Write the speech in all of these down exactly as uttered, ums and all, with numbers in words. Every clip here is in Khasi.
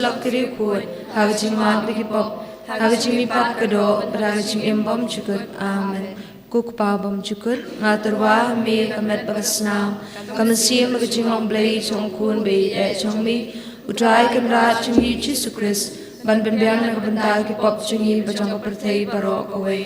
lok ki riewkhuid, ha ka jingmap na ki pop, ha ka jingmihpat ka doh, bad ha ka jingim bymjukut. Amen. Ko Kpa bymjukut, nga tyrwa ha me ka met bad ka snam, ka mynsiem bad ka jinglong Blei jong u Khun ba ïeit jong me, U Trai Kynrad jong ngi Jisu Khrist, ban pynbiang na ka bynta ki pop jong ngi bad jong ka pyrthei baroh kawei.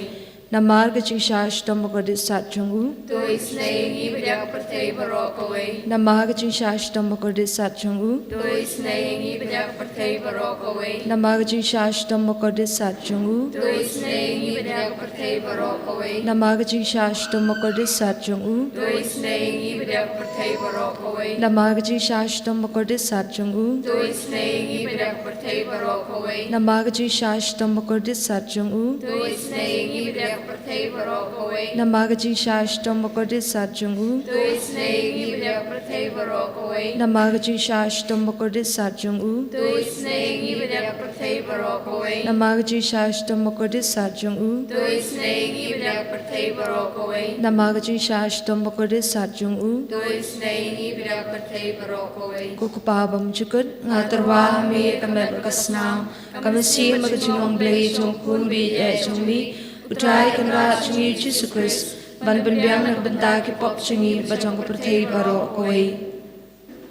Namar ka jingshah shitom bakordit sat jong u. To isynei ïa ngi bad ïa ka pyrthei baroh kawei. Namar ka jingshah shitom bakordit sat jong u. To isynei ïa ngi bad ïa ka pyrthei baroh kawei. Namar ka jingshah shitom bakordit sat jong u. To isynei ïa ngi bad ïa ka pyrthei baroh kawei. Namar ka jingshah shitom bakordit sat jong u. To isynei ïa ngi bad ïa ka pyrthei baroh kawei. Namar ka jingshah shitom bakordit sat jong u. To isynei ïa ngi bad ïa ka pyrthei baroh kawei. Namar ka jingshah shitom bakordit sat jong u. To isynei ïa ngi bad ïa ka pyrthei baroh kawei. Namar ka jingshah shitom bakordit sat jong u. To isynei ïa ngi bad ïa ka pyrthei baroh kawei. Namar ka jingshah shitom bakordit sat jong u. To isynei ïa ngi bad ïa ka pyrthei baroh kawei. Namar ka jingshah shitom bakordit sat jong u. To isynei ïa ngi bad ïa ka pyrthei baroh kawei. Namar ka jingshah shitom bakordit sat jong u. To isynei ïa ngi bad ïa ka pyrthei baroh kawei. Ko Kpa bymjukut, nga tyrwa ha me ka met bad ka snam, ka mynsiem bad ka jinglong Blei jong u Khun ba ïeit jong me, U Trai Kynrad jong ngi Jisu Khrist, ban pynbiang na ka bynta ki pop jong ngi bad jong ka pyrthei baroh kawei.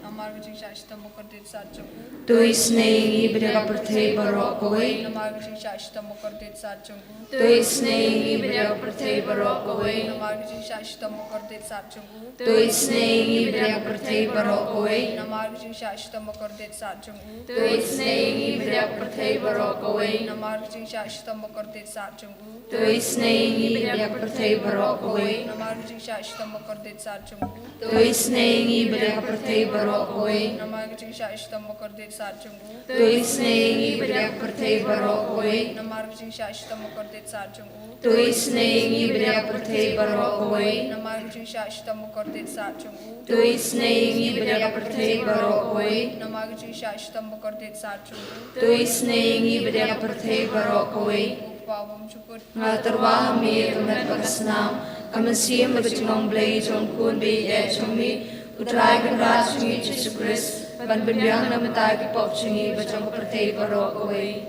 Namar ka jingshah shitom bakordit sat jong u. To isynei ïa ngi bad ïa ka pyrthei baroh kawei. Namar ka jingshah shitom bakordit sat jong u. To isynei ïa ngi bad ïa ka pyrthei baroh kawei. Namar ka jingshah shitom bakordit sat jong u. To isynei ïa ngi bad ïa ka pyrthei baroh kawei. Namar ka jingshah shitom bakordit sat jong u. To isynei ïa ngi bad ïa ka pyrthei baroh kawei. Namar ka jingshah shitom bakordit sat jong u. To isynei ïa ngi bad ïa ka pyrthei baroh kawei. Namar ka jingshah shitom bakordit sat jong u. To isynei ïa ngi bad ïa ka pyrthei baroh kawei. Namar ka jingshah shitom bakordit sat jong u. To isynei ïa ngi bad ïa ka pyrthei baroh kawei. Namar ka jingshah shitom bakordit sat jong u. To isynei ïa ngi bad ïa ka pyrthei baroh kawei. Namar ka jingshah shitom bakordit sat jong u. To isynei ïa ngi bad ïa ka pyrthei baroh kawei. Namar ka jingshah shitom bakordit sat jong u. To isynei ïa ngi bad ïa ka pyrthei baroh kawei. Ko Kpa bymjukut. Nga tyrwa ha me ka met bad ka snam, ka mynsiem bad ka jinglong Blei jong u Khun ba ïeit jong me, U Trai Kynrad jong ngi Jisu Khrist, ban pynbiang na ka bynta ki pop jong ngi bad jong ka pyrthei baroh kawei.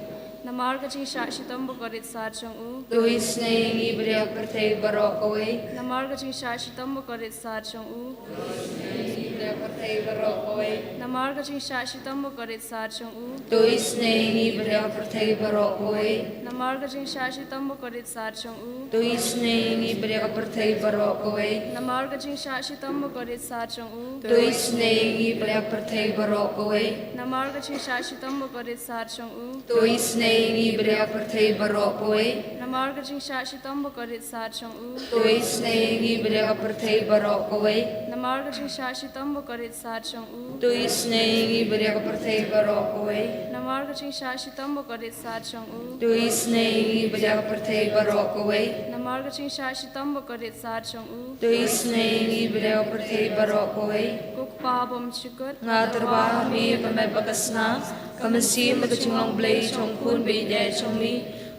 Namar ka jingshah shitom bakordit sat jong u. To isynei ïa ngi bad ïa ka pyrthei baroh kawei. Namar ka jingshah shitom bakordit sat jong u. Bad ïa ka pyrthei baroh kawei. Namar ka jingshah shitom bakordit sat jong u. To isynei ïa ngi bad ïa ka pyrthei baroh kawei. Namar ka jingshah shitom bakordit sat jong u. To isynei ïa ngi bad ïa ka pyrthei baroh kawei. Namar ka jingshah shitom bakordit sat jong u. To isynei ïa ngi bad ïa ka pyrthei baroh kawei. Namar ka jingshah shitom bakordit sat jong u. To isynei ïa ngi bad ïa ka pyrthei baroh kawei. Namar ka jingshah shitom bakordit sat jong u. To isynei ïa ngi bad ïa ka pyrthei baroh kawei. Namar ka jingshah shitom bakordit sat jong u. To isynei ïa ngi bad ïa ka pyrthei baroh kawei. Namar ka jingshah shitom bakordit sat jong u. To isynei ïa ngi bad ïa ka pyrthei baroh kawei. Namar ka jingshah shitom bakordit sat jong u. To isynei ïa ngi bad ïa ka pyrthei baroh kawei. Ko Kpa bymjukut. Nga tyrwa ha me ka met bad ka snam, ka mynsiem bad ka jinglong Blei jong u Khun ba ïeit jong me,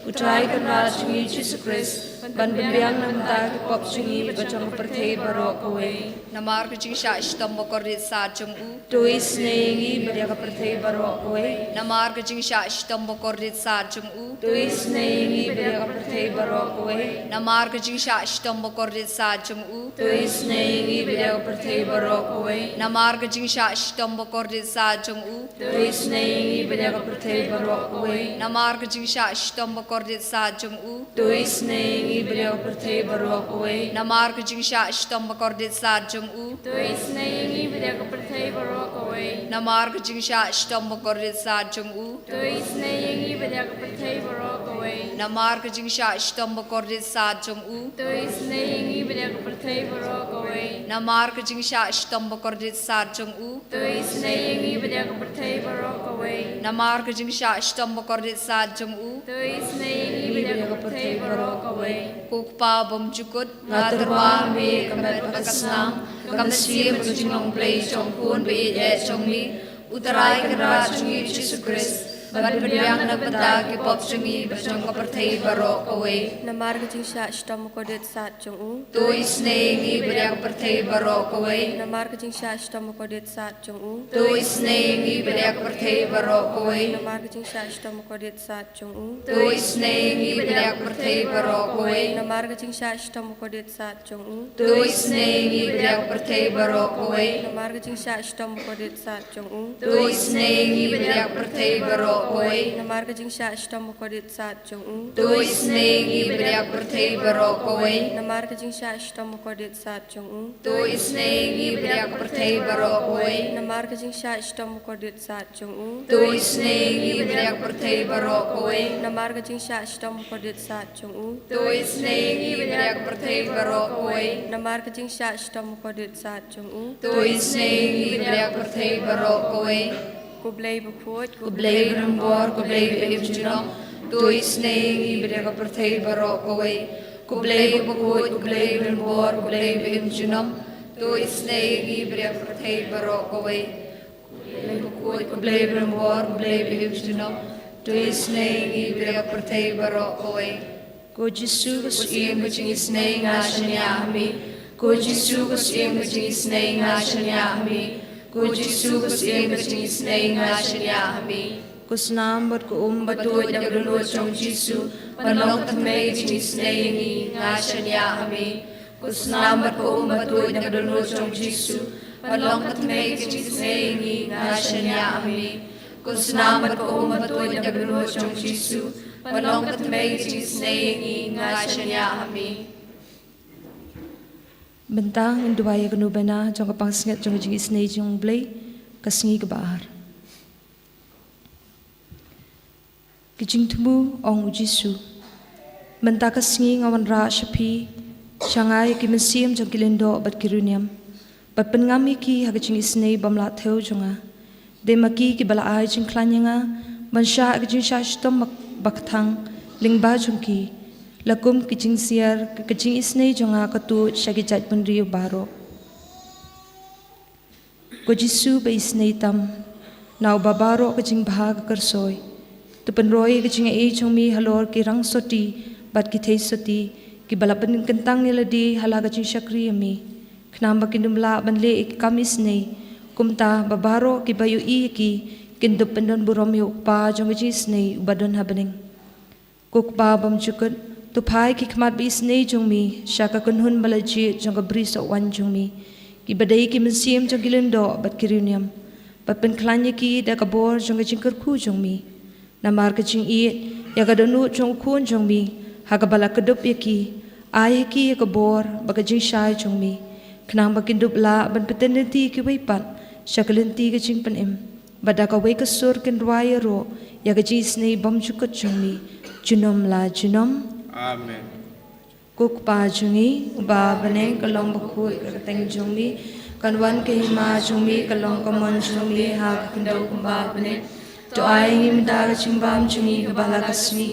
U Trai Kynrad jong ngi Jisu Khrist, ban pynbiang na ka bynta ki pop jong ngi bad jong ka pyrthei baroh kawei. Namar ka jingshah shitom bakordit sat jong u. To isynei ïa ngi bad ïa ka pyrthei baroh kawei. Namar ka jingshah shitom bakordit sat jong u. To isynei ïa ngi bad ïa ka pyrthei baroh kawei. Namar ka jingshah shitom bakordit sat jong u. To isynei ïa ngi bad ïa ka pyrthei baroh kawei. Namar ka jingshah shitom bakordit sat jong u. To isynei ïa ngi bad ïa ka pyrthei baroh kawei. Namar ka jingshah shitom bakordit sat jong u. To isynei ïa ngi bad ïa ka pyrthei baroh kawei. Namar ka jingshah shitom bakordit sat jong u. To isynei ïa ngi bad ïa ka pyrthei baroh kawei. Namar ka jingshah shitom bakordit sat jong u. To isynei ïa ngi bad ïa ka pyrthei baroh kawei. Namar ka jingshah shitom bakordit sat jong u. To isynei ïa ngi bad ïa ka pyrthei baroh kawei. Namar ka jingshah shitom bakordit sat jong u. To isynei ïa ngi bad ïa ka pyrthei baroh kawei. Namar ka jingshah shitom bakordit sat jong u. To isynei ïa ngi bad ïa ka pyrthei baroh kawei. Ko Kpa bymjukut. Nga tyrwa ha me ka met bad ka snam, ka mynsiem bad ka jinglong Blei jong u Khun ba ïeit jong me, U Trai Kynrad jong ngi Jisu Khrist, Bad pynbiang na ka bynta ki pop jong ngi bad jong ka pyrthei baroh kawei. Namar ka jingshah shitom bakordit sad jong u. To isynei ïa ngi bad ïa ka pyrthei baroh kawei. Namar ka jingshah shitom bakordit sad jong u. To isynei ïa ngi bad ïa ka pyrthei baroh kawei. Namar ka jingshah shitom bakordit sad jong u. To isynei ïa ngi bad ïa ka pyrthei baroh kawei. Namar ka jingshah shitom bakordit sad jong u. To isynei ïa ngi bad ïa ka pyrthei baroh kawei. Namar ka jingshah shitom bakordit sad jong u. To isynei ïa ngi bad ïa ka pyrthei baroh kawei. Namar ka jingshah shitom bakordit sad jong u. To isynei ïa ngi bad ïa ka pyrthei baroh kawei. Namar ka jingshah shitom bakordit sad jong u. To isynei ïa ngi bad ïa ka pyrthei baroh kawei. Namar ka jingshah shitom bakordit sad jong u. To isynei ïa ngi bad ïa ka pyrthei baroh kawei. Namar ka jingshah shitom bakordit sad jong u. To isynei ïa ngi bad ïa ka pyrthei baroh kawei. Namar ka jingshah shitom bakordit sad jong u. To isynei ïa ngi bad ïa ka pyrthei baroh kawei. Ko Blei bakhuid, ko Blei ba donbor, ko Blei ba im junom. To isynei ïa ngi bad ïa ka pyrthei baroh kawei. Ko Blei bakhuid, ko Blei ba donbor, ko Blei ba im junom. To isynei ïa ngi bad ïa ka pyrthei baroh kawei. Ko Blei bakhuid, ko Blei ba donbor, ko Blei ba im junom. To isynei ïa ngi bad ïa ka pyrthei baroh kawei. Ko Jisu ka Syiem ka jingisynei, nga shaniah ha me. Ko Jisu ka Syiem ka jingisynei, nga shaniah ha me. Ko Jisu ka Syiem ka jingisynei, nga shaniah ha me. Ko snam bad ko um ba tuid na ka dohnud jong u Jisu ban long ka thymmei ka jingisynei ïa ngi, nga shaniah ha me. Ko snam bad ko um ba tuid na ka dohnud jong u Jisu ban long ka thymmei ka jingisynei ïa ngi, nga shaniah ha me. Ko snam bad ko um ba tuid na ka dohnud jong u Jisu ban long ka thymmei ka jingisynei ïa ngi, nga shaniah ha me. Mynta ngin duwai ïa ka nobena jong ka pansngiat jong ka jingisynei jong u Blei, ka sngi kaba ar. Ka jingthmu, ong u Jisu. Mynta ka sngi nga wanrah sha phi, sha nga ïa ki mynsiem jong ki lyngdoh bad ki riewniam, bad pynngam ïa ki ha ka jingisynei bym lah thew jong nga. Dei ma ki kiba la ai jingkhlaiñ ïa nga ban shah ka jingshah shitom ba, ba kthang lyngba jong ki, la kum ka jingsiar ka, ka jingisynei jong nga ka tuid sha ki jaitbynriew baroh. Ko Jisu ba isynei tam, na uba baroh ka jingbha ka kyrsoi, to pynroi ïa ka jingai jong me halor ki rangsotti bad ki theisotti kiba la pynkyntang ïa lade ha la ka jingshakri ïa me, khnang ba kin ym lah ban leh ïa ki kam isynei. Kumta ba baroh kiba ïohi ïa ki kin dup pyndonburom ïa U Kpa jong ka jingisynei uba don ha bneng. Ko Kpa bymjukut, to phai ki khmat ba isynei jong me sha ka kynhun ba la jied jong ka bri sohwan jong me, kiba dei ki mynsiem jong ki lyngdoh bad ki riewniam, bad pynkhlaiñ ïa ki da ka bor jong ka jingkyrkhu jong me. Namar ka jingïeit ïa ka dohnud jong U Khun jong me, ha kaba la kdup ïa ki, ai ha ki ïa ka bor bad ka jingshai jong me, khnang ba kin dup lah ban pynthymmai ïa kiwei pat sha ka lynti ka jingpynim, bad da kawei ka sur kin rwai ïaroh ïa ka jingisynei bymjukut jong me, junom la junom. Amen. Ko Kpa jong ngi uba ha bneng, ka long bakhuid ka kyrteng jong me, kan wan ka hima jong me, ka long ka mon jong me ha ka khyndew kumba ha bneng. To ai ïa ngi mynta ka jingbam jong ngi kaba la ka sngi,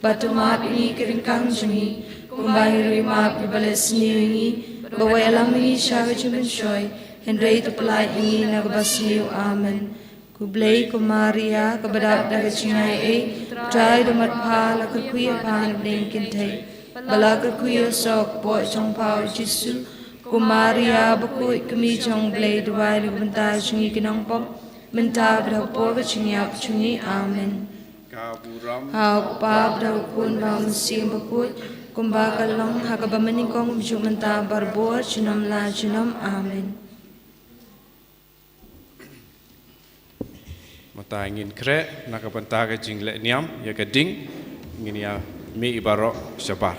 bad to map ïa ngi ki ryngkang jong ngi, kumba ngi ruh ngi map ïa kiba leh sniew ïa ngi, bad wat ïalam ïa ngi sha ka jingpynshoi, hynrei to pyllait ïa ngi na kaba sniew. Amen. Khublei ko Maria, kaba dap da ka jingaiei, U Trai u don bad pha, la kyrkhu ïa pha na pdeng ki kynthei, bad la kyrkhu ïa u soh ka kpoh jong pha u Jisu. Ko Maria bakhuid, ka Kmie jong U Blei, duwai na ka bynta jong ngi ki nongpop, mynta bad ha ka por ka jingïap jong ngi. Amen. Ha U Kpa bad ha U Khun bad ha U Mynsiem Bakhuid, kumba ka long ha kaba mynnyngkong, mynta, barabor, junom la junom. Amen. Mynta ngin khreh na ka bynta ka jingleh niam ïa ka ding, ngin ïa mih baroh shabar.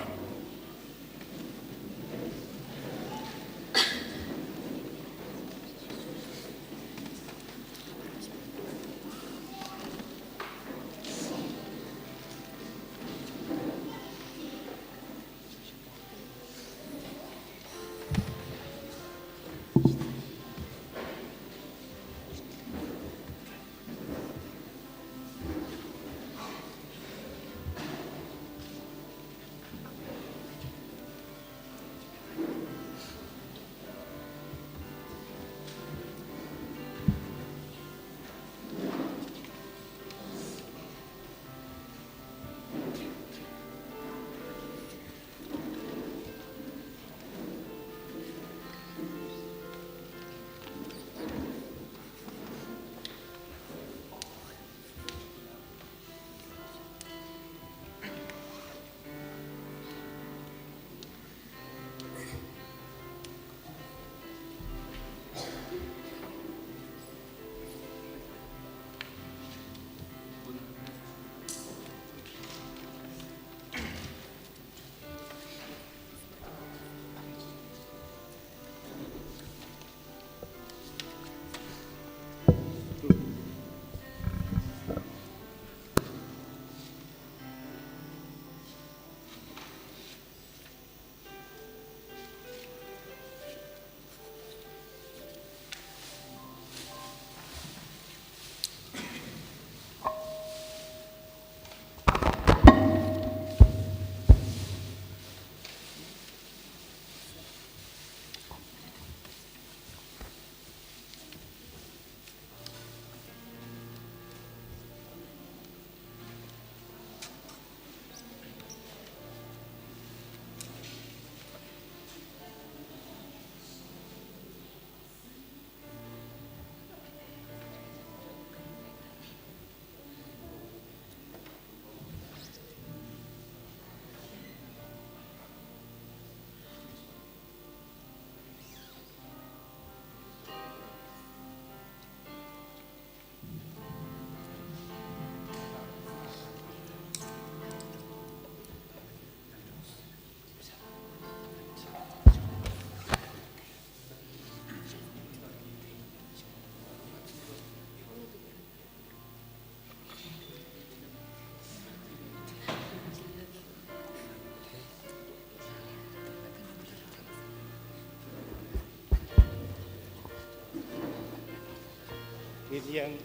Ïeng,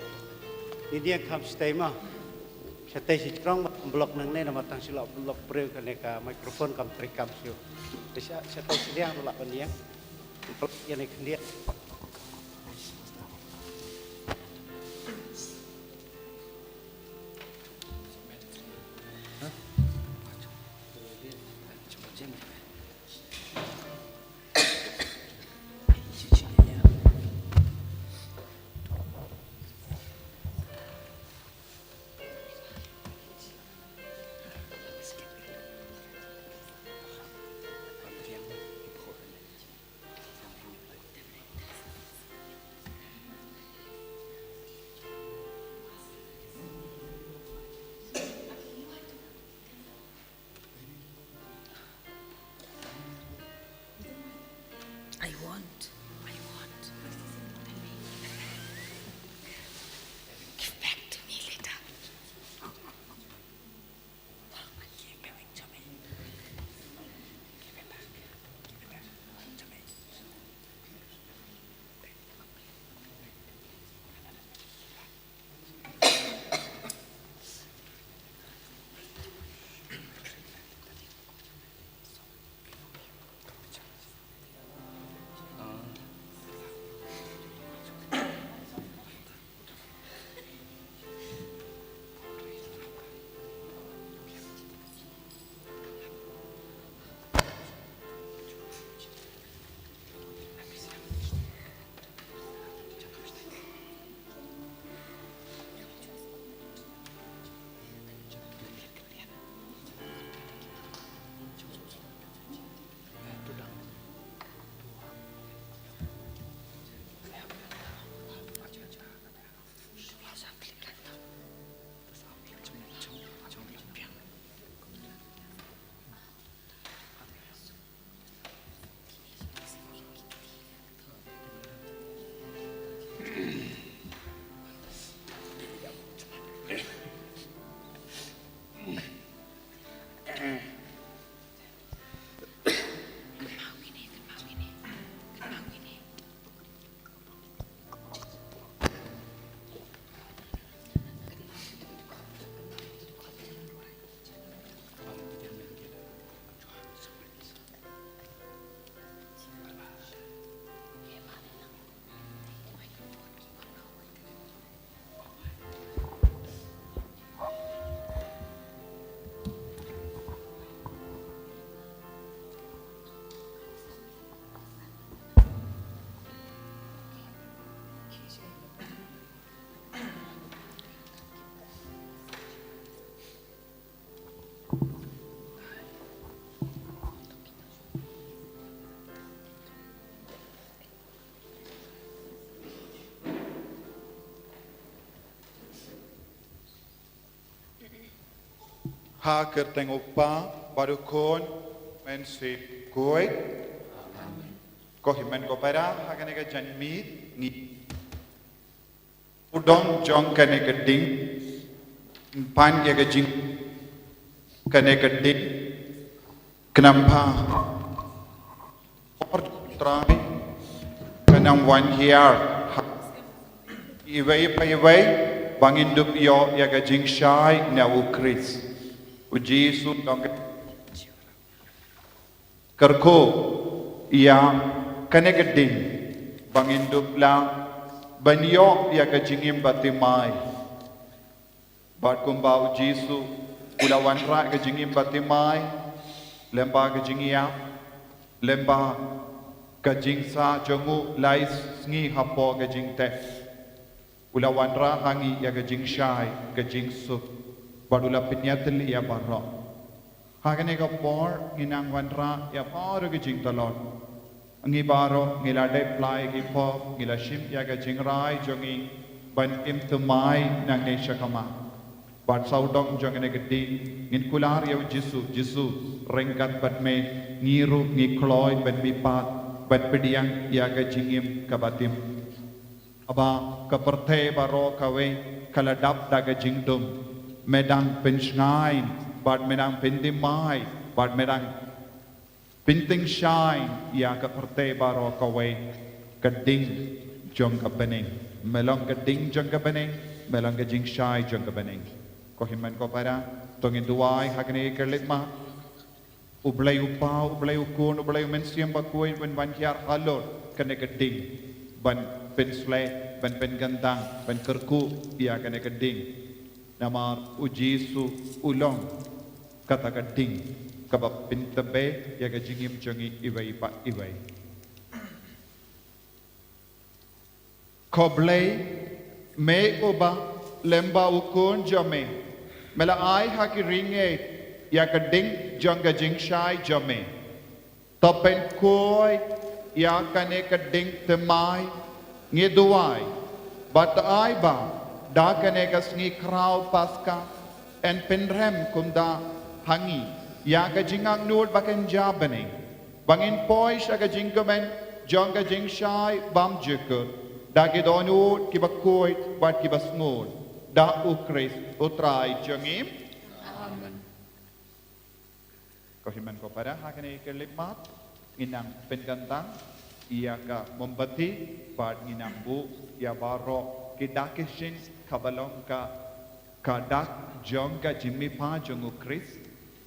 ïeng kham shatei ma. Shatei shi jrong ba block nangne namar tang shi la block briew kane ka microphone kam trei kam shuh. Te sha, shatei shi liang ruh lah ban ïeng. Block ïa ne khyndiat. I want. I want. Give back to me later. Give it back. Give it back to me. Ha ka kyrteng u Kpa bad u Khun, Mynsiem Bakhuid. Ko hynmen ko para, ha kane ka janmiet ngi u dong jong kane ka ding, pan ïa ka jing kane ka ding, khnang ba por Trai ka nang wan hiar ha iwei pa iwei, ba ngin dup ïoh ïa ka jingshai na u Khrist. U Jisu u ong, kyrkhu ïa kane ka ding, ba ngin dup lah ban ïoh ïa ka jingim bathymmai. Bad kumba u Jisu u la wanrah ka jingim bathymmai, lyngba ka jingïap, lyngba ka jingsah jong u lai sngi hapoh ka jingtep, u la wanrah ha ngi ïa ka jingshai, ka jingsuk, bad u la pynïatylli ïa baroh. Ha kane ka por ngi nang wanrah ïa baroh ki jingtlot. Ngi baroh ngi la dep plie ki pop, ngi la shim ïa ka jingrai jong ngi ban im thymmai nangne shakhmat. Bad sawdong jong kane ka ding ngin kular ïa u Jisu, Jisu, ryngkat bad me ngi ruh ngi kloi ban mihpat, ban pdiang ïa ka jingim kaba tim. Haba ka pyrthei baroh kawei ka la dap da ka jingdum, me dang pynshngaiñ, bad me dang pynthymmai, bad me dang pyntyngshaiñ ïa ka pyrthei baroh kawei, ka ding jong ka bneng. Me long ka ding jong ka bneng, me long ka jingshai jong ka bneng. Ko hynmen ko para, to ngin duwai ha kane ka khyllipmat. U Blei u Pa, u Blei u Khun, u Blei u Mynsiem Bakhuid, un wan hiar halor kane ka ding, ban pynsleh, ban pynkyntang, ban kyrkhu ïa kane ka ding. Namar u Jisu u long kata ka ding kaba pyntbe ïa ka jingim jong ngi iwei pa iwei. Ko Blei, me uba lyngba u Khun jong me, me la ai ha ki ri ngeit ïa ka ding jong ka jingshai jong me. To pynkhuid ïa kane ka ding thymmai, ngi duwai, bad to ai ba da kane ka sngi khraw Paska, yn pynrem kumta ha ngi ïa ka jingangnud ba kynja bneng, ba ngin poi sha ka jingkmen jong ka jingshai bymjukut da ki dohnud kiba khuid bad kiba sngur, da u Khrist u Trai jong ngi. Amen. Ko hynmen ko para, ha kane ka khyllipmat ngin nang pynkyntang ïa ka mombati, bad ngin nang buh ïa baroh ki dak ki shin kaba long ka ka dak jong ka jingmihpat jong u Khrist,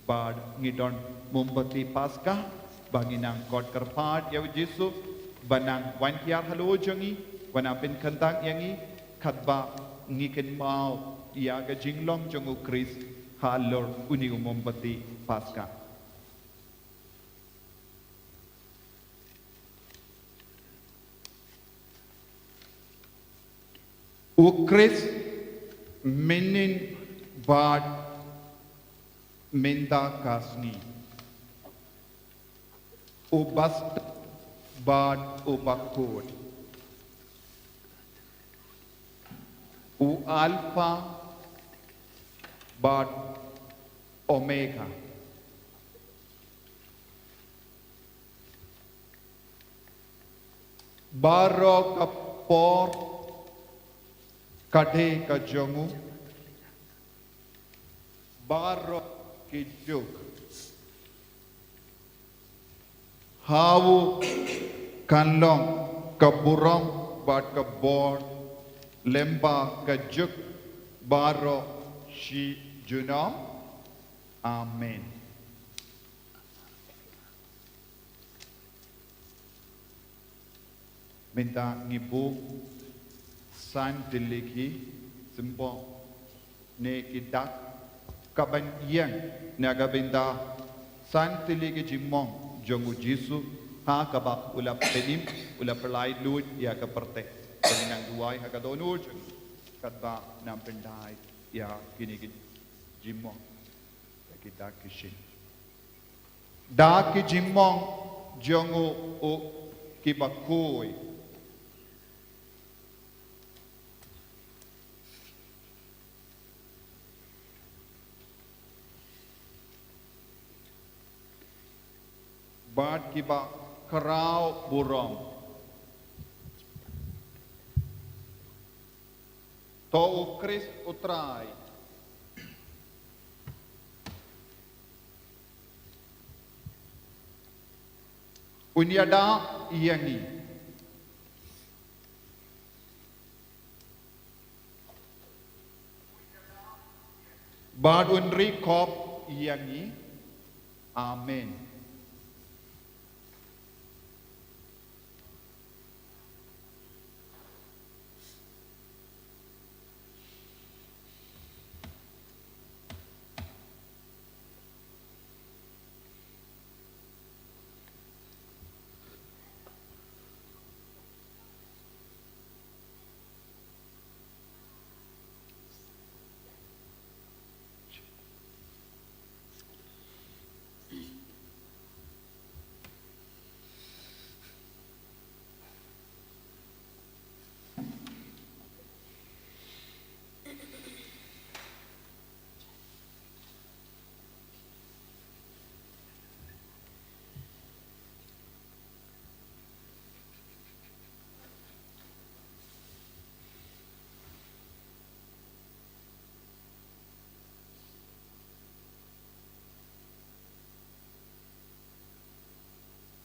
bad ngi don mombati Paska, ba ngin nang khot kyrpad ïa u Jisu ba nang wan hiar halor jong ngi, ba nang pynkyntang ïa ngi, katba ngi kynmaw ïa ka jinglong jong u Khrist halor une u mombati Paska. U Khrist mynnin bad mynta ka sngi, u bastad bad u bakhuid, u Alpha bad Omega. Baroh ka por ka dei ka jong u, baroh ki juk ha u kan long ka burom bad ka bor lyngba ka juk baroh shi junom. Amen. Mynta ngi buh san tylli ki symbol ne ki dak kaban ïeng na ka bynta san tylli ki jingmong jong u Jisu ha kaba u la pynim, u la pyllait luid ïa ka pyrthei. Ngi nang duwai ha ka dohnud jong ngi katba nang pyndait ïa kine ki jingmong. Ïa ki dak ki shin. Da ki jingmong jong u, u kiba khuid bad kiba khraw burom. To u Khrist u Trai un ïada ïa ngi bad un ri khop ïa ngi. Amen.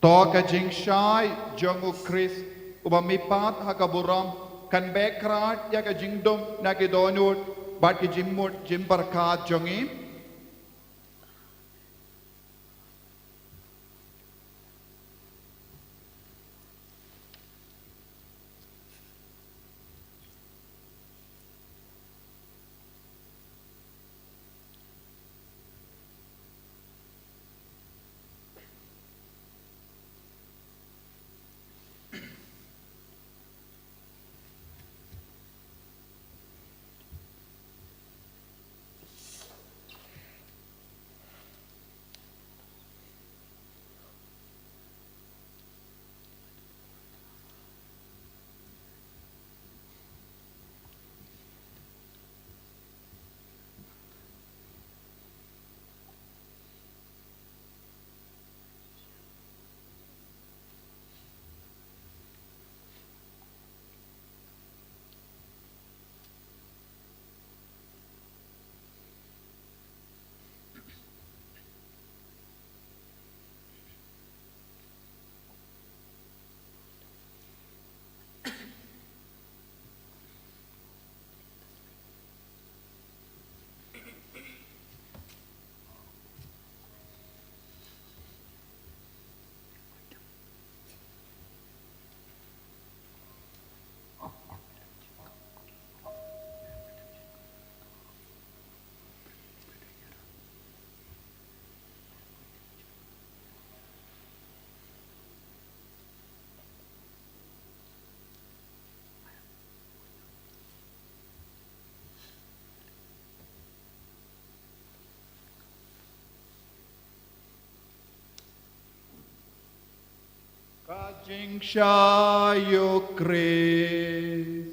To ka jingshai jong u Khrist uba mihpat ha ka burom Kan beh khrat ïa ka jingdum na ki dohnud bad ki jingmut jingpyrkhat jong ngi. Ka jingshai ïa u Khrist.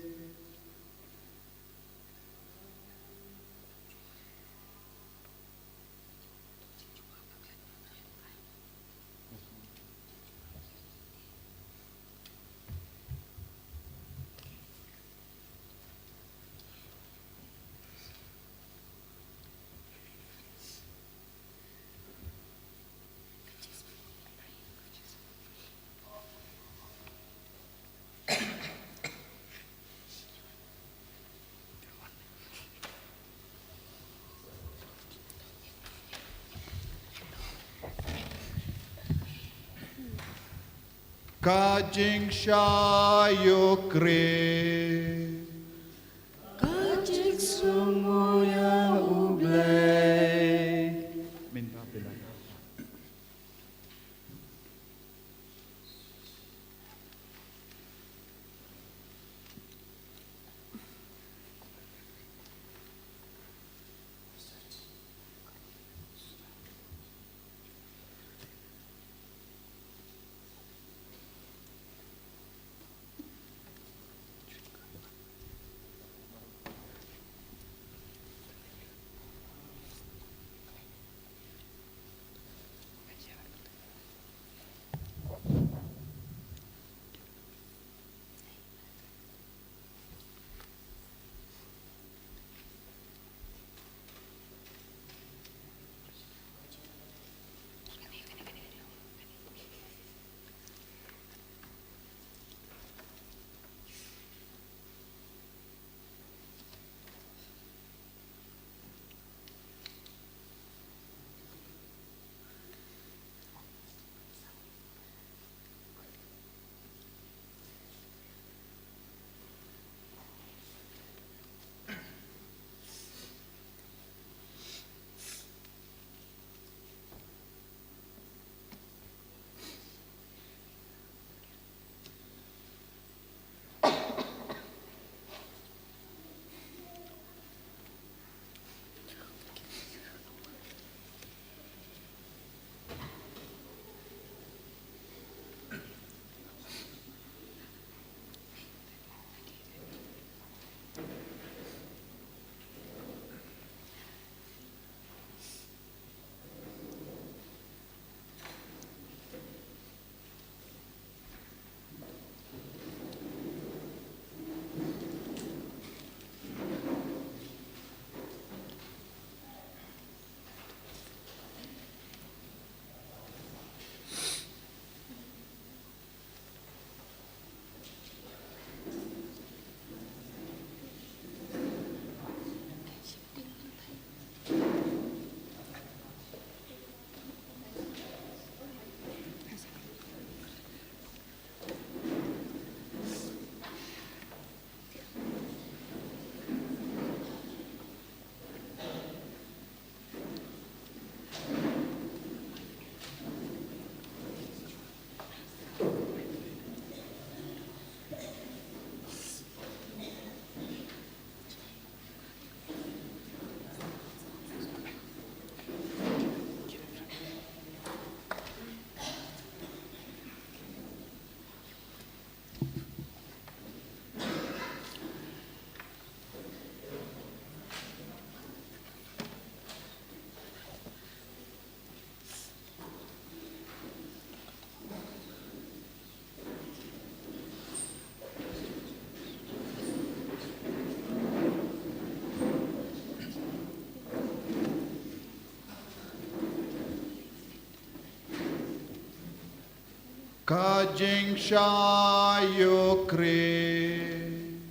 Ka jingshai ïa u Khrist. Ka jingsngew ïa u Blei. Mynta phi la Ka jingshah ïa u Khrist.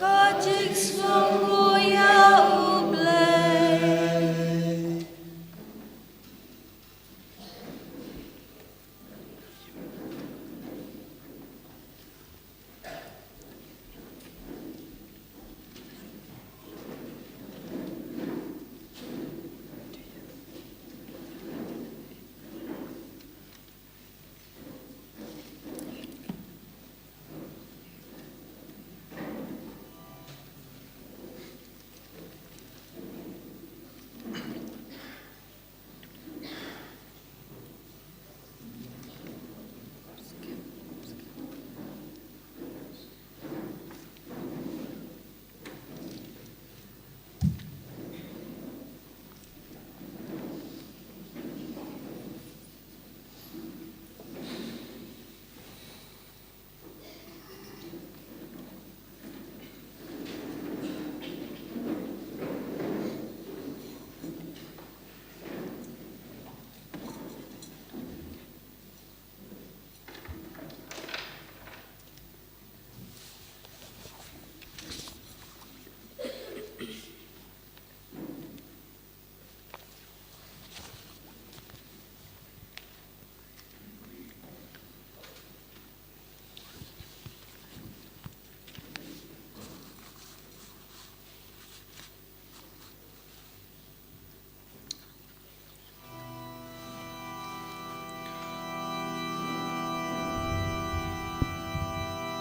Ka jingsngewbha ïa U Blei.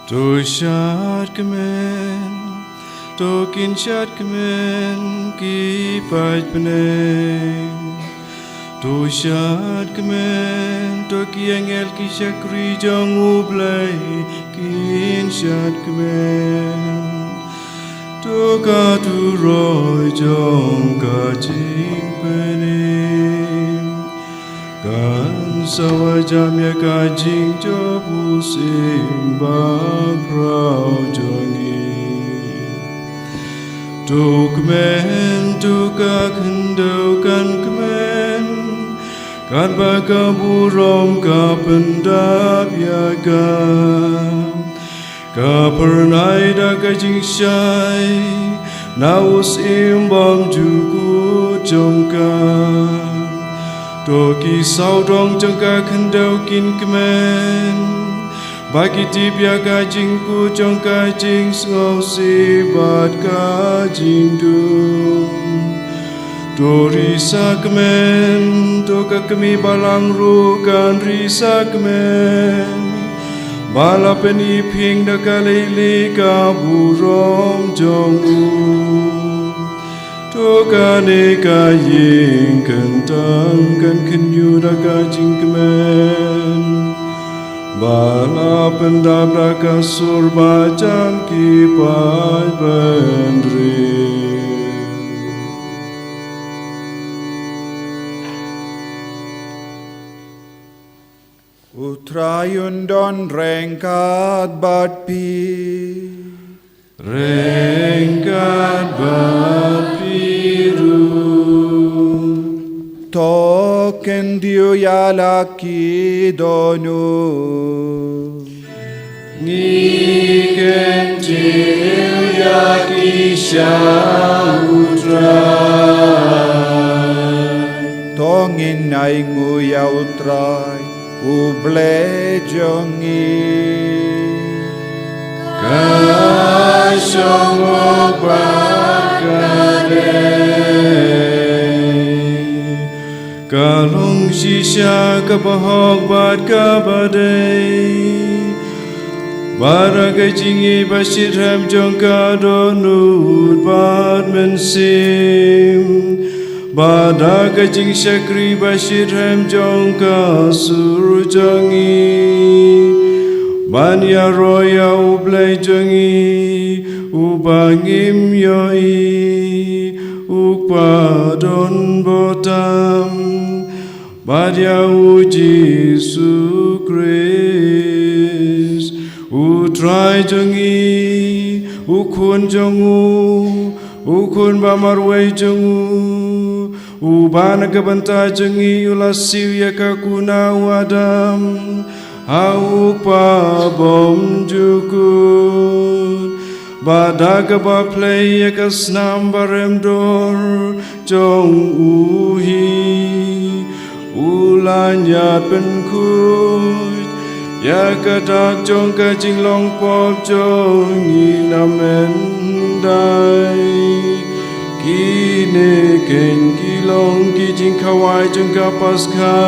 To shad kmen, to kin shad kmen ki paid bneng. To shad kmen, to ki angel ki shakri jong U Blei kin shad kmen. To ka turoi jong ka jingpynim kan sa wad jam ïa ka jingjop u Syiem bakhraw jong ngi. To kmen, to ka khyndew kan kmen, katba ka burom ka pyndap ïa ka. Ka phyrnai da ka jingshai na u Syiem bymjukut jong ka. To ki sawdong jong ka khyndew kin kmen, ba ki tip ïa ka jingkut jong ka jingsngewsih bad ka jingdum. To risa kmen, to ka kmie balang ruh kan risa kmen, ba la pyniphieng da ka leilieh ka burom jong u. To kane ka ïing kyntang kan khynñiuh da ka jingkmen, ba la pyndap da ka sur ba jan ki paid bynriew. U Trai un don ryngkat bad phi. Ryngkat bad phi ruh. To kyntiew ïa la ki dohnud. Ngi kyntiew ïa ki sha U Trai. To ngin ainguh ïa U Trai, U Blei jong ngi. Ka shong bad ka dei. Ka long shisha kaba hok bad kaba dei. Bad da ka jingïeit ba shitrhem jong ka dohnud bad mynsiem, bad da ka jingshakri ba shitrhem jong ka sur jong ngi, ban ïaroh ïa U Blei jong ngi, uba ngim ïohi, u Kpa donbor tam, bad ïa U Jisu Khrist, U Trai jong ngi, U Khun jong u, U Khun ba marwei jong u, uba na ka bynta jong ngi u la siew ïa ka kuna u Adam, ha u Kpa bymjukut, bad da kaba plie ïa ka snam barem dor jong u hi, u la ñiad pynkhuid ïa ka dak jong ka jinglong pop jong ngi namynta. Kine kein ki long ki jingkhawai jong ka Paskha,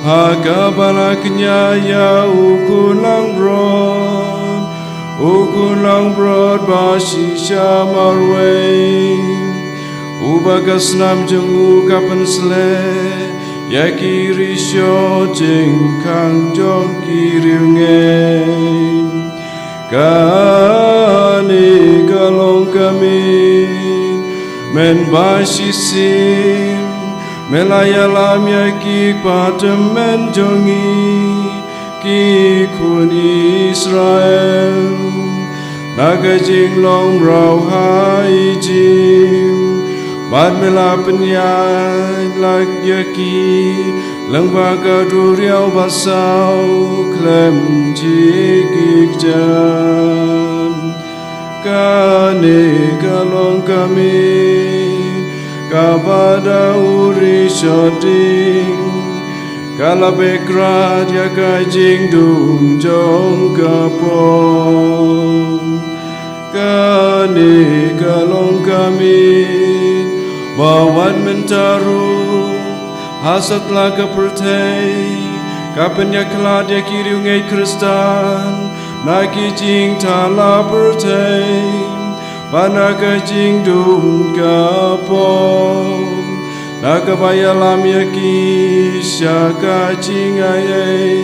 ha kaba la kñia ïa u khun langbrot, u khun langbrot ba shisha marwei, uba ka snam jong u ka pynsleh ïa ki rishot jingkhang jong ki riewngeit. Kane ka long ka miet mynba shisien me la ïalam ïa ki kpa tymmen jong ngi, ki khun Israel, na ka jinglong mraw ha Ijipt, bad me la pynïaid lad ïa ki lyngba ka duriaw basaw khlem jingkyrkhu. Kane ka long ka miet kaba da u rishot dieng ka la beh krad ïa ka jingdum jong ka pop. Kane ka long ka miet ba wat mynta ruh ha satlak ka pyrthei ka pynïakhlad ïa ki riewngeit Khristan na ki jingthala pyrthei, bad na ka jingdum ka pop, na kaba ïalam ïa ki sha ka jingaiei,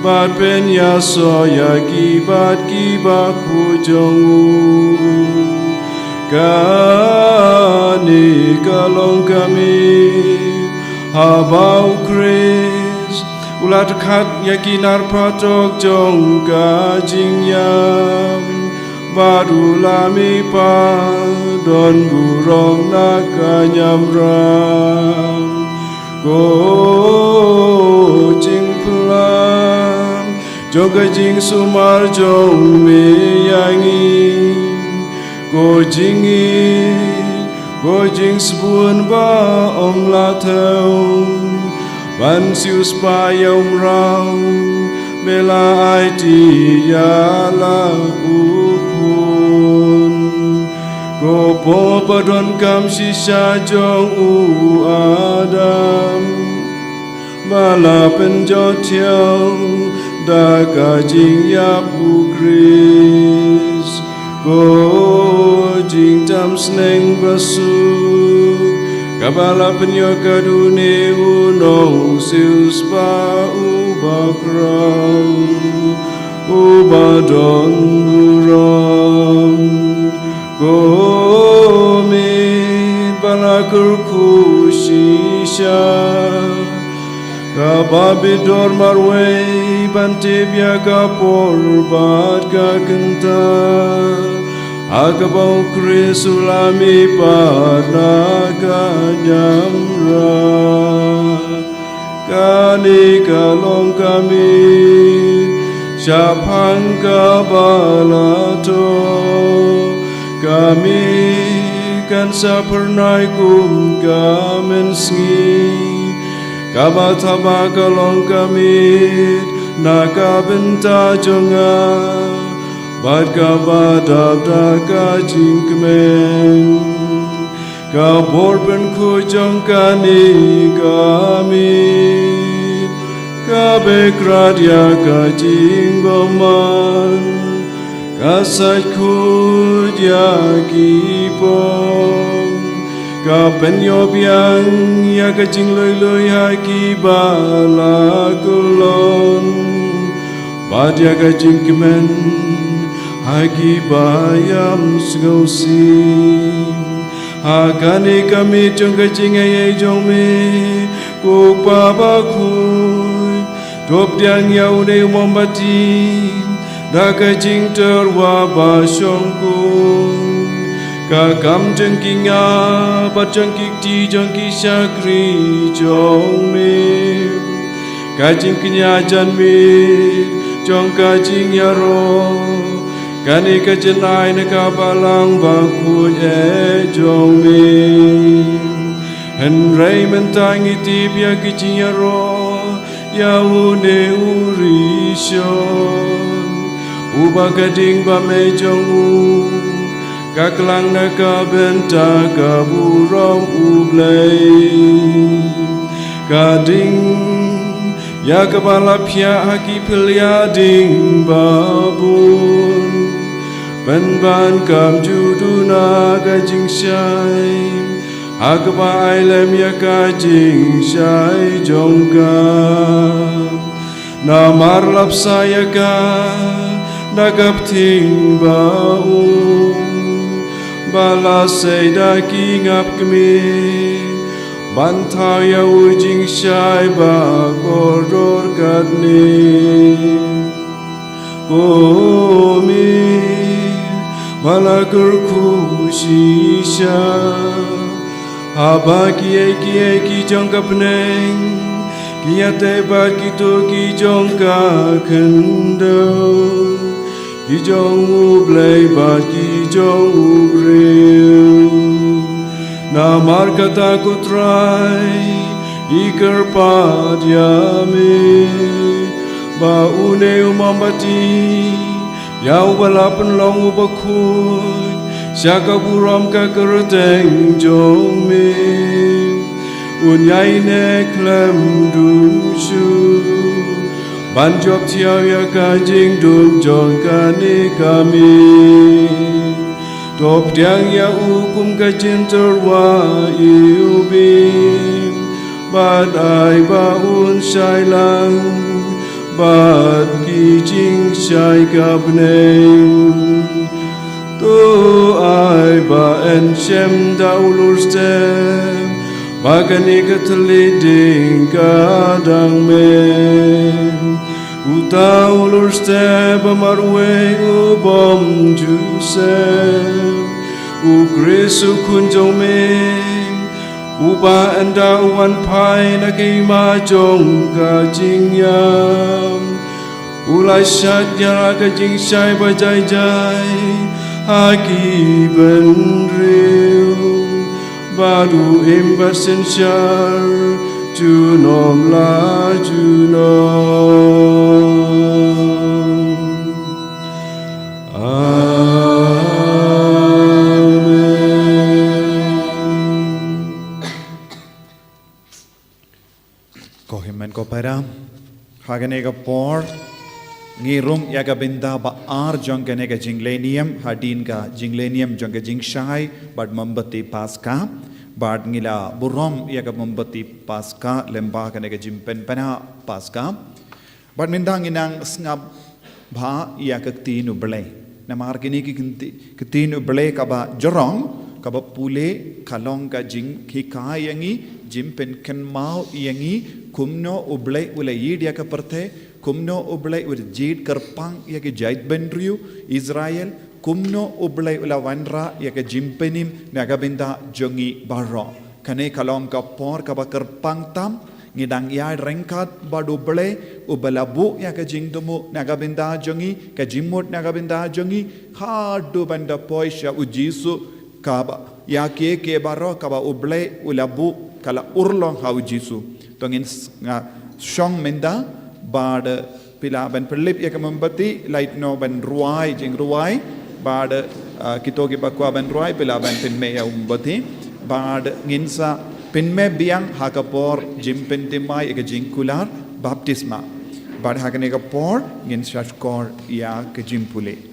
bad pynïasoh ïa ki bad ki bakhuid jong u. Kane ka long ka miet haba u Khrist u la dkhat ïa ki nar phatok jong ka jingïap, bad u la mihpat don burom na ka niamram. Ko jingphla jong ka jingsumar jong me ïa ngi, ko jingïeit, ko jingsbun ba ym la thew, ban siewspah ïa u mraw me la aiti ïa la u khun. Ko pop ba donkam shisha jong u Adam ba la pynjot thiaw da ka jingïap u Khrist. Ko jingtam sneng ba suk kaba la pynïoh ka duni u nongsiewspah uba khraw, uba don burom. Ko miet ba la kyrkhu shisha kaba bit dor marwei ban tip ïa ka por bad ka kynta ha kaba u Khrist u la mihpat na ka niamram. Kane ka long ka miet shaphang kaba la thoh, ka miet kan sa phyrnai kum ka mynsngi. Kaba thaba ka long ka miet na ka bynta jong nga, bad kaba dap da ka jingkmen. Ka bor pynkhuid jong kane ka miet ka beh krad ïa ka jingbymman, ka sait khuid ïa ki pop, ka pynïoh biang ïa ka jinglui lui ha kiba la kyllon, bad ïa ka jingkmen ha kiba ïam sngewsih. Ha kane ka miet jong ka jingaiei jong me, ko Kpa bakhuid, to pdiang ïa une u mombati da ka jingtyrwa ba shongkun. Ka kam jong ki ngap bad jong ki kti jong ki shakri jong me, Ka jingkñia janmiet jong ka jingïaroh, kane ka jingai na ka balang bakhuid eh jong me. Hynrei mynta ngi tip ïa ka jingïaroh ïa une u rishon, uba ka ding ba mei jong u ka klang na ka bynta ka burom U Blei. Ka ding ïa kaba la phiah ha ki phylla ding babun, pynban kam ju duna ka jingshai ha kaba ai lem ïa ka jingshai jong ka. Namar la bsa ïa ka na ka bthing ba um, ba la sei da ki ngap kmie, ban thaw ïa u jingshai ba kordor katne. Ko miet ba la kyrkhu shisha, haba kiei kiei ki jong ka bneng ki ïateh bad kito ki jong ka khyndew, ki jong U Blei bad ki jong u briew. Namar kata, ko Trai, ngi kyrpad ïa me ba une u mombati, ïa uba la pynlong u bakhuid sha ka burom ka kyrteng jong me, un ïai neh khlem dum shuh ban jop thiaw ïa ka jingdum jong kane ka miet. To pdiang ïa u kum ka jingtyrwa iwbih, bad ai ba un shai lang bad ki jingshai ka bneng. To ai ba yn shem da u lurstep ba kane ka thylliej ding ka dang mem. Uta u lurstep ba marwei u bym ju sem, U Khrist u Khun jong me, uba ynda u wan phai na ka hima jong ka jingïap, u la shad ïa ka jingshai ba jai jai ha ki bynriew, bad u im bad synshar junom la junom. Amen. Ko hynmen ko para, ha kane ka por ngi rung ïa ka bynta ba ar jong kane ka jinglehniam, hadien ka jinglehniam jong ka jingshai bad mombati Paska, bad ngi la burom ïa ka mombati Paska lyngba kane ka jingpynpaw Paska. Bad mynta ngi nang sngap bha ïa ka ktien U Blei. Namar kine ki kynti-, ktien U Blei kaba jrong, kaba pule, ka long ka jinghikai ïa ngi, jingpynkynmaw ïa ngi kumno U Blei u la ïeit ïa ka pyrthei, kumno U Blei u la jied kyrpang ïa ki jaitbynriew Israel, kumno U Blei u la wanrah ïa ka jingpynim na ka bynta jong ngi baroh. Kane ka long ka por kaba kyrpang tam, ngi dang ïai ryngkat bad U Blei, uba la buh ïa ka jingthmu na ka bynta jong ngi, ka jingmut na ka bynta jong ngi, haduh ban da poi sha U Jisu, kaba ïa kiei kiei baroh kaba U Blei u la buh ka la urlong ha U Jisu. To ngin s-, nga shong mynta bad phi lah ban pynlip ïa ka mombati, lait noh ban rwai, jingrwai, bad, ah, kito kiba kwah ban rwai, phi lah ban pynmih ïa u mombati, bad ngin sa pynmih biang ha ka por jingpynthymmai ïa ka jingkular baptisma. Bad ha kane ka por ngin sa shkor ïa ka jingpule.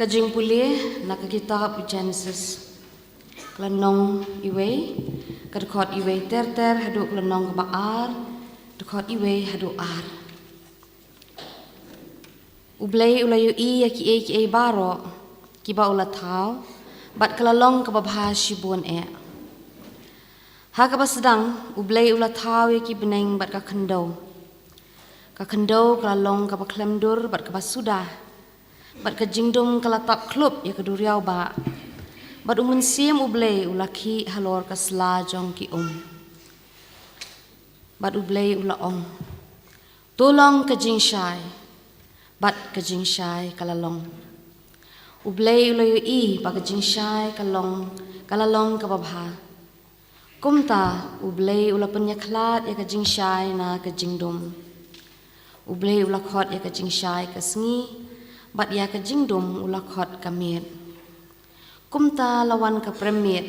Ka jingpule na ka kitab Genesis. Lynnong iwei, ka dkhot iwei ter ter haduh ka lynnong kaba ar, dkhot iwei haduh ar. U Blei u la ïohi ïa kiei kiei baroh kiba u la thaw, bad ka la long kaba bha shibun eh. Ha kaba sdang, U Blei u la thaw ïa ki bneng bad ka khyndew. Ka khyndew ka la long kaba khlem dur bad kaba suda, bad ka jingdum ka la tap khlop ïa ka duriaw bah. Bad U Mynsiem U Blei u la khih halor ka sla jong ki um. Bad U Blei u la ong, "To long ka jingshai." Bad ka jingshai ka la long. U Blei u la ïohi ba ka jingshai ka long, ka la long kaba bha. Kumta U Blei u la pynïakhlad ïa ka jingshai na ka jingdum. U Blei u la khot ïa ka jingshai ka sngi, bad ïa ka jingdum u la khot ka miet. Kumta la wan ka prem miet,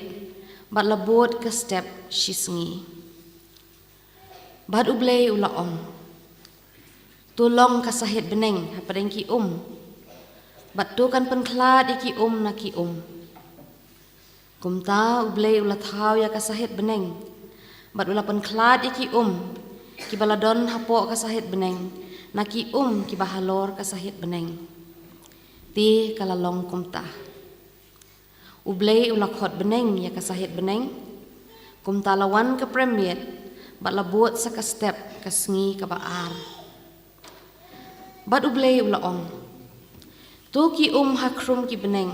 bad la bud ka step shisngi. Bad U Blei u la ong, "To long ka sahit bneng hapdeng ki um, bad to kan pynkhlad ïa ki um na ki um." Kumta U Blei u la thaw ïa ka sahit bneng, bad u la pynkhlad ïa ki um kiba la don hapoh ka sahit bneng na ki um kiba halor ka sahit bneng. Te ka la long kumta. U Blei u la khot bneng ïa ka sahit bneng. Kumta la wan ka prem miet, bad la bud sa ka step ka sngi kaba ar. Bad U Blei u la ong, "To ki um ha khrum ki bneng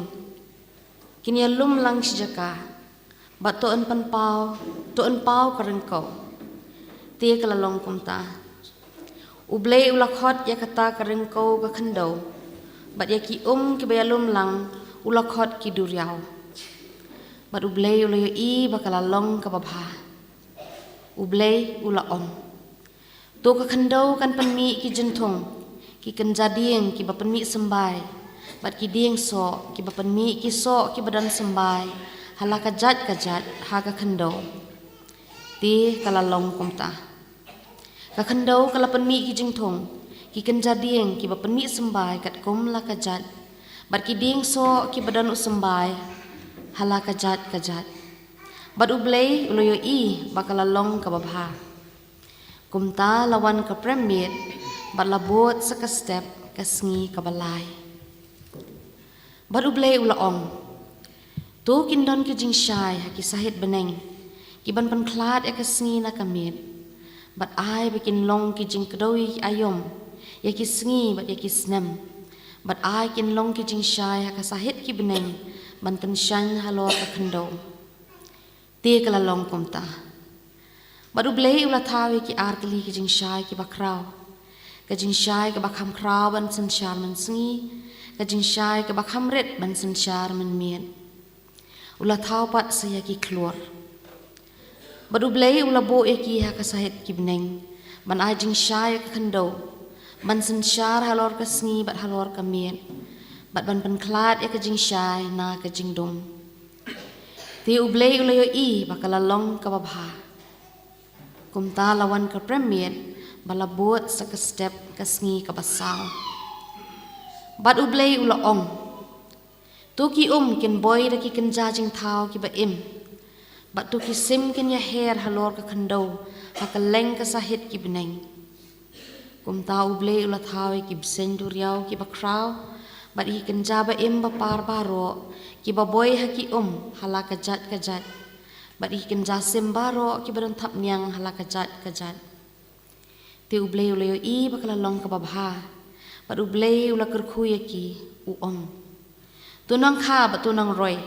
kin ïalum lang shi jaka, bad to yn pynpaw, to yn paw ka ryngkew." Te ka la long kumta. U Blei u la khot ïa kata ka ryngkew ka khyndew, bad ïa ki um kiba ïalum lang u la khot ki duriaw. Bad U Blei u la ïohi ba ka la long kaba bha. U Blei u la ong, "To ka khyndew kan pynmih ki jynthung, ki kynja dieng kiba pynmih symbai, bad ki dieng soh kiba pynmih ki soh kiba don symbai, ha la ka jait ka jait ha ka khyndew." Te ka la long kumta. Ka khyndew ka la pynmih ki jynthung, ki kynja dieng kiba pynmih symbai katkum la ka jait, bad ki dieng soh kiba don u symbai, ha la ka jait ka jait. Bad U Blei u la ïohi ba ka la long kaba bha. Kumta la wan ka prem miet, bad la bud sa ka step ka sngi kaba lai. Bad U Blei u la ong, "To kin don ki jingshai ha ki sahit bneng, ki ban pynkhlad ïa ka sngi na ka miet. Bad ai ba kin long ki jingkdew ïa ki aïom, ïa ki sngi bad ïa ki snem. Bad ai kin long ki jingshai ha ka sahit ki bneng ban tyngshaiñ halor ka khyndew." Te ka la long kumta. Bad U Blei u la thaw ïa ki ar tylli ki jingshai kiba khraw, ka jingshai kaba kham khraw ban synshar mynsngi, ka jingshai kaba kham rit ban synshar mynmiet. U la thaw pat sa ïa ki khlur. Bad U Blei u la buh ïa ki ha ka sahit ki bneng, ban ai jingshai ïa ka khyndew, ban synshar halor ka sngi bad halor ka miet, bad ban pynkhlad ïa ka jingshai na ka jingdum. Te U Blei u la ïohi ba ka la long kaba bha. Kumta la wan ka prem miet, bad la bud sa ka step ka sngi kaba saw. Bad U Blei u la ong, "To ki um kin boi da ki kynja jingthaw kiba im, bad to ki sim kin ïaher halor ka khyndew ha kylleng ka sahit ki bneng." Kumta U Blei u la thaw ïa ki bseiñ duriaw kiba khraw, bad ïa ki kynja ba im ba par baroh, kiba boi ha ki um ha la ka jait ka jait, bad ïa ki kynja sim baroh kiba don thapniang ha la ka jait ka jait. Te U Blei u la ïohi ba ka la long kaba bha, bad U Blei u la kyrkhu ïa ki, u ong, "To nang kha bad to nang roi,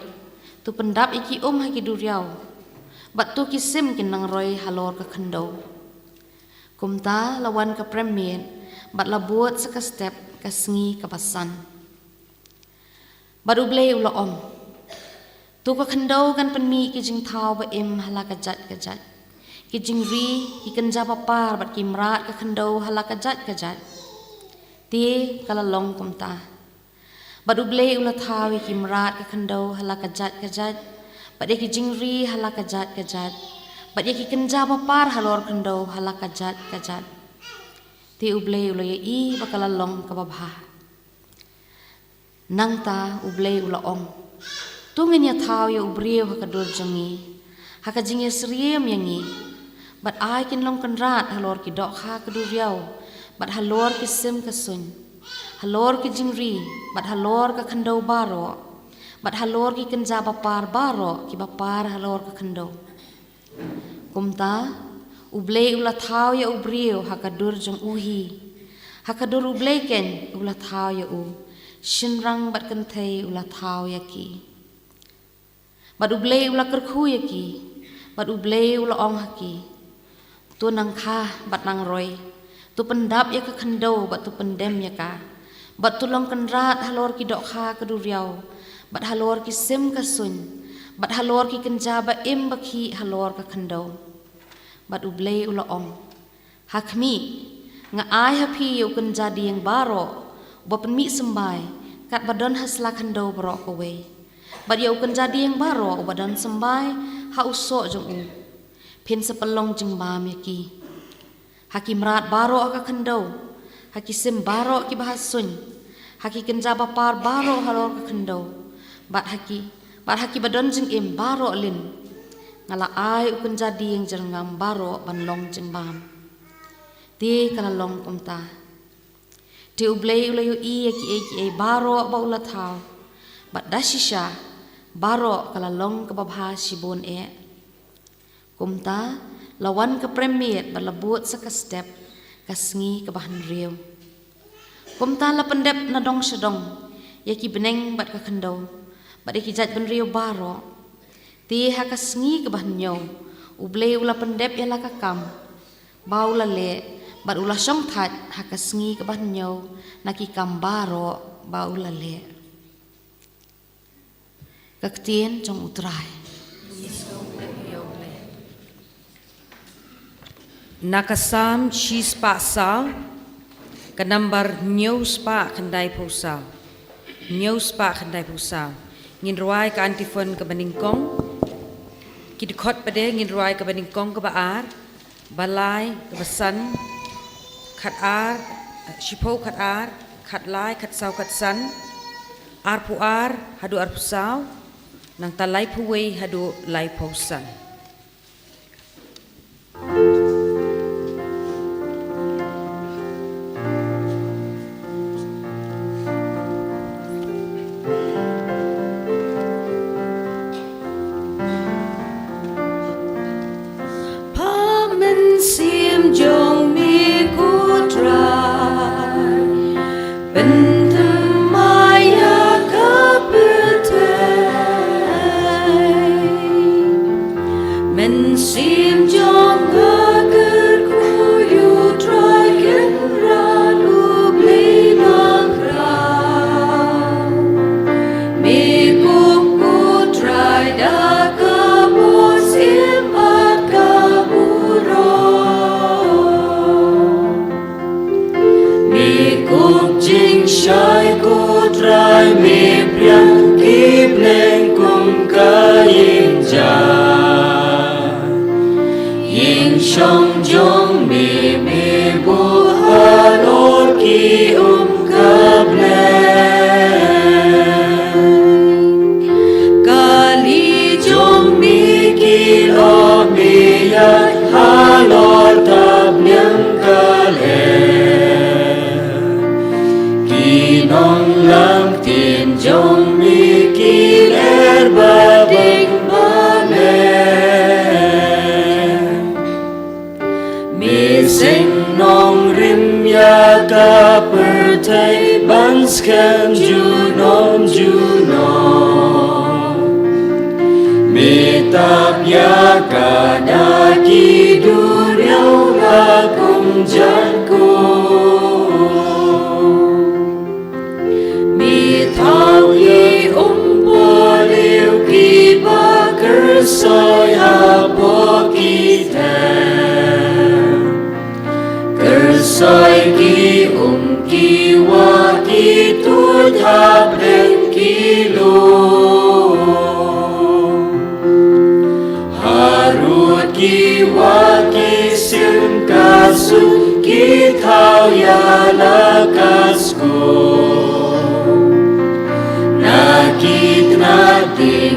to pyndap ïa ki um ha ki duriaw, bad to ki sim kin nang roi halor ka khyndew." Kumta la wan ka prem miet, bad la bud sa ka step ka sngi kaba san. Bad U Blei u la ong, "To ka khyndew kan pynmih ki jingthaw ba im ha la ka jait ka jait, ki jingri, ki kynja ba par bad ki mrad ka khyndew ha la ka jait ka jait." Te ka la long kumta. Bad U Blei u la thaw ïa ki mrad ka khyndew ha la ka jait ka jait, bad ïa ki jingri ha la ka jait ka jait, bad ïa ki kynja ba par halor khyndew ha la ka jait ka jait. Te U Blei u la ïohi ba ka la long kaba bha. Nangta U Blei u la ong, To ngin ïathaw ïa u briew ha ka dur jong ngi, ha ka jingïasyriem ïa ngi, bad ai kin long kynrad halor ki dohkha ka duriaw, bad halor ki sim ka suiñ, halor ki jingri, bad halor ka khyndew baroh, bad halor ki kynja bapar baroh kiba par halor ka khyndew. Kumta, U Blei u la thaw ïa u briew ha ka dur jong u hi. Ha ka dur U Blei keiñ u la thaw ïa u. Shynrang bad kynthei u la thaw ïa ki. Bad U Blei u la kyrkhu ïa ki. Bad U Blei u la ong ha ki, to nang kha bad nang roi. To pyndap ïa ka khyndew bad to pyndem ïa ka. Bad to long kynrad halor ki dohkha ka duriaw, bad halor ki sim ka suiñ, bad halor ki kynja ba im ba khih halor ka khyndew. Bad U Blei u la ong, ha khmih, nga ai ha phi ïa u kynja dieng baroh uba pynmih symbai, katba don ha sla khyndew baroh kawei. Bad ïa u kynja dieng baroh uba don symbai ha u soh jong u, phin sa pynlong jingbam ïa ki. Ha ki mrad baroh ha ka khyndew, ha ki sim baroh kiba ha suiñ, ha ki kynja bapar baroh halor ka khyndew, bad ha ki, bad ha kiba don jingim baroh lin, nga la ai u kynja dieng jyrngam baroh ban long jingbam. Te ka la long kumta. Te U Blei u la ïohi ïa kiei kiei baroh ba u la thaw, bad da shisha baroh ka la long kaba bha shibun eh. Kumta, la wan ka premmiet bad la bud sa ka step, ka sngi kaba hynriew. Kumta la pyndep na dong sha dong ïa ki bneng bad ka khyndew, bad ïa ki jaitbynriew baroh. Te ha ka sngi kaba hynñiew, U Blei u la pyndep ïa la ka kam ba u la leh, bad u la shongthait ha ka sngi kaba hynñiew na ki kam baroh ba u la leh. Ka ktien jong U Trai. Na ka Salm shispah saw, ka nambar hynñiew spah khyndai phew saw. Hynñiew spah khyndai phew saw. Ngin rwai ka antiphon kaba nyngkong. Ki dkhot pat de ngin rwai kaba nyngkong, kaba ar, ba lai, kaba san, khat ar, shiphew khat ar, khat lai, khat saw khat san, arphew ar haduh arphew saw, nangta laiphew wei haduh laiphew san. Pha mynsiem jong me ko Trai, pynthymmai ïa ka pyrthei. Mynsiem jong nga kyrkhu ïa u Trai Kynrad U Blei bakhraw. Me kup ko Trai da ka bor siem bad ka burom. Me kup jingshai ko Trai, me priang ki bneng kum ka ïing jar. Ïing shong jong me, me buh halor ki um ka bneng. Kali jong me ki lyoh, me ïaid halor ka bneng ka lyer. Ki nonglam ktien jong me ki lyer ba ding ba meh. Me seng nongrim ïa ka pyrthei ban skhem junom junom. Me tap ïa ka da ki duriaw la kum jaiñkup. Me thaw ki um porliew kiba kyrsoi hapoh ki them. Kyrsoi ki um ki wah ki tuid hapdeng ki lum. Harud ki wah ki sim ka suk, ki thaw ïa la ka skur. Na ki tnat ki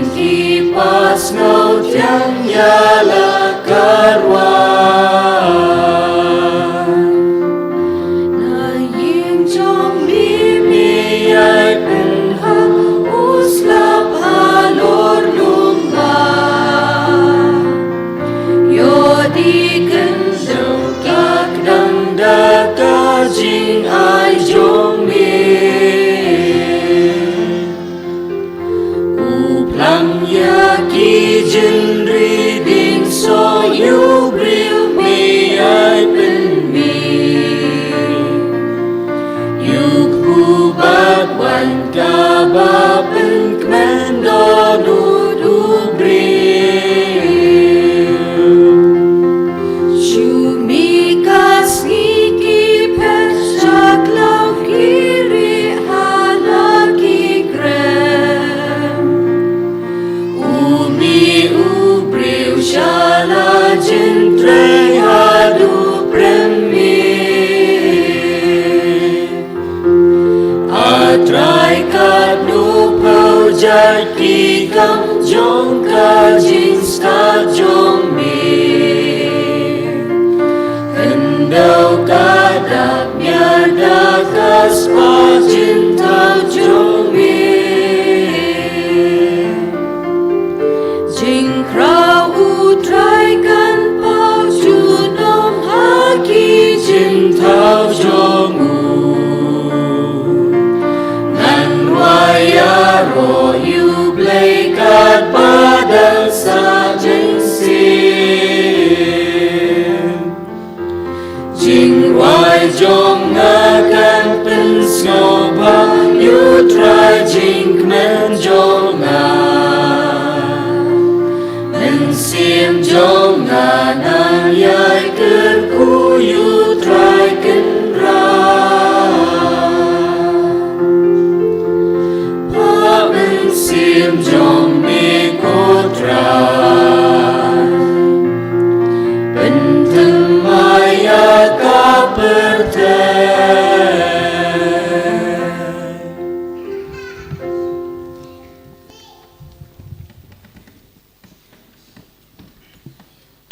Ïa ki jingri ding soh ïa u briew me ai pynmih. Ïa u kpu bad wan kaba pynkmen don u briew. Shu mih ka sngi ki phet sha khlaw ki rieh ha la ki krem. U mih u briew sha la jingtrei haduh prem mih. A Trai, katno phew jait ki kam jong ka jingstad jong me. Khyndew ka dap ïa da ka spah jingthaw jong me. Jingkhraw U Trai kan paw junom ha ki jingthaw jong u. Ngan wai ïaroh ïa U Blei katba dang sah mynsiem. Jingrwai jong nga kan pynsngewbha ïa U Trai jingkmen jong nga. Mynsiem jong nga nang ïai kyrkhu ïa U Trai Kynrad. Pha mynsiem jong me ko Trai. Pynthymmai ïa ka pyrthei.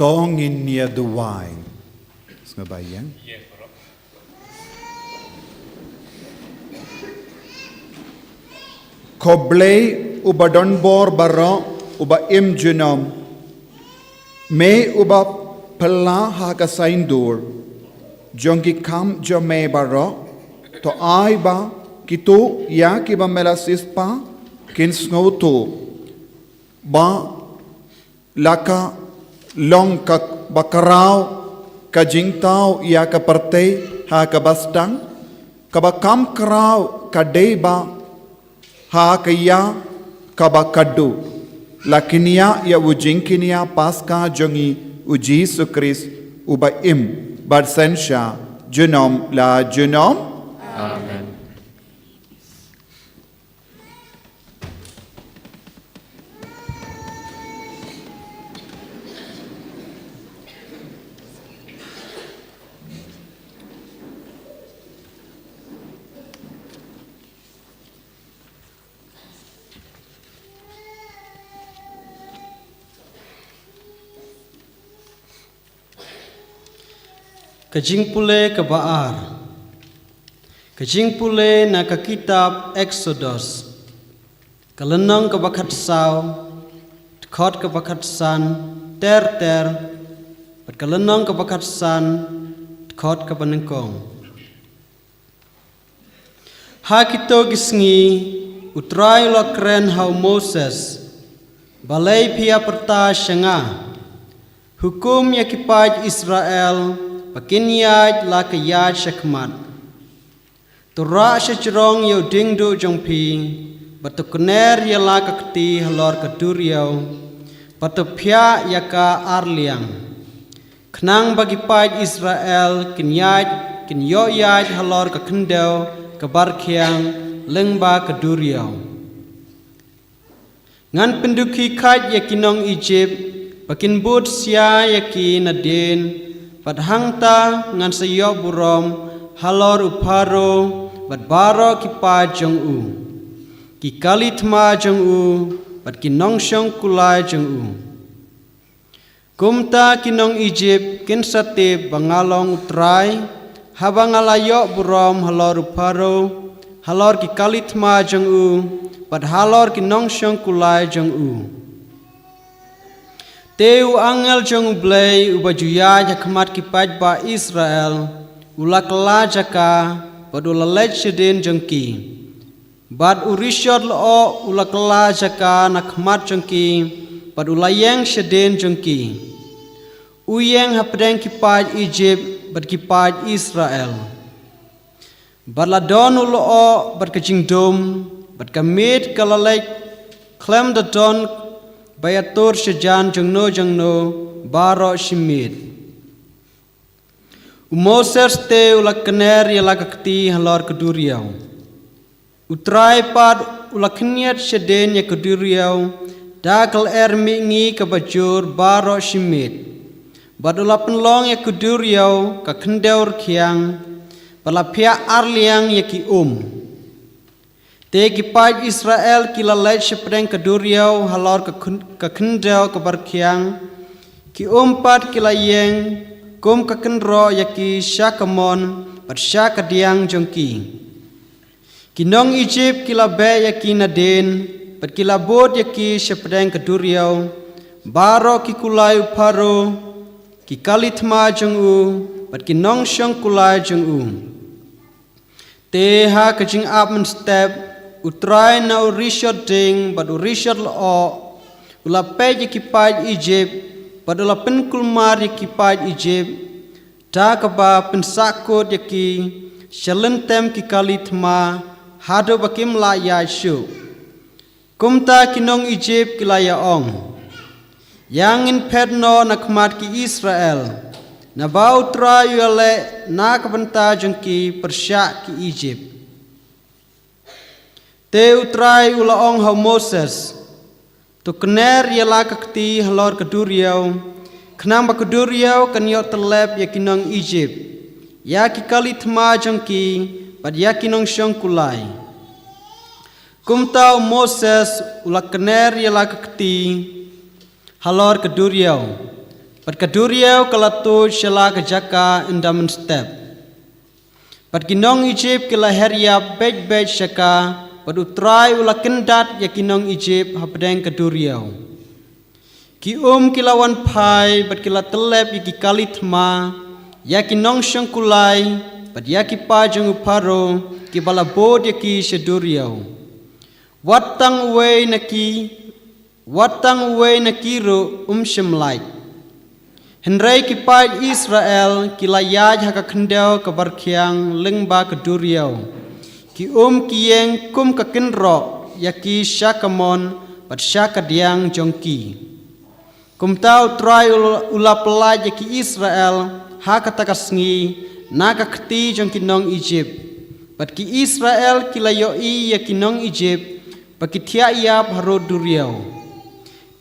To ngin ïa duwai. Sngewbha ïa. Ko Blei uba don bor baroh, uba im junom. Me uba pynlah ha ka saiñdur jong ki kam jong me baroh, to ai ba kito ïa kiba me la siewspah kin sngewthuh ba la ka long kaba khraw ka jingthaw ïa ka pyrthei ha kaba sdang, kaba kham khraw ka dei ba ha ka ïa kaba khadduh. La kñia ïa u jingkñia Paska jong ngi, U Jisu Khrist, uba im bad synshar junom la junom. Amen. Ka jingpule kaba ar. Ka jingpule na ka kitab Eksodos. Ka lynnong kaba khatsaw, dkhot kaba khatsan, ter ter, bad ka lynnong kaba khatsan, dkhot kaba nyngkong. Ha kito ki sngi, U Trai u la kren ha u Moses, balei phi ïa pyrta sha nga, hukum ïa ki paid Israel, ba kin ïaid la ka ïaid sha khmat. To rah sha jrong ïa u diengduh jong phi, bad to kner ïa la ka kti halor ka duriaw, bad to phiah ïa ka arliang. Khnang ba ki paid Israel kin ïaid, kin ïoh ïaid halor ka khyndew kaba rkhiang lyngba ka duriaw. Ngan pyndukhi khait ïa ki nong Ijipt, ba kin bud sia ïa ki nadien, bad hangta ngan sa ïoh burom halor u Pharaoh, bad baroh ki paid jong u, ki kali thma jong u, bad ki nongshong kulai jong u. Kumta ki nong Ijipt kin sa tip ba nga long U Trai, haba nga la ïoh burom halor u Pharaoh, halor ki kali thma jong u, bad halor ki nongshong kulai jong u. Te u angel jong U Blei uba ju ïaid ha khmat ki paidbah Israel, u la kylla jaka, bad u la leit shadien jong ki. Bad u rishot lyoh u la kylla jaka na khmat jong ki, bad u la ïeng shadien jong ki. U ïeng hapdeng ki paid Ijipt bad ki paid Israel. Bad la don u lyoh bad ka jingdum, bad ka miet ka la leit khlem da don ba ïatur shajan jongno jongno baroh shi miet. U Moses te u la kner ïa la ka kti halor ka duriaw. U Trai pat u la khynñiat shadien ïa ka duriaw da ka lyer mihngi kaba jur baroh shi miet. Bad u la pynlong ïa ka duriaw ka khyndew rkhiang, bad la phiah arliang ïa ki um. Te ki paid Israel ki la leit shapdeng ka duriaw halor ka khyn-, ka khyndew kaba rkhiang. Ki um pat ki la ïeng kum ka kynroh ïa ki sha ka mon bad sha ka diang jong ki. Ki nong Ijipt ki la beh ïa ki nadien, bad ki la bud ïa ki shapdeng ka duriaw, baroh ki kulai u Pharaoh, ki kali thma jong u, bad ki nongshong kulai jong u. Te ha ka jingap mynstep, u Trai na u rishot ding bad u rishot lyoh u la peit ïa ki paid Ijipt, bad u la pynkulmar ïa ki paid Ijipt, da kaba pynsahkut ïa ki sha lyntem ki kali thma, haduh ba kim lah ïaid shuh. Kumta ki nong Ijipt ki la ïa ong, ïa ngin phet noh na khmat ki Israel, naba u Trai u ïaleh na ka bynta jong ki pyrshah ki Ijipt. Te u Trai u la ong ha u Moses, to kner ïa la ka kti halor ka duriaw, khnang ba ka duriaw kan ïoh tyllep ïa ki nong Ijipt, ïa ki kali thma jong ki, bad ïa ki nongshong kulai. Kumta u Moses u la kner ïa la ka kti halor ka duriaw, bad ka duriaw ka la tuid sha la ka jaka ynda mynstep. Bad ki nong Ijipt ki la her ïap beit beit sha ka, bad u Trai u la kyndat ïa ki nong Ijipt hapdeng ka duriaw. Ki um ki la wan phai, bad ki la tyllep ïa ki kali thma, ïa ki nongshong kulai, bad ïa ki paid jong u Pharaoh, kiba la bud ïa ki sha duriaw. Wat tang uwei na ki, wat tang uwei na ki ruh um shym lait. Hynrei ki paid Israel ki la ïaid ha ka khyndew kaba rkhiang lyngba ka duriaw. Ki um ki ïeng kum ka kynroh ïa ki sha ka mon bad sha ka diang jong ki. Kumta u Trai u la, u la pyllait ïa ki Israel ha kata ka sngi na ka kti jong ki nong Ijipt. Bad ki Israel ki la ïohi ïa ki nong Ijipt ba ki thiah ïap harud duriaw.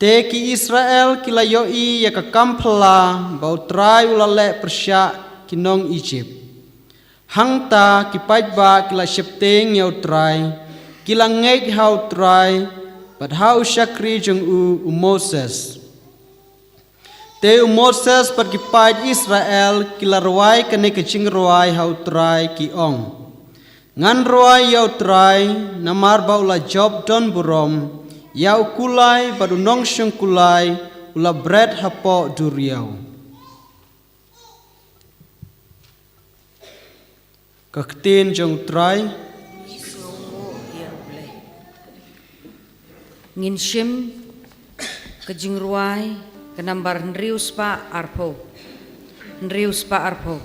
Te ki Israel ki la ïohi ïa ka kam phylla ba u Trai u la leh pyrshah ki nong Ijipt. Hangta ki paidbah ki la sheptieng ïa u Trai, ki la ngeit ha u Trai, bad ha u shakri jong u, u Moses. Te u Moses bad ki paid Israel ki la rwai kane ka jingrwai ha u Trai, ki ong, ngan rwai ïa u Trai, namar ba u la jop don burom, ïa u kulai bad u nongshong kulai u la bret hapoh duriaw. Ka ktien jong u Trai. Ngin shim ka jingrwai ka nambar hynriew spah arphew. Hynriew spah arphew.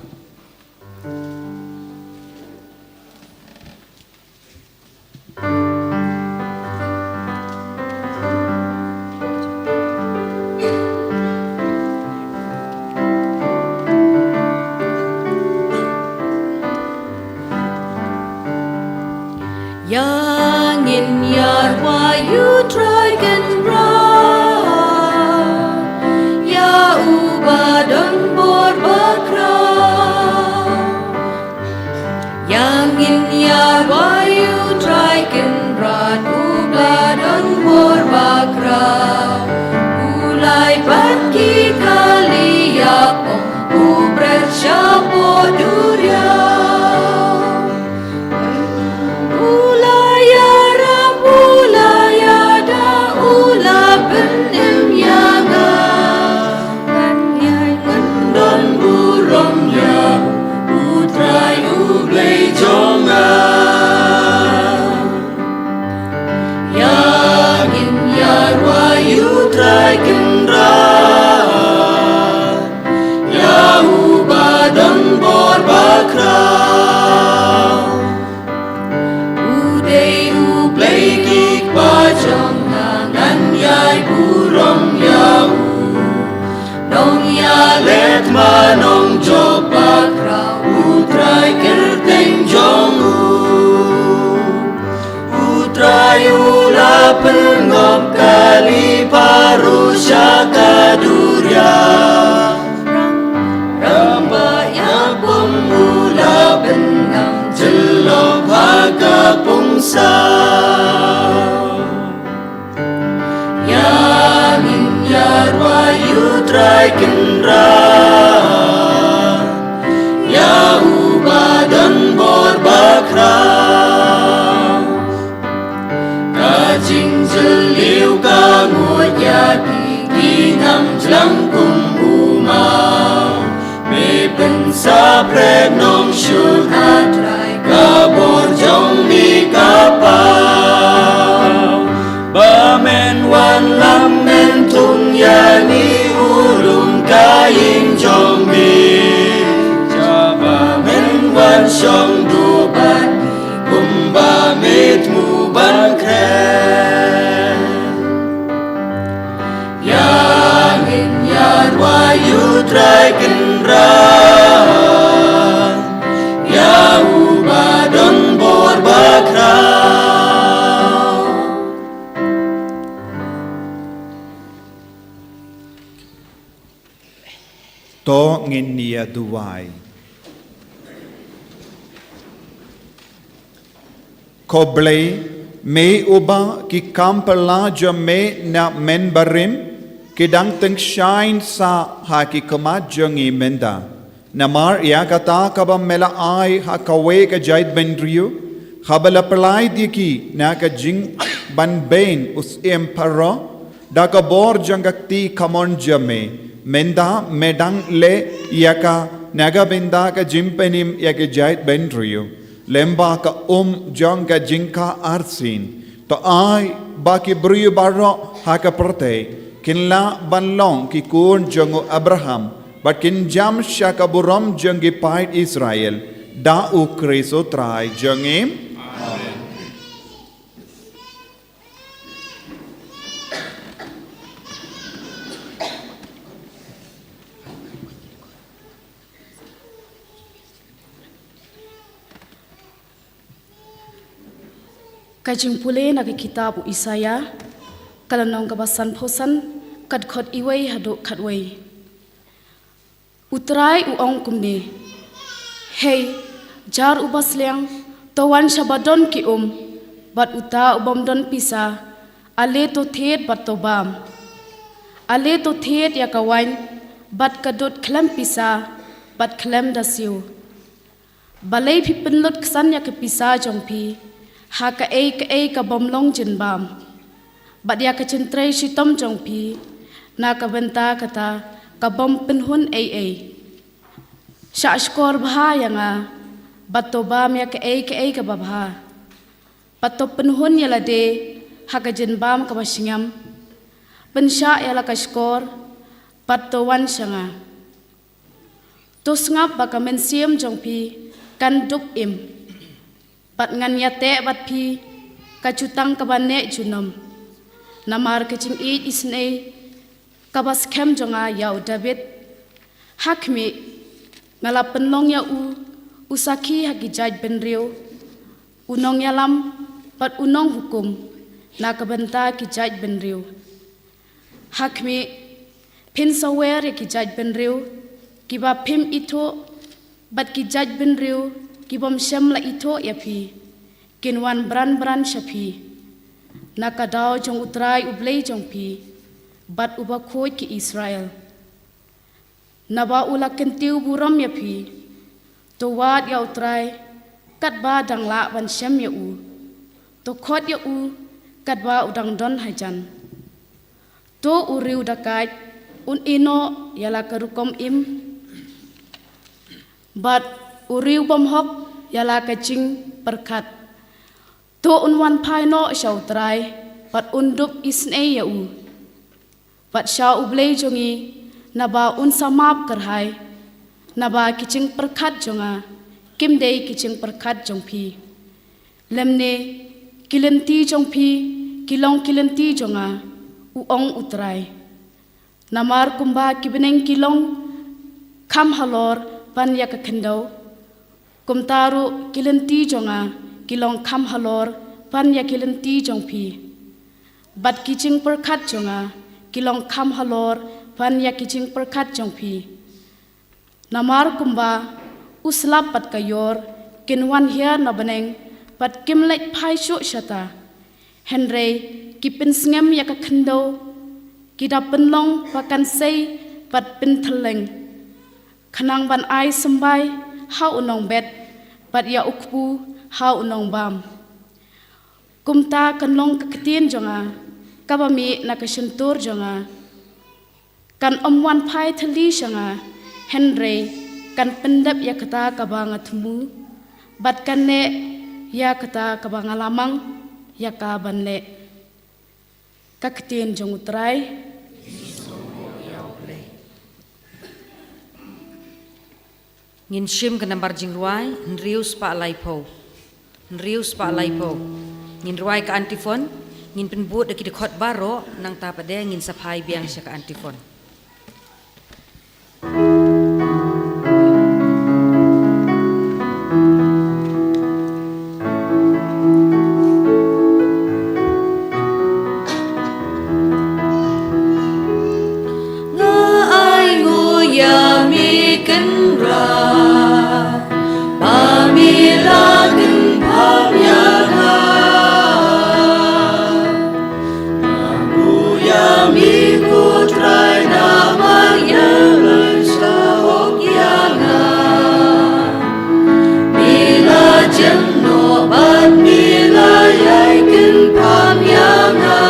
Ïa ngin ïa rwai ïa u Trai Kynrad, ïa uba don bor bakhraw. U Trai Kynrad, ïa uba don bor bakhraw. Ka jingjylliew ka nguid ïa ki, ki ngam jlang kum u maw. Me pynsaphriang nongshun, A Trai, ka bor jong me ka paw. Ba men wanlam men thung ïa ngi, u rung ka ïing jong me. Sha ba men wan shong duh bad ngi, kumba me thmu ban kren. Ïa ngin ïa rwai, U Trai Kynrad, ïa uba don bor bakhraw. To ngin ïa duwai. Ko Blei, me uba ki kam phylla jong me na mynbarim ki dang tyngshaiñ sah ha ki khmat jong ngi mynta. Namar ïa kata kaba me la ai ha kawei ka jaitbynriew, haba la pynlait ïa ki na ka jingbanbeiñ u syiem Pharaoh, da ka bor jong ka kti kamon jong me, mynta me dang leh ïa ka na ka bynta ka jingpynim ïa ka jaitbynriew, lyngba ka um jong ka jingkha arsien. To ai ba ki briew baroh ha ka pyrthei kin lah ban long ki khun jong u Abraham, bad kin jam sha ka burom jong ki paid Israel, da U Khrist U Trai jong ngi. Amen. Ka jingpule na ka kitab u Isaïah, ka lynnong kaba sanphew san, ka dkhot iwei haduh khatwei. U Trai u ong kumne: Hei, jar uba sliang, to wan sha ba don ki um, bad uta u bym don pisa, ale to thied bad to bam. Ale to thied ïa ka waiñ bad ka dud khlem pisa bad khlem da siew. Balei phi pynlut ksan ïa ka pisa jong phi ha kaei kaei ka bym long jingbam, bad ïa ka jingtrei shitom jong phi na ka bynta kata ka bym pynhun ei ei? Shah shkor bha ïa nga, bad to bam ïa kaei kaei kaba bha, bad to pynhun ïa lade ha ka jingbam kaba shngiam. Pynshah ïa la ka shkor bad to wan sha nga. To sngap ba ka mynsiem jong phi kan dup im, bad ngan ïateh bad phi ka jutang kaba neh junom. Namar ka jingïeit isynei kaba skhem jong nga ïa u David, ha khmih, nga la pynlong ïa u u sakhi ha ki jaitbynriew, u nongïalam bad u nonghukum na ka bynta ki jaitbynriew. Ha khmih, phin sawer ïa ki jaitbynriew kiba phim ithuh, bad ki jaitbynriew ki bym shym la ithuh ïa phi kin wan bran bran sha phi, na ka daw jong U Trai U Blei jong phi, bad Uba khuid ki Israel. Naba u la kyntiew burom ïa phi. To wad ïa U Trai katba dang lah ban shem ïa u. To khot ïa u katba u dang don hajan. To u riew dakaid un ïehnoh ïa la ka rukom im, bad u riew bymhok ïa la ka jingpyrkhat. To un wan phai noh sha U Trai bad un dup isynei ïa u, bad sha U Blei jong ngi, naba un sa map kyrhai. Naba ki jingpyrkhat jong nga kim dei ki jingpyrkhat jong phi, lymne ki lynti jong phi ki long ki lynti jong nga, u ong U Trai. Namar kumba ki bneng ki long kham halor ban ïa ka khyndew, kumta ruh ki lynti jong nga ki long kham halor ban ïa ki lynti jong phi, bad ki jingpyrkhat jong nga ki long kham halor ban ïa ki jingpyrkhat jong phi. Namar kumba u slap bad ka ïor kin wan hiar na bneng bad kim leit phai shuh shata, hynrei ki pynsngem ïa ka khyndew Ki da pynlong ba kan sei bad pynthylleng, khnang ban ai symbai ha u nongbet bad ïa u kpu ha u nongbam. Kumta kan long ka ktien jong nga kaba mih na ka shyntur jong nga. Kan ym wan phai thylli sha nga, hynrei kan pyndep ïa kata kaba nga thmu, bad kan neh ïa kata kaba nga la mang ïa ka ban neh. Ka ktien jong U Trai. Ngin shim ka nambar jingrwai hynriew spah laiphew. Hynriew spah laiphew. Ngin rwai ka antiphon, ngin pynbud da ki dkhot baroh, nangta pat de ngin sa phai biang sha ka antiphon. Nga ai nguh ïa me Kynrad, ba me la kynpham ïa nga. Nga nguh ïa me ko Trai namar ïa me sha hok ïa nga. Me la jem noh bad me la ïai kynpham ïa nga.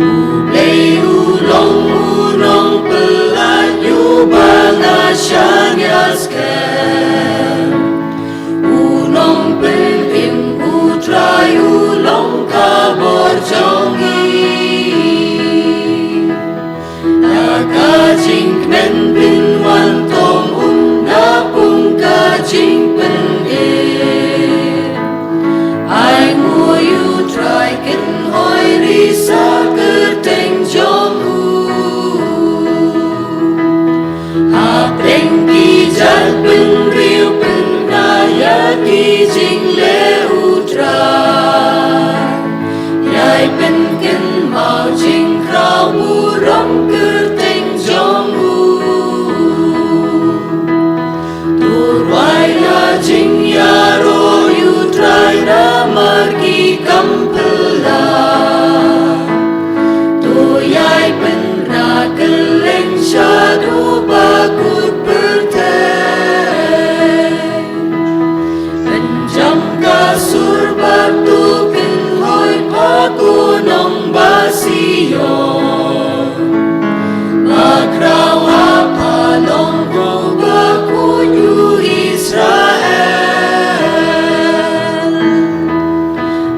U Blei u long u nongpyllait ïa uba nga shaniah skhem. U nongpynim U Trai u long ka bor jong ngi. Na ka jingkmen pynwan tong um na pung ka jingpynim. Ai nguh ïa U Trai, kynhoi ri sa kyrteng jong u. Hapdeng ki jaitbynriew pynda ïa ki jingleh U Trai. Ïai pynkynmaw jingkhraw burom kyrteng jong u. To rwai ïa jingïaroh ïa U Trai namar ki kam phylla. To ïai pynda kylleng shaduh ba kut pyrthei. Pynjam ka sur bad to kynhoi pha ko nong ba Sion. Ba khraw ha pha long ko ba kut ïa u Israel.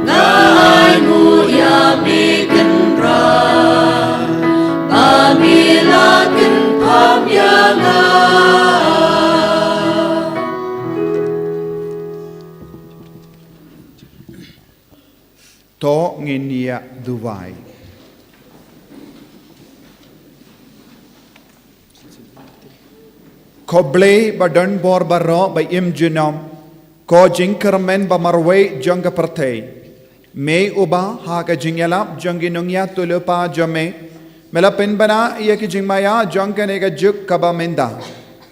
Nga ai nguh ïa me Kynrad, ba me la kynpham ïa nga. To ngin ïa duwai. Ko Blei ba don bor baroh ba im junom, ko jingkyrmen ba marwei jong ka pyrthei. Me uba ha ka jingïalap jong ki nongïathuhlypa jong me, me la pynbna ïa ki jingmaïa jong kane ka juk kaba mynta.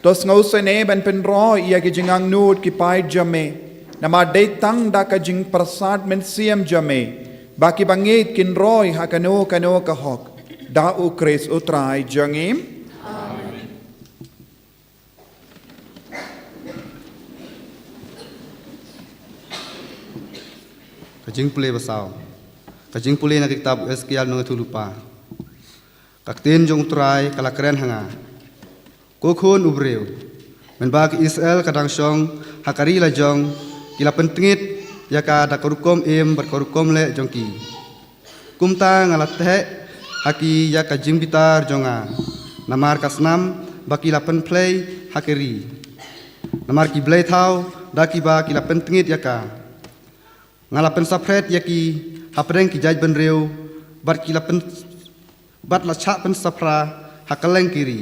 To sngewsynei ban pynroi ïa ki jingangnud ki paid jong me. Namar dei tang da ka jingpyrsad mynsiem jong me ba kiba ngeit kin roi ha kano kano ka hok. Da U Khrist U Trai jong ngi. Amen. Ka jingpule ba saw. Ka jingpule na ka kitab Esekiel nongïathuhlypa. Ka ktien jong U Trai ka la kren ha nga. Ko khun u briew, mynba ki Israel ka dang shong ha ka ri la jong, ki la pyntngit ïa ka da ka rukom im bad ka rukom leh jong ki. Kumta nga la theh ha ki ïa ka jingbitar jong nga, namar ka snam ba ki la pynphlei ha ka ri. Namar ki blei thaw da kiba ki la pyntngit ïa ka. Nga la pynsaphriang ïa ki hapdeng ki jaitbynriew, bad ki la pyn, bad la shah pynsaphriang ha kylleng ki ri.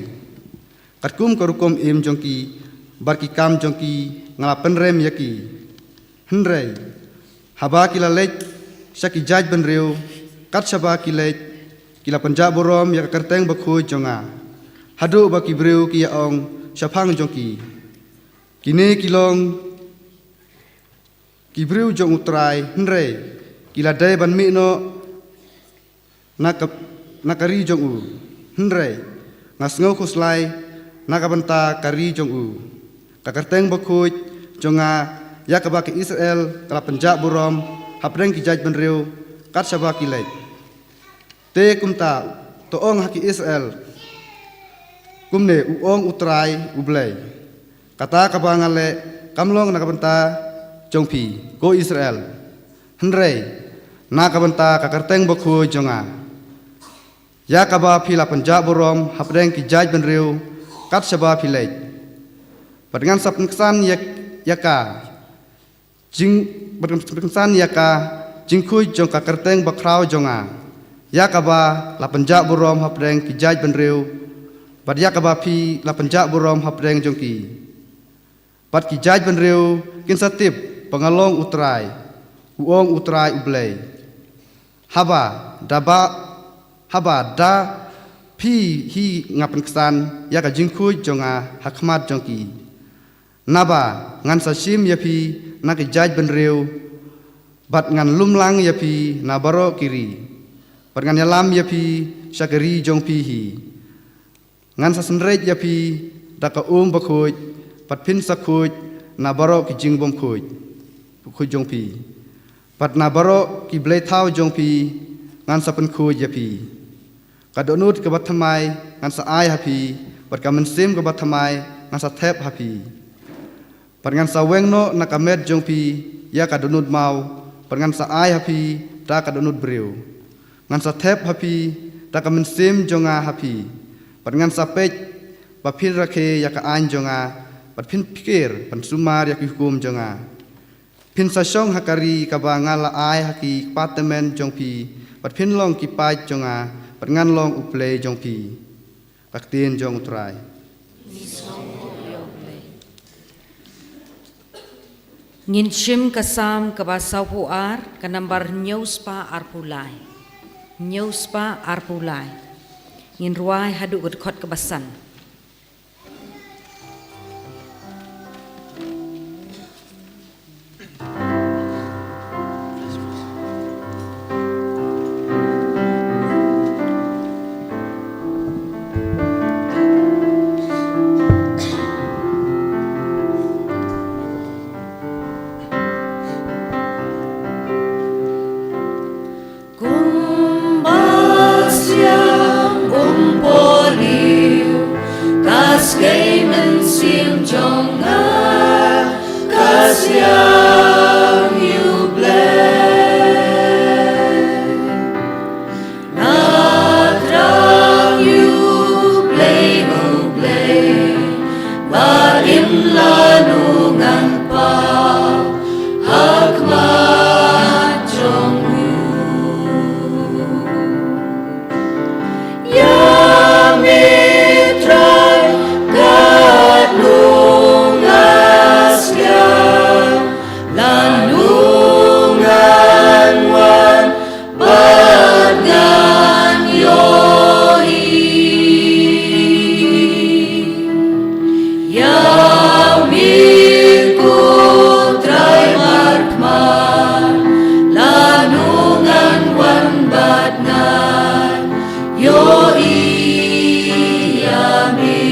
Katkum ka rukom im jong ki bad ki kam jong ki nga la pynrem ïa ki. Hynrei haba ki la leit sha ki jaitbynriew, kat shaba ki leit, ki la pynjah burom ïa ka kyrteng bakhuid jong nga, haduh ba ki briew ki ïa ong shaphang jong ki, kine ki long ki briew jong U Trai, hynrei ki la dei ban mih noh na ka, na ka ri jong u. Hynrei nga sngew khuslai na ka bynta ka ri jong u, ka kyrteng bakhuid jong nga, ïa kaba ki Israel ka la pynjah burom hapdeng ki jaitbynriew kat shaba ki leit. Te kumta to ong ha ki Israel, kumne u ong U Trai U Blei: Kata kaba nga leh kam long na ka bynta jong phi, ko Israel, hynrei na ka bynta ka kyrteng bakhuid jong nga, ïa kaba phi la pynjah burom hapdeng ki jaitbynriew kat shaba phi leit. Bad ngan sa pynksan ïa, ïa ka jing, bad ngan sa pynksan ïa ka jingkhuid jong ka kyrteng bakhraw jong nga, ïa kaba la pynjah burom hapdeng ki jaitbynriew, bad ïa kaba phi la pynjah burom hapdeng jong ki. Bad ki jaitbynriew kin sa tip ba nga long U Trai, u ong U Trai U Blei. Haba da ba, haba da phi hi nga pynksan ïa ka jingkhuid jong nga ha khmat jong ki. Naba ngan sa shim ïa phi na ki jaitbynriew, bad ngan lumlang ïa phi na baroh ki ri, bad ngan ïalam ïa phi sha ka ri jong phi hi. Ngan sa synreit ïa phi da ka um bakhuid, bad phin sa khuid na baroh ki jingbymkhuid, khuid jong phi. Bad na baroh ki bleithaw jong phi ngan sa pynkhuid ïa phi. Ka dohnud kaba thymmai ngan sa ai ha phi, bad ka mynsiem kaba thymmai ngan sa thep ha phi. Bad ngan sa weng noh na ka met jong phi ïa ka dohnud maw, bad ngan sa ai ha phi da ka dohnud briew. Ngan sa thep ha phi da ka mynsiem jong nga ha phi, bad ngan sa peit ba phin rakhe ïa ka aiñ jong nga, bad phin pyrkhat ban sumar ïa ki hukum jong nga. Phin sa shong ha ka ri kaba nga la ai ha ki kpa tymmen jong phi, bad phin long ki paid jong nga, bad ngan long U Blei jong phi. Ka ktien jong U Trai. Ngin shim ka Salm kaba sawphew ar, ka nambar hynñiew spah arphew lai. Hynñiew spah arphew lai. Ngin rwai haduh ka dkhot kaba san. Kumba sliang um pohliew, ka skei mynsiem jong nga, ka sliang ïa U Blei. Nga thrang ïa U Blei, U Blei, ba im la nongwan paw ha khmat jong u. Ïa me Trai, katno nga sliang, la nongwan wan bad ngan ïohi. Ïa me ko Trai markhmat, la nongwan wan bad ngan ïohi ïa me.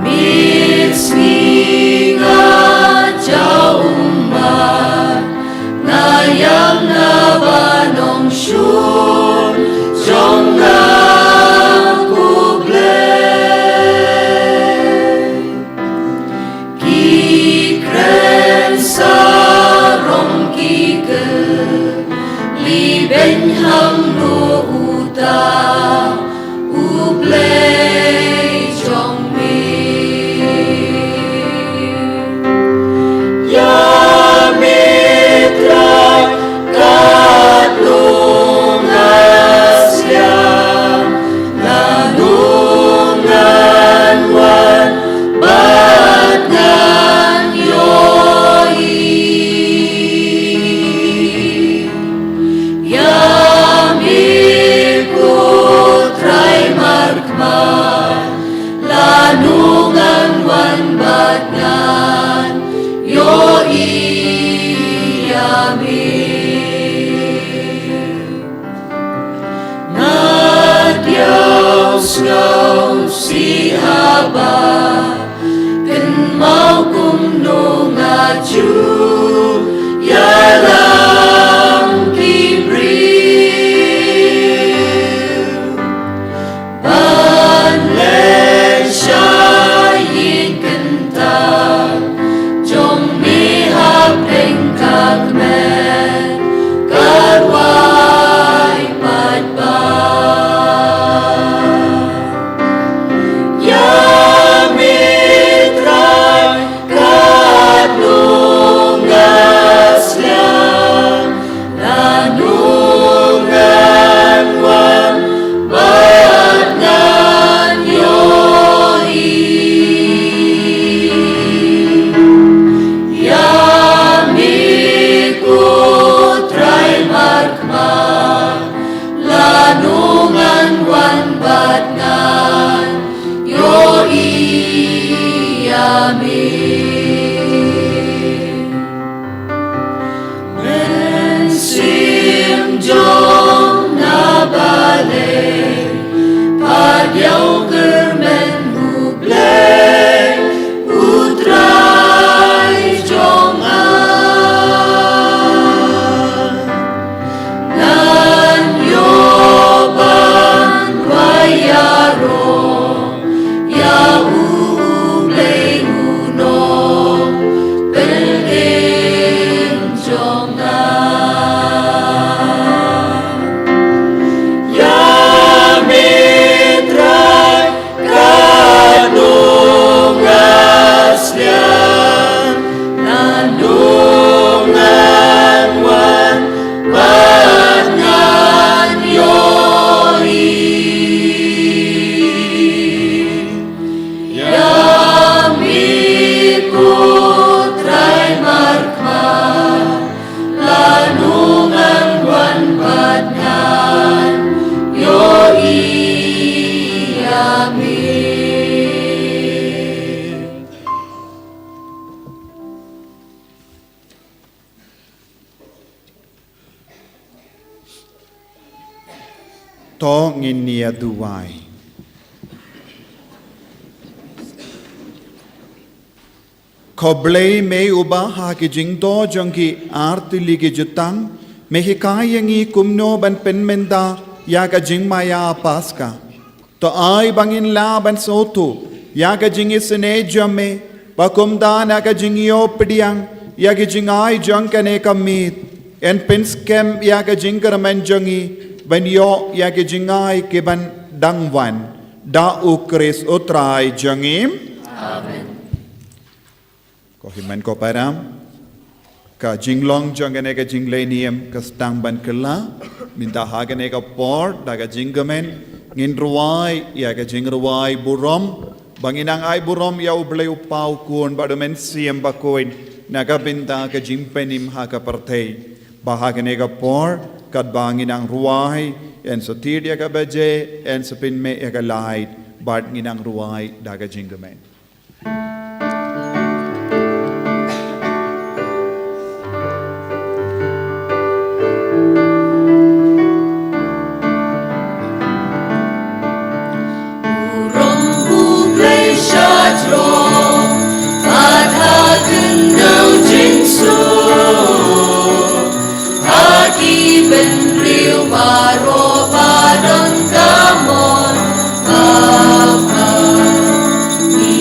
Mynsngi nga jaw ummat, nga ïam na ba nongshun jong nga, ko Blei. Ki kren sarong ki kylli beiñ hangno uta U Blei jong me. Ïa me Trai, katno nga sliang, la nongwan wan bad ngan ïohi. Ïa me ko Trai markhmat, la nongwan wan bad ngan ïohi ïa me. Sngewsih haba kynmaw kumno nga ju ïalam ki briew ban leh sha ïing kynthah jong me hapdeng ka kmen ka rwai paidbah. Ïa me Trai, katno nga sliang, lano ngan wan bad ngan ïohi. Ïa me ko Trai markhmat, lano ngan wan bad ngan ïohi ïa me. Mynsiem jong nga balei, pat ïa u kyrmen U Blei U Trai jong nga. Ngan ïoh ban wai ïaroh ïa U Blei U Nongpynim jong nga. Ïa me Trai, katno nga sliang, lano ngan wan bad ngan ïohi. Ïa me ko Trai markhmat, lano ngan wan bad ngan ïohi ïa me. To ngin ïa duwai. Khublei me uba ha ki jingdoh jong ki artylli ki jutang, me hikai ïa ngi kumno ban pynmynta ïa ka jingmaïa Paska. To ai ba ngin lah ban sngewthuh ïa ka jingisynei jong me, ba kumta na ka jingïoh pdiang ïa ki jingai jong kane ka miet, yn pynskhem ïa ka jingkyrmen jong ngi ban ïoh ïa ki jingai ki ban dang wan da U Khrist U Trai jong ngi. Amen. Ko hynmen ko para, ka jinglong jong kane ka jingleh niam ka sdang ban kylla. Mynta ha kane ka por da ka jingkmen ngin rwai ïa ka jingrwai burom, ba ngin nang ai burom ïa U Blei U Kpa U Khun bad U Mynsiem Bakhuid, na ka bynta ka jingpynim ha ka pyrthei. Ba ha kane ka por katba ngin nang rwai, yn sa thied ïa ka baje, yn sa pynmih ïa ka light, bad ngin nang rwai da ka jingkmen. Burom U Blei sha jrong, bad ha khyndew jingsuk. Ha ki bynriew baroh ba don ka mon ka pha. Ngi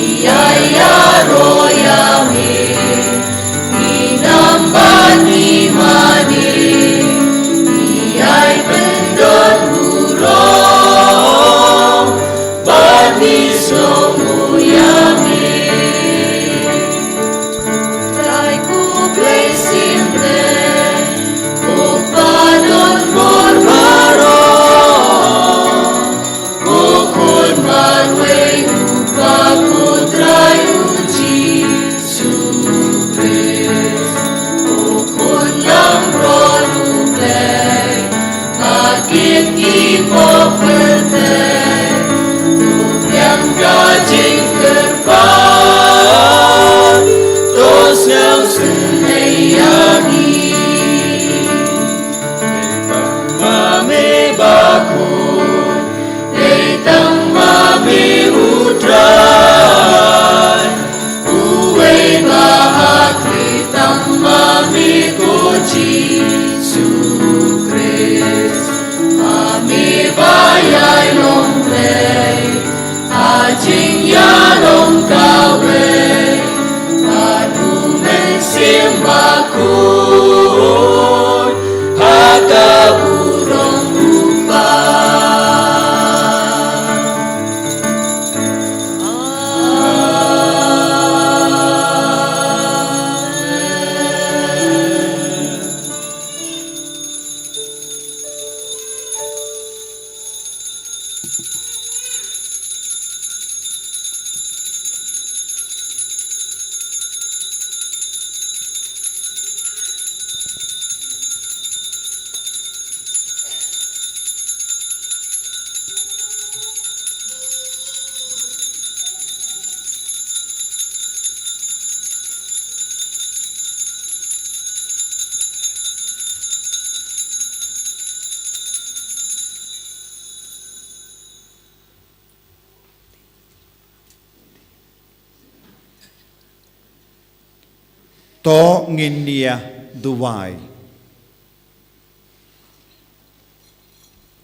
To ngin ïa duwai.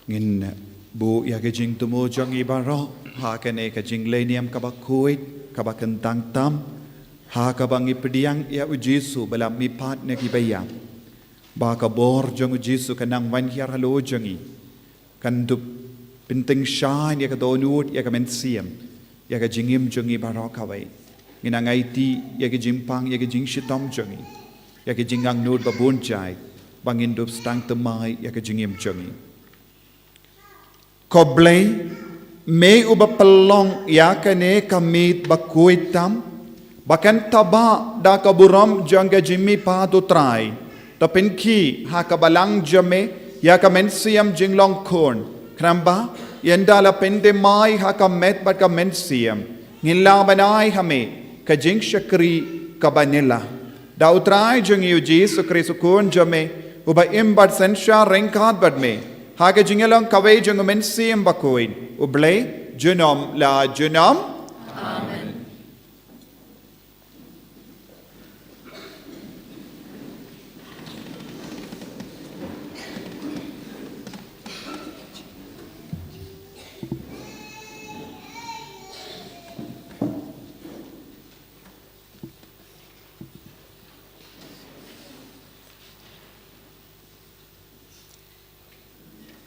Ngin buh ïa ka jingthmu jong ngi baroh ha kane ka jingleh niam kaba khuid, kaba kyntang tam, ha kaba ngi pdiang ïa u Jisu ba la mihpat na ki ba ïap. Ba ka bor jong u Jisu kan nang wan hiar halor jong ngi. Kan dup pyntyngshaiñ ïa ka dohnud ïa ka mynsiem, ïa ka jingim jong ngi baroh kawei. Ngin nang aiti ïa ka jingpang, ïa ka jingshitom jong ngi, ïa ka jingangnud ba bun jait, ba ngin dup sdang thymmai ïa ka jingim jong ngi. Ko Blei, me uba pynlong ïa kane ka miet ba khuid tam, ba kan taba da ka burom jong ka jingmihpat u Trai, to pynkhih ha ka balang jong me ïa ka mynsiem jinglong khun, khnang ba ynda la pynthymmai ha ka met bad ka mynsiem, ngin lah ban ai ha me ka jingshakri kaba nylla. Da u Trai jong ngi u Jisu Khrist u Khun jong me, uba im bad synshar ryngkat bad me ha ka jingïalong kawei jong u Mynsiem Bakhuid, U Blei, junom la junom. Amen.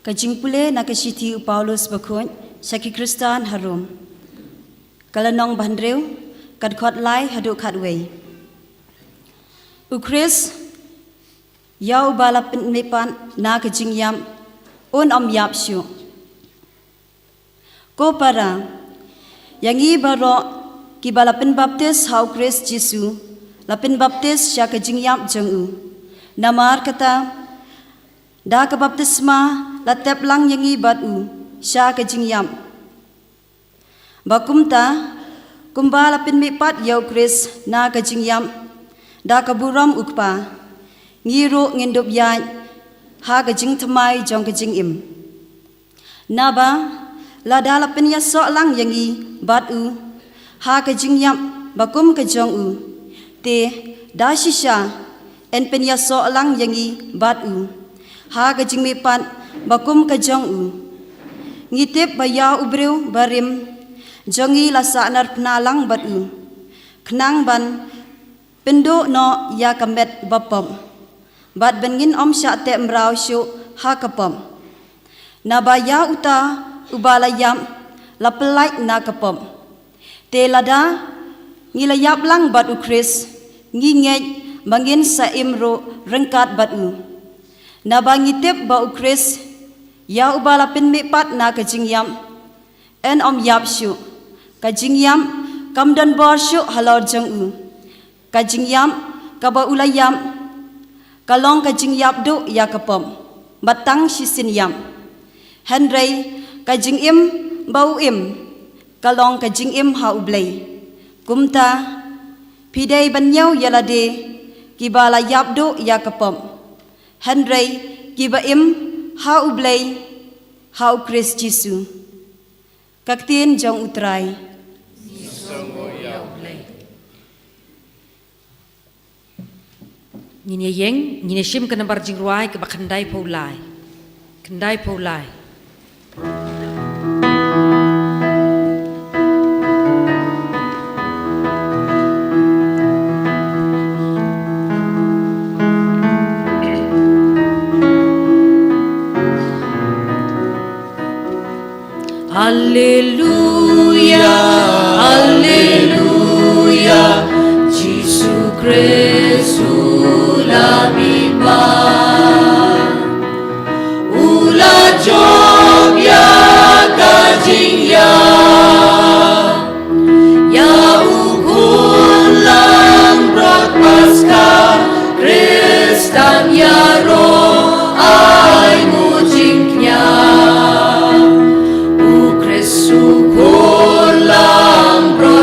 Ka jingpule na ka shithi u Paulus Bakhuid sha ki Khristan ha Rom. Ka lynnong ba hynriew, ka dkhot lai haduh khatwei. U Khrist, ïa uba la pynmihpat na ka jingïap, un ym ïap shuh. Ko para, ïa ngi baroh kiba la pynbaptis ha u Khrist Jisu, la pynbaptis sha ka jingïap jong u. Namar kata, da ka baptisma la tep lang ïa ngi bad u sha ka jingïap. Ba kumta, kumba la pynmihpat ïa u Khrist na ka jingïap da ka burom u Kpa, ngi ruh ngin dup ïaid ha ka jingthymmai jong ka jingim. Naba lada la pynïasoh lang ïa ngi bad u ha ka jingïap ba kum ka jong u, te da shisha yn pynïasoh lang ïa ngi bad u ha ka jingmihpat ba kum ka jong u. Ngi tip ba ïa u briew barim jong ngi la sahnarphna lang bad u, khnang ban pynduh noh ïa ka met bapop, bad ban ngin ym shah teh mraw shuh ha ka pop. Naba ïa uta uba la ïap la pyllait na ka pop. Te lada ngi la ïap lang bad u Khrist, ngi ngeit ba ngin sa im ruh ryngkat bad u. Naba ngi tip ba u Khrist, ïa uba la pynmihpat na ka jingïap, yn ym ïap shuh. Ka jingïap kam don bor shuh halor jong u. Ka jingïap kaba u la ïap, ka long ka jingïap duh ïa ka pop, ba tang shisien ïap. Hynrei ka jingim ba u im, ka long ka jingim ha U Blei. Kumta, phi dei ban ñiew ïa lade kiba la ïap duh ïa ka pop, hynrei kiba im ha U Blei, ha u Khrist Jisu. Ka ktien jong U Trai. Ngin ïa ïeng, ngin ïa shim ka nambar jingrwai kaba khyndaiphew lai. Khyndaiphew lai. Alleluia, alleluia, Jisu Khrist u la mihpat. U la jop ïa ka jingïap. Ïa u khun langbrot Paskha, Khrist dang ïaroh ai nguh jingkñia. U Khrist u khun langbrot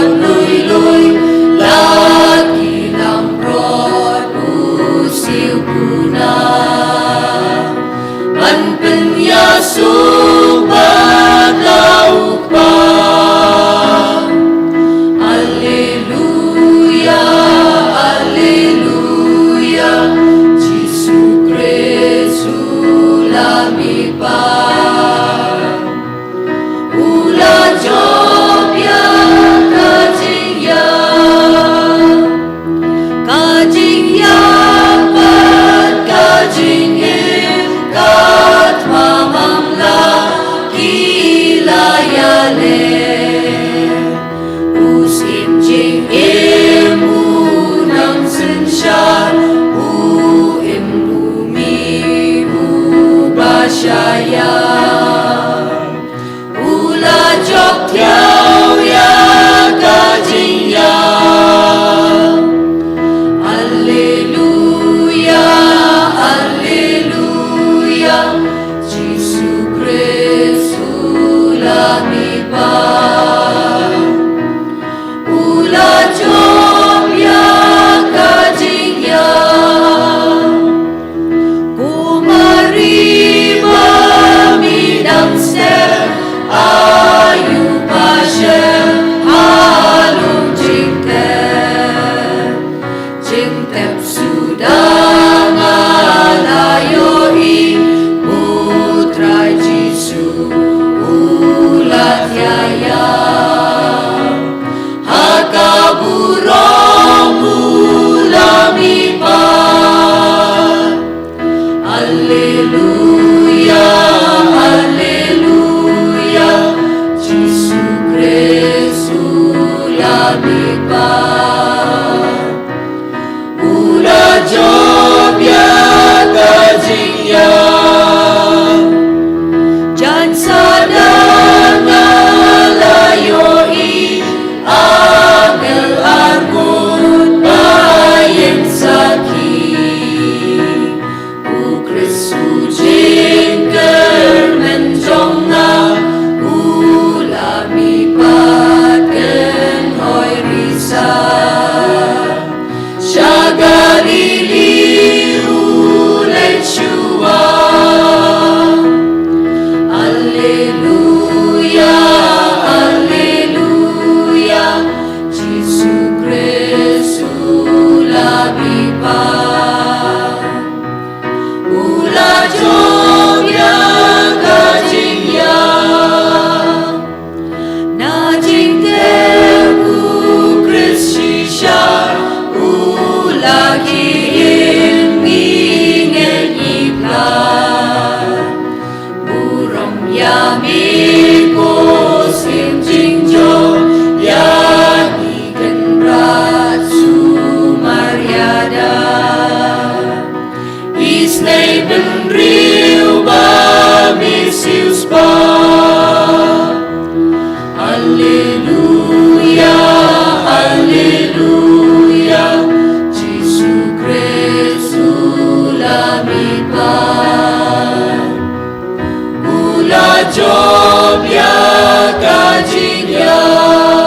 Shaya, u la jop thiaw ïa ka jingïap. Alleluia, alleluia, Jisu Khrist u la mihpat. U la jop ïa ka jingïap. Ko Mari ba midang step, ayu pasher ha lum jingtep. Jingtep suda nga la ïohi, U Trai Jisu u la thiah ïa. Ha ka burom u la mihpat. Alleluia, alleluia, Jisu Khrist u la mihpat. U la jop ïa ka jingïap. Jan sa dang nga la ïohi, angel arngut ba ïeng sakhi. U Khrist u jingkyrmen jong nga, u la mihpat kynhoi risa. Sha Galili u leit shuwa. Alleluia, alleluia, Jisu Khrist u la mihpat. U la jop ïa ka jingïap. Na jingtep U Khrist shisha, u la khie im, ngi ngeit ngi pla. Burom ïa me ko Syiem Jingjop, ïa ngi Kynrad sumar ïada. Isynei bynriew ba me siewspah. Alleluia, alleluia, Jisu Khrist u la mihpat. U la jop ïa ka jingïap.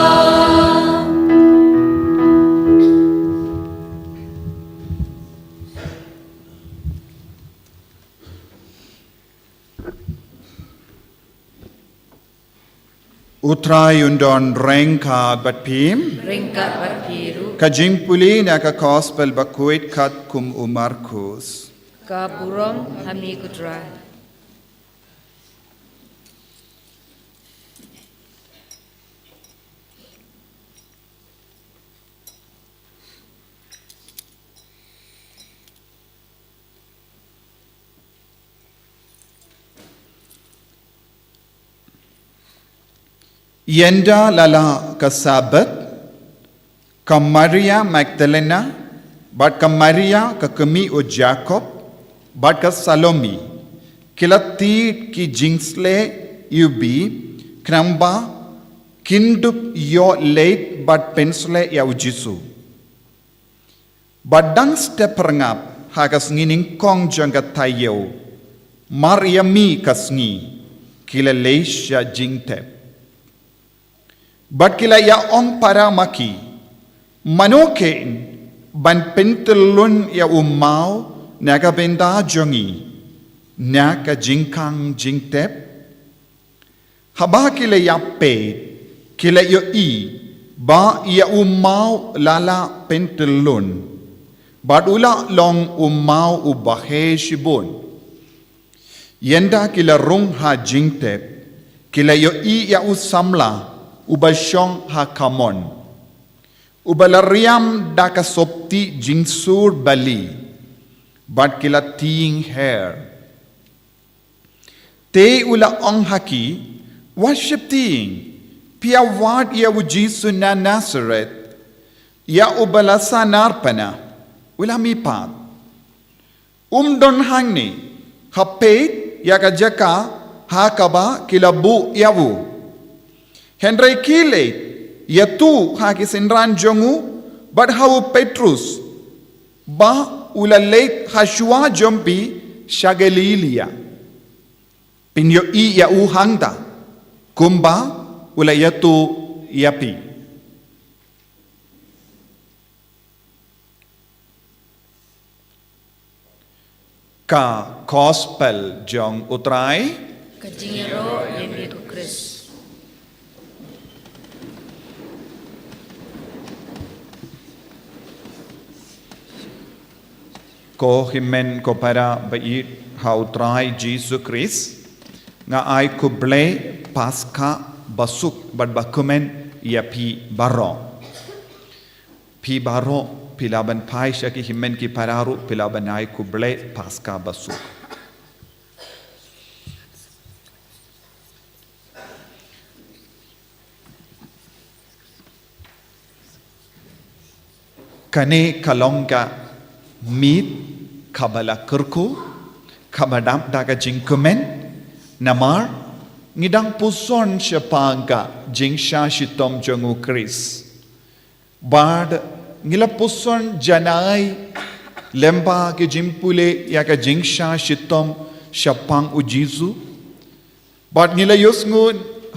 U Trai un don ryngkat bad phi. Ryngkat bad phi ruh. Ka jingpule na ka Gospel bakhuid katkum u Markus. Ka burom ha me ko Trai. Ynda la lah ka Sabbath, ka Maria Magdalena, bad ka Maria ka kmie u Jakob, bad ka Salome, ki la tied ki jingsleh ïa u bih, khnang ba kin dup ïoh leit bad pynsleh ïa u Jisu. Bad dang step pyrngap ha ka sngi nyngkong jong ka taïew, mar ïa mih ka sngi, ki la leit sha jingtep. Bad ki la ïa ong para ma ki, mano kein ban pyntyllun ïa u maw na ka bynta jong ngi na ka jingkhang jingtep? Haba ki la ïa peit, ki la ïohi ba ïa u maw la lah pyntyllun, bad u la long u maw uba heh shibun. Ynda ki la rung ha jingtep, ki la ïohi ïa u samla uba shong ha kamon, uba la riam da ka sopti jingsur bali, bad ki la tieng her. Te u la ong ha ki, wat sheptieng, phi ïa wad ïa u Jisu na Nasareth, ïa uba la sahnarphna, u la mihpat. Um don hangne, ha peit, ïa ka jaka ha kaba ki la buh ïa u. Hynrei ki leit ïathuh ha ki synran jong u bad ha u Petrus ba u la leit ha shuwa jong phi sha Galilia. Phin ïohi ïa u hangta kumba u la ïathuh ïa phi. Ka Gospel jong U Trai. Ka jingïaroh ïa me ko Khrist. Ko hynmen ko para ba ïeit ha U Trai Jisu Khrist, nga ai khublei Paskha basuk bad bakmen ïa phi baroh. Phi baroh phi lah ban phai sha ki hynmen ki para ruh phi lah ban ai khublei Paskha basuk. Kane ka long ka miet kaba la kyrkhu, kaba dap da ka jingkmen, namar ngi dang puson shaphang ka jingshah shitom jong U Khrist. Bad ngi la puson janai lyngba ki jingpule ïa ka jingshah shitom shaphang U Jisu. Bad ngi la ïohsngew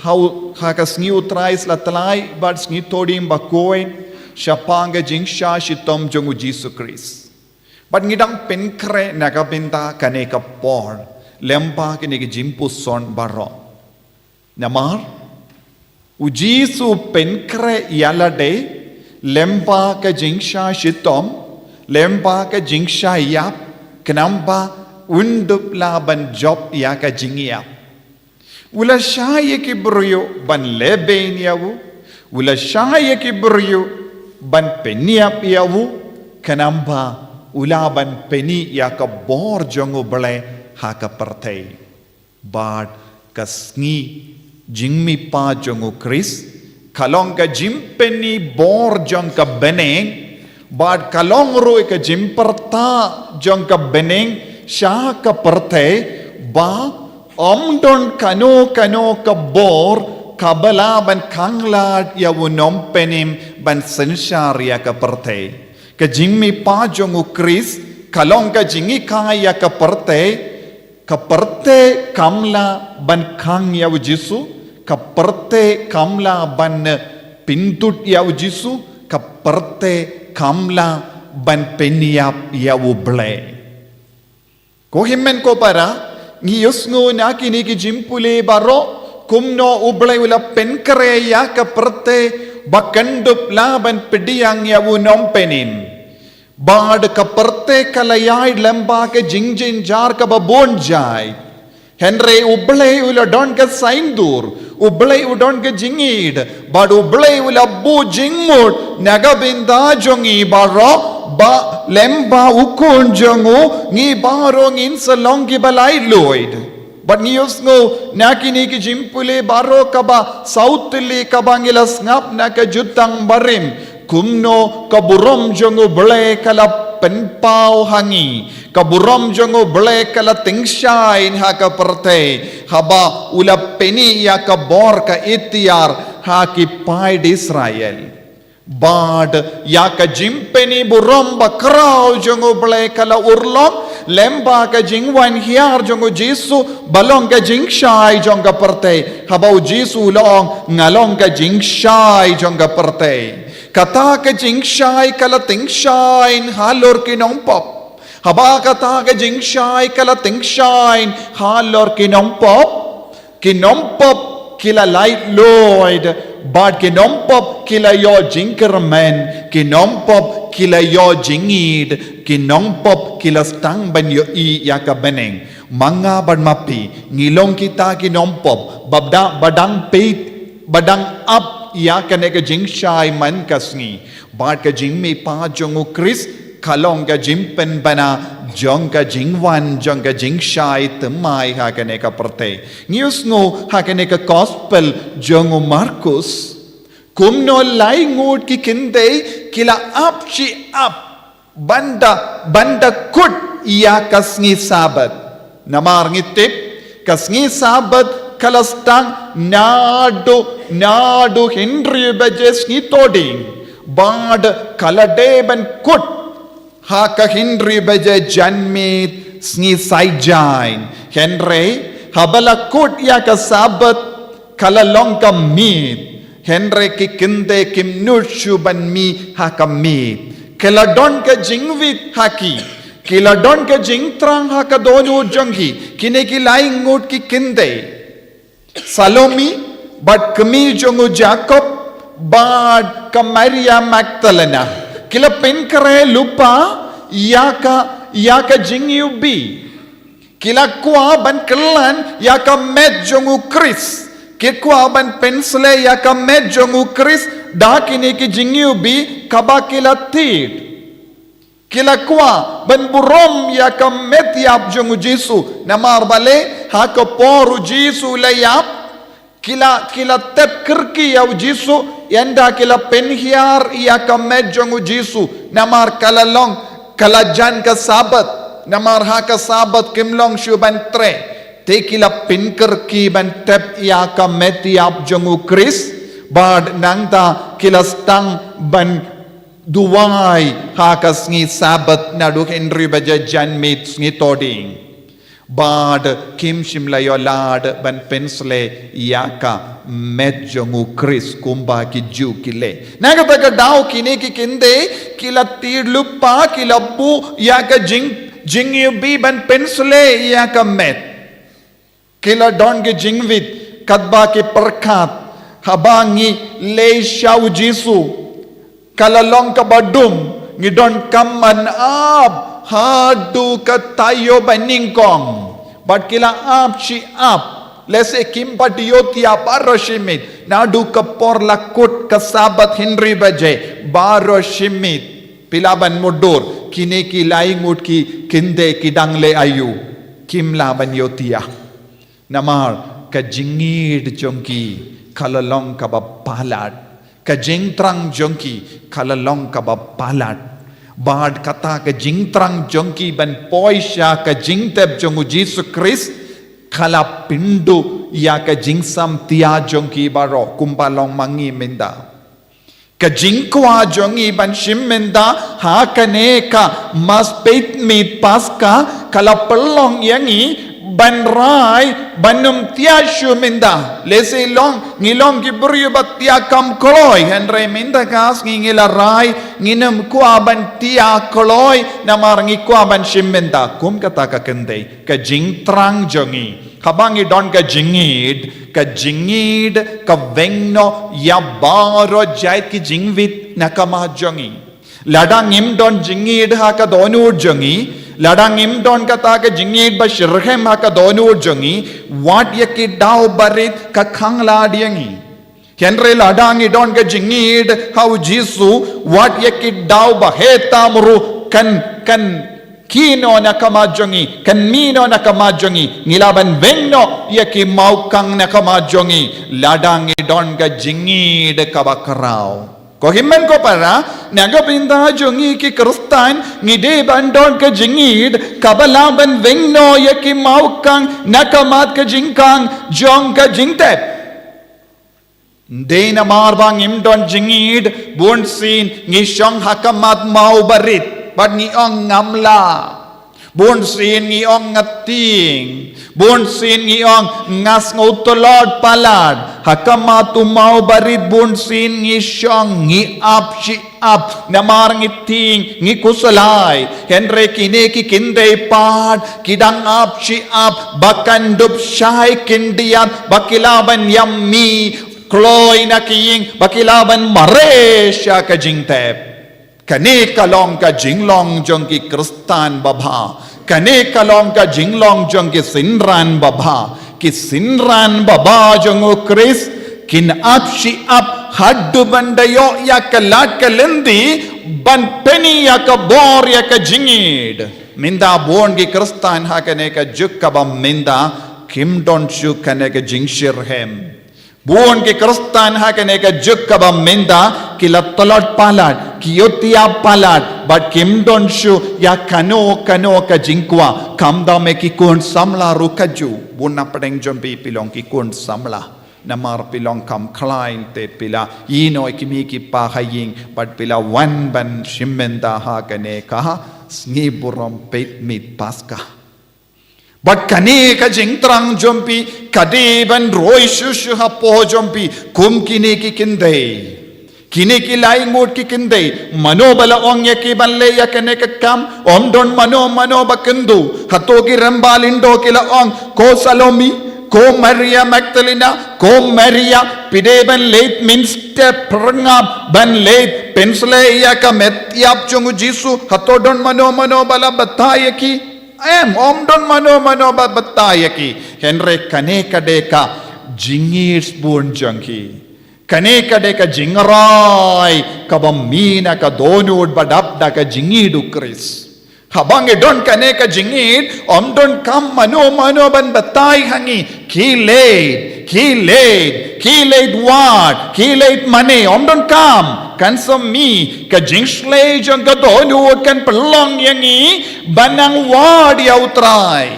ha u, ha ka sngi U Trai sla tlai bad sngi Thohdieng ba khuid shaphang ka jingshah shitom jong U Jisu Khrist. Bad ngi dang pynkhreh na ka bynta kane ka por lyngba kine ki jingpuson baroh. Namar U Jisu u pynkhreh ïa lade lyngba ka jingshah shitom, lyngba ka jingshah ïap, khnang ba un dup lah ban jop ïa ka jingïap. U la shah ïa ki briew ban lehbeiñ ïa u, u la shah ïa ki briew ban pynïap ïa u, khnang ba u lah ban pyni ïa ka bor jong U Blei ha ka pyrthei. Bad ka sngi jingmihpat jong U Khrist ka long ka jingpyni bor jong ka bneng, bad ka long ruh ka jingpyrta jong ka bneng sha ka pyrthei, ba ym don kano kano ka bor kaba lah ban khang lad ïa u Nongpynim ban synshar ïa ka pyrthei. Ka jingmihpat jong U Khrist ka long ka jinghikai ïa ka pyrthei. Ka pyrthei kam lah ban khang ïa U Jisu, ka pyrthei kam lah ban, eh, pyndut ïa U Jisu, ka pyrthei kam lah ban pynïap ïa U Blei. Ko hynmen ko para, ngi ïohsngew na kine ki jingpule baroh kumno U Blei u la pynkhreh ïa ka pyrthei ba kan dup lah ban pdiang ïa u Nongpynim. Bad ka pyrthei ka la ïaid lyngba ka jingjynjar kaba bun jait. Hynrei U Blei u la don ka saiñdur, U Blei u don ka jingïeid, bad U Blei u la buh jingmut na ka bynta jong ngi baroh, ba lyngba U Khun jong u ngi baroh ngin sa long kiba laitluid. Bad ngi ïohsngew na kine ki jingpule baroh kaba saw tylli kaba ngi la sngap na ka jutang barim, kumno ka burom jong U Blei ka la pynpaw ha ngi, ka burom jong U Blei ka la tyngshaiñ ha ka pyrthei, haba u la pyni ïa ka bor ka iktiar ha ki paid Israel. Bad ïa ka jingpyni burom bakhraw jong U Blei ka la urlong lyngba ka jingwan hiar jong U Jisu ba long ka jingshai jong ka pyrthei. Haba U Jisu u la ong, nga long ka jingshai jong ka pyrthei. Kata ka jingshai ka la tyngshaiñ halor ki nongpop. Haba kata ka jingshai ka la tyngshaiñ halor ki nongpop, ki nongpop ki la laitluid, bad ki nongpop ki la ïoh jingkyrmen, ki nongpop ki la ïoh jingïeid, ki nongpop ki la sdang ban ïohi ïa ka bneng. Ma nga bad ma phi ngi long kita ki nongpop ba da-, ba dang peit, ba dang ap ïa kane ka jingshai man ka sngi. Bad ka jingmihpat jong U Khrist ka long ka jingpynbna jong ka jingwan jong ka jingshai thymmai ha kane ka pyrthei. Ngi ïohsngew ha kane ka Gospel jong u Markus, kumno lai ngut ki kynthei ki la ap shi ap ban da, ban da kut ïa ka sngi Sabbath. Namar ngi tip Ka sngi Sabbath ka la sdang naduh, naduh hynriew baje sngi Thohdieng. Bad ka la dei ban kut ha ka hynriew baje janmiet sngi Saitjaiñ. Hynrei haba la kut ïa ka Sabbath ka la long ka miet. Hynrei ki kynthei kim nud shuh ban mih ha ka miet. Ki la don ka jingwit ha ki. Ki la don ka jingthrang ha ka dohnud jong ki. Kine ki lai ngut ki kynthei, Salome, bad kmie jong u Jakob, bad ka Maria Magdalena, ki la pynkhreh lypa ïa ka, ïa ka jingiwbih. Ki la kwah ban kyllan ïa ka met jong u Khrist. Ki kwah ban pynsleh ïa ka met jong u Khrist da kine ki jingiwbih kaba ki la thied. Ki la kwah ban burom ïa ka met ïap jong u Jisu. Namar balei, ha ka por u Jisu u la ïap, ki la, ki la tep kyrkieh ïa u Jisu, ynda ki la pynhiar ïa ka met jong u Jisu. Namar ka la long, ka la jan ka Sabbath. Namar ha ka Sabbath kim long shuh ban treh. Te ki la pynkyrkieh ban tep ïa ka met ïap jong u Khrist. Bad nangta ki la sdang ban duwai ha ka sngi Sabbath naduh hynriew baje janmiet sngi Thohdieng. Bad kim shym la ïoh lad ban pynsleh ïa ka met jong u Khrist kumba ki Jiw ki leh. Na kata ka daw kine ki kynthei ki la thied lypa, ki la buh ïa ka jing, jingiwbih ban pynsleh ïa ka met. Ki la don ki jingwit, katba ki pyrkhat, haba ngi leit sha u Jisu, ka la long kaba dum, ngi donkam ban ap haduh ka taïew banyngkong. Bad ki la ap shi ap, lehse kim pat ïoh thiah baroh shi miet, naduh ka por la kut ka Sabbath hynriew baje, baroh shi miet. Phi lah ban mutdur, kine ki lai ngut ki kynthei ki dang leh aïu, kim lah ban ïoh thiah. Namar ka jingïeid jong ki ka la long kaba palat. Ka jingthrang jong ki ka la long kaba palat. Bad kata ka jingthrang jong ki ban poi sha ka jingtep jong u Jisu Khrist ka la pynduh ïa ka jingsam thiah jong ki baroh kumba long ma ngi mynta. Ka jingkwah jong ngi ban shim mynta ha kane ka Mass Peit Miet Paska ka la pynlong ïa ngi ban rai ban ym thiah shuh mynta. Lehse long, ngi long ki briew ba thiah kam kloi, hynrei mynta ka sngi ngi la rai ngin ym kwah ban thiah kloi namar ngi kwah ban shim mynta. Kum kata ka kynthei, ka jingthrang jong ngi. Haba ngi don ka jingïeid, ka jingïeid ka weng noh ïa baroh jait ki jingwit na ka mat jong ngi. Lada ngim don jingïeid ha ka dohnud jong ngi, lada ngim don kata ka jingïeid ba shitrhem ha ka dohnud jong ngi, wat ïa ki daw barit ka khanglad ïa ngi. Hynrei lada ngi don ka jingïeid ha u Jisu, wat ïa ki daw ba heh tam ruh kan, kan kiew noh na ka mat jong ngi, kan mih noh na ka mat jong ngi, ngi lah ban weng noh ïa ki mawkang na ka mat jong ngi, lada ngi don ka jingïeid kaba khraw. Ko hynmen ko para, na ka bynta jong ngi ki Khristan, ngi dei ban don ka jingïeid kaba lah ban weng noh ïa ki mawkang na ka mat ka jingkhang jong ka jingtep. Dei namar ba ngim don jingïeid, bunsien ngi shong ha ka mat maw barit, bad ngi ong ngam lah. Bunsien ngi ong nga tieng, bunsien ngi ong nga sngew tlot palat. Ha ka mat u maw barit bunsien ngi shong, ngi ap shi ap, namar ngi tieng, ngi khuslai. Hynrei kine ki kynthei pat ki dang ap shi ap ba kan dup shai khyndiat, ba ki lah ban ïam mih kloi na ka ïing, ba ki lah ban mareh sha ka jingtep. Kane ka long ka jinglong jong ki Khristan babha. Kane ka long ka jinglong jong ki synran babha. Ki synran babha jong u Khrist kin ap shi ap haduh ban da ïoh ïa ka lad ka lynti ban pyni ïa ka bor ïa ka jingïeid. Mynta bun ki Khristan ha kane ka juk kaba mynta kim don shuh kane ka jingshitrhem. Bun ki Khristan ha kane ka juk kaba mynta ki la tlot palat, ki ïoh tiap palat, bad kim don shuh ïa kano kano ka jingkwah, khamtam ïa ki khun samla ruh kajuh. Bun na pdeng jong phi phi long ki khun samla. Namar phi long kham khlaiñ te phi la ïehnoh ïa ki kmie ki kpa ha ïing, bad phi la wan ban shim bynta ha kane ka sngi burom peit miet Paskha. Bad kane ka jingthrang jong phi ka dei ban roi shuh shuh hapoh jong phi kum kine ki kynthei. Kine ki lai ngut ki kynthei, mano ba la ong ïa ki ban leh ïa kane ka kam? Ym don mano mano ba kynduh. Hato ki rangbah lyngdoh ki la ong, ko Salome, ko Maria Magdalena, ko Maria, phi dei ban leit mynstep phyrngap ban leit pynshlei ïa ka met ïap jong u Jisu? Hato don mano mano ba la batai ïa ki? Em, ym don mano mano ba batai ïa ki. Hynrei kane ka dei ka jingïeit bun jong ki. Kane ka dei ka jingrai kaba mih na ka dohnud ba dap da ka jingïeit u Khrist. Haba ngi don kane ka jingïeit, ym don kam mano mano ban batai ha ngi, khie leit, khie leit, khie leit wad, khie leit mane, ym don kam. Kan sa mih ka jingshlei jong ka dohnud, kan pynlong ïa ngi ban nang wad ïa u Trai.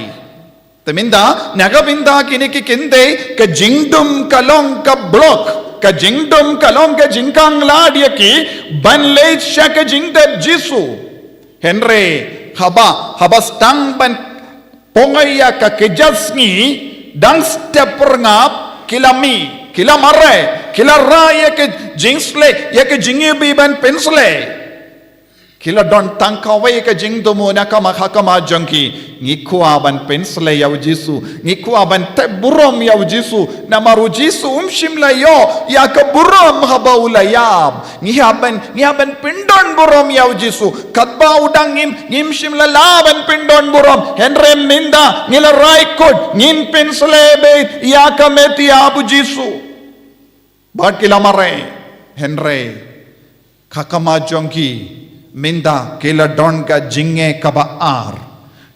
Te mynta, na ka bynta kine ki kynthei, ka jingdum ka long ka block, ka jingdum ka long ka jingkhang lad ïa ki ban leit sha ka jingtep Jisu. Hynrei haba, haba sdang ban poi ïa ka kjat sngi, dang step phyrngap, ki la mih, ki la mareh, ki la rai ïa ka jingshlei, ïa ka jingïohi ban pynshlei. Ki la don tang kawei ka jingthmu na ka ma, ha khmat jong ki, ngi kwah ban pynshlei ïa u Jisu, ngi kwah ban tep burom ïa u Jisu. Namar u Jisu um shym la ïoh ïa ka burom haba u la ïap. Ngi hap ban, ngi hap ban pyndon burom ïa u Jisu. Katba u dang im, ngim shym la lah ban pyndon burom. Hynrei mynta ngi la rai kut, ngin pynshlei beit ïa ka met ïap u Jisu. Bad ki la mareh, hynrei ha khmat jong ki mynta ki la don ka jingeh kaba ar.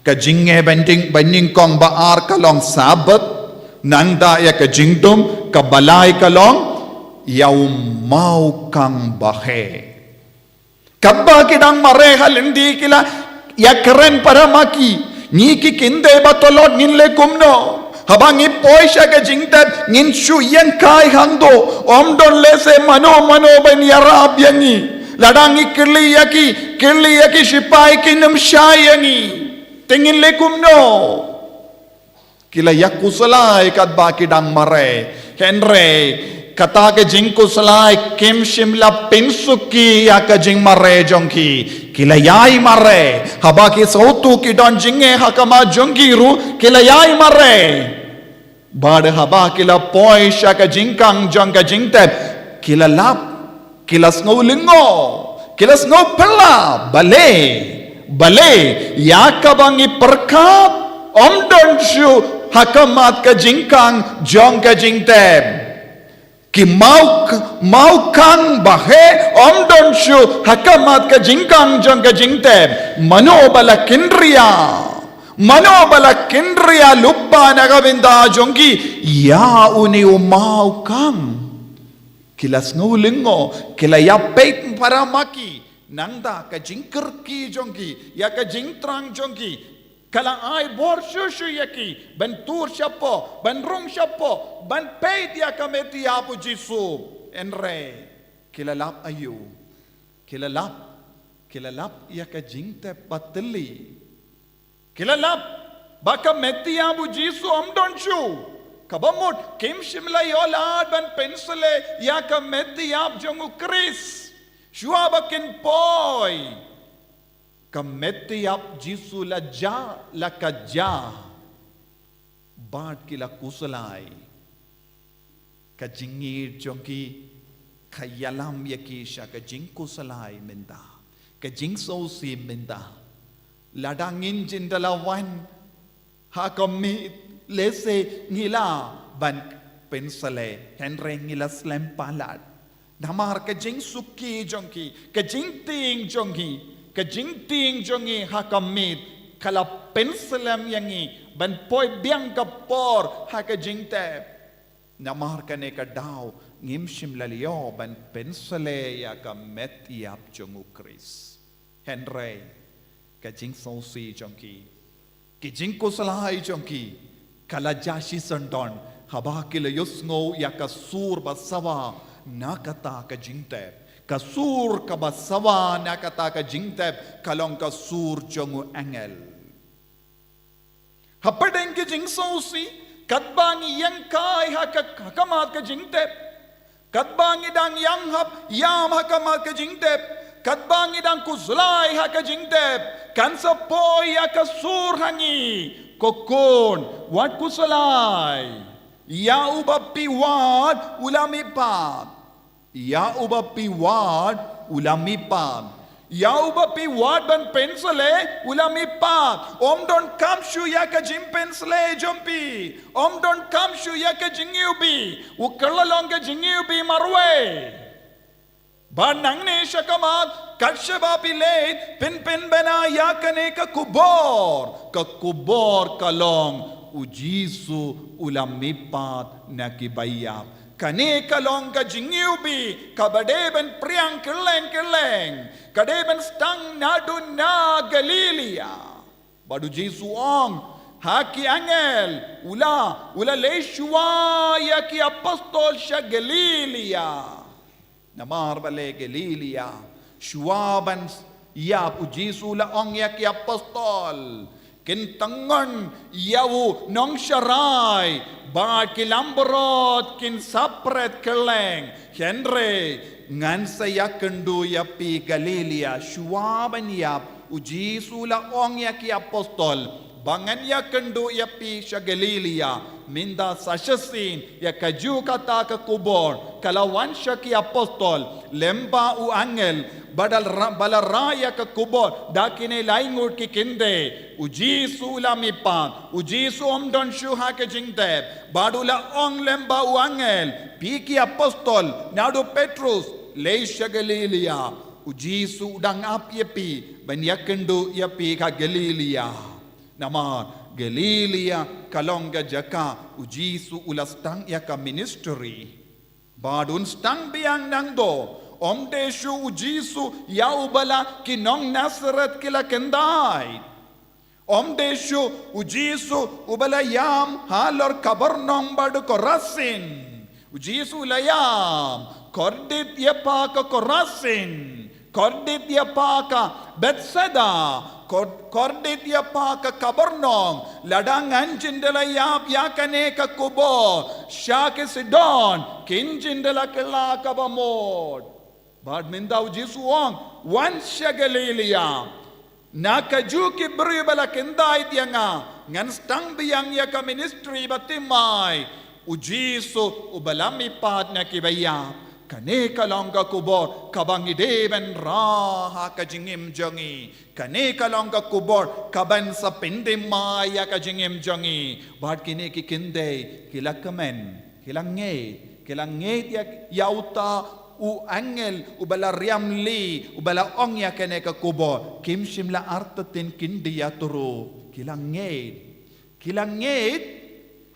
Ka jingeh ba nyngkong, ba nyngkong ba ar ka long Sabbath, nangta ïa ka jingdum, kaba lai ka long ïa u mawkhang ba heh. Katba ki dang mareh ha lynti ki la ïakren para ma ki, ngi ki kynthei ba tlot ngin leh kumno? Haba ngi poi sha ka jingtep ngin shu ïeng kai hangto, ym don lehse mano mano ban ïarap ïa ngi. Lada ngi kylli ïa ki, kylli ïa ki shipai kin ym shai ïa ngi. Te ngin leh kumno? Ki la ïakhuslai katba ki dang mareh. Hynrei kata ka jingkhuslai kim shym la pynsuki ïa ka jingmareh jong ki. Ki la ïai mareh. Haba ki sngewthuh ki don jingeh ha khmat jong ki ruh, ki la ïai mareh. Bad haba ki la poi sha ka jingkhang jong ka jingtep, ki la lap. Ki la sngew lyngngoh, ki la sngew phylla, balei, balei ïa kaba ngi pyrkhat ym don shuh ha khmat ka jingkhang jong ka jingtep. Ki maw, mawkhang ba heh ym don shuh ha khmat ka jingkhang jong ka jingtep. Mano ba la kynriah? Mano ba la kynriah lypa na ka bynta jong ki? Ïa une u mawkhang. Ki la sngew lyngngoh, ki la ïapeit para ma ki, nangta ka jingkyrkieh jong ki ïa ka jingthrang jong ki ka la ai bor shuh shuh ïa ki ban tur shapoh, ban rung shapoh, ban peit ïa ka met ïap u Jisu. Hynrei ki la lap aïu? Ki la lap, ki la lap ïa ka jingtep ba thylli. Ki la lap ba ka met ïap u Jisu ym don shuh. Kaba mut kim shym la ïoh lad ban pynshlei ïa ka met ïap jong u Khrist. Shuwa ba kin poi, ka met ïap Jisu la jah, la ka jah. Bad ki la khuslai. Ka jingïeit jong ki ka ïalam ïa ki sha ka jingkhuslai mynta, ka jingsngewsih mynta. Lada ngin jin da la wan ha ka miet, lehse ngi lah ban pynshlei, hynrei ngi la slem palat. Namar ka jingsuki jong ki, ka jingtieng jong ki, ka jingtieng jong ngi ha ka miet ka la pynslem ïa ngi ban poi biang ka por ha ka jingtep. Namar kane ka daw Ngim shym la ïoh ban pynsleh ïa ka met ïap jong u Khrist. Hynrei ka jingsngewsih jong ki, ki jingkhuslai jong ki, ka la jah shisyndon haba ki la ïohsngew ïa ka sur ba sawa na kata ka jingtep. Ka sur kaba sawa na kata ka jingtep ka long ka sur jong u angel. Hapdeng ki jingsngewsih, katba ngi ïeng kai ha ka, ha khmat ka jingtep, katba ngi dang ïeng hap ïam ha khmat ka jingtep, katba ngi dang khuslai ha ka jingtep, kan sa poi ïa ka sur ha ngi, "Ko khun, wat khuslai. Ïa uba phi wad u la mihpat. Ïa uba phi wad u la mihpat. Ïa uba phi wad ban pynsleh u la mihpat. Ym donkam shuh ïa ka jingpynsleh jong phi. Ym donkam shuh ïa ka jingiwbih. U Khrist u long ka jingiwbih marwei." Bad nangne sha khmat, kat shaba phi leit, phin pynbna ïa kane ka khubor. Ka khubor ka long, "U Jisu u la mihpat na kiba ïap." Kane ka long ka jingiwbih kaba dei ban phriang kylleng kylleng, ka dei ban sdang naduh na Galilaia. Bad u Jisu u ong ha ki angel, u la, u la leit shuwa ïa ki apostol sha Galilaia. Namar balei Galilaia? Shuwa ban ïap, u Jisu u la ong ïa ki apostol, "Kin tyngon ïa u nongsharai, bad ki langbrot kin sa pret kylleng. Hynrei ngan sa ïakynduh ïa phi Galilaia." Shuwa ban ïap, u Jisu u la ong ïa ki apostol, "Ba ngan ïakynduh ïa phi sha Galilaia." Mynta sa shisien ïa kajuh kata ka khubor ka la wan sha ki apostol lyngba u angel, ba da la ra-, ba la rah ïa ka khubor da kine lai ngut ki kynthei. U Jisu u la mihpat, u Jisu um don shuh ha ka jingtep. Bad u la ong lyngba u angel, "Phi ki apostol, naduh Petrus, leit sha Galilaia. U Jisu u dang ap ïa phi, ban ïakynduh ïa phi ha Galilaia." Namar Galilaia ka long ka jaka u Jisu u la sdang ïa ka ministry. Bad un sdang biang nangto. Um dei shuh u Jisu ïa uba la ki nong Nasareth ki la kyntait. Um dei shuh u Jisu uba la ïam halor Kapernaum bad Korasin. U Jisu u la ïam, "Kordit ïa pha ka Korasin, kordit ïa pha ka Bethsaida, kor-, kordit ïa pha ka Kapernaum. Lada ngan jin da la ïap ïa kane ka khubor sha ki Sidon, kin jin da la kylla kaba mut." Bad mynta u Jisu u ong, "Wan sha Galilaia. Na kajuh ki briew ba la kyntait ïa nga, ngan sdang biang ïa ka ministry ba thymmai." U Jisu uba la mihpat na kiba ïap. Kane ka long ka khubor kaba ngi dei ban rah ha ka jingim jong ngi. Kane ka long ka khubor kaban sa pynthymmai ïa ka jingim jong ngi. Bad kine ki kynthei ki la kmen, ki la ngeit, ki la ngeit ïa, ïa uta u angel uba la riam lih, uba la ong ïa kane ka khubor. Kim shym la artatien khyndiat ruh, ki la ngeit. Ki la ngeit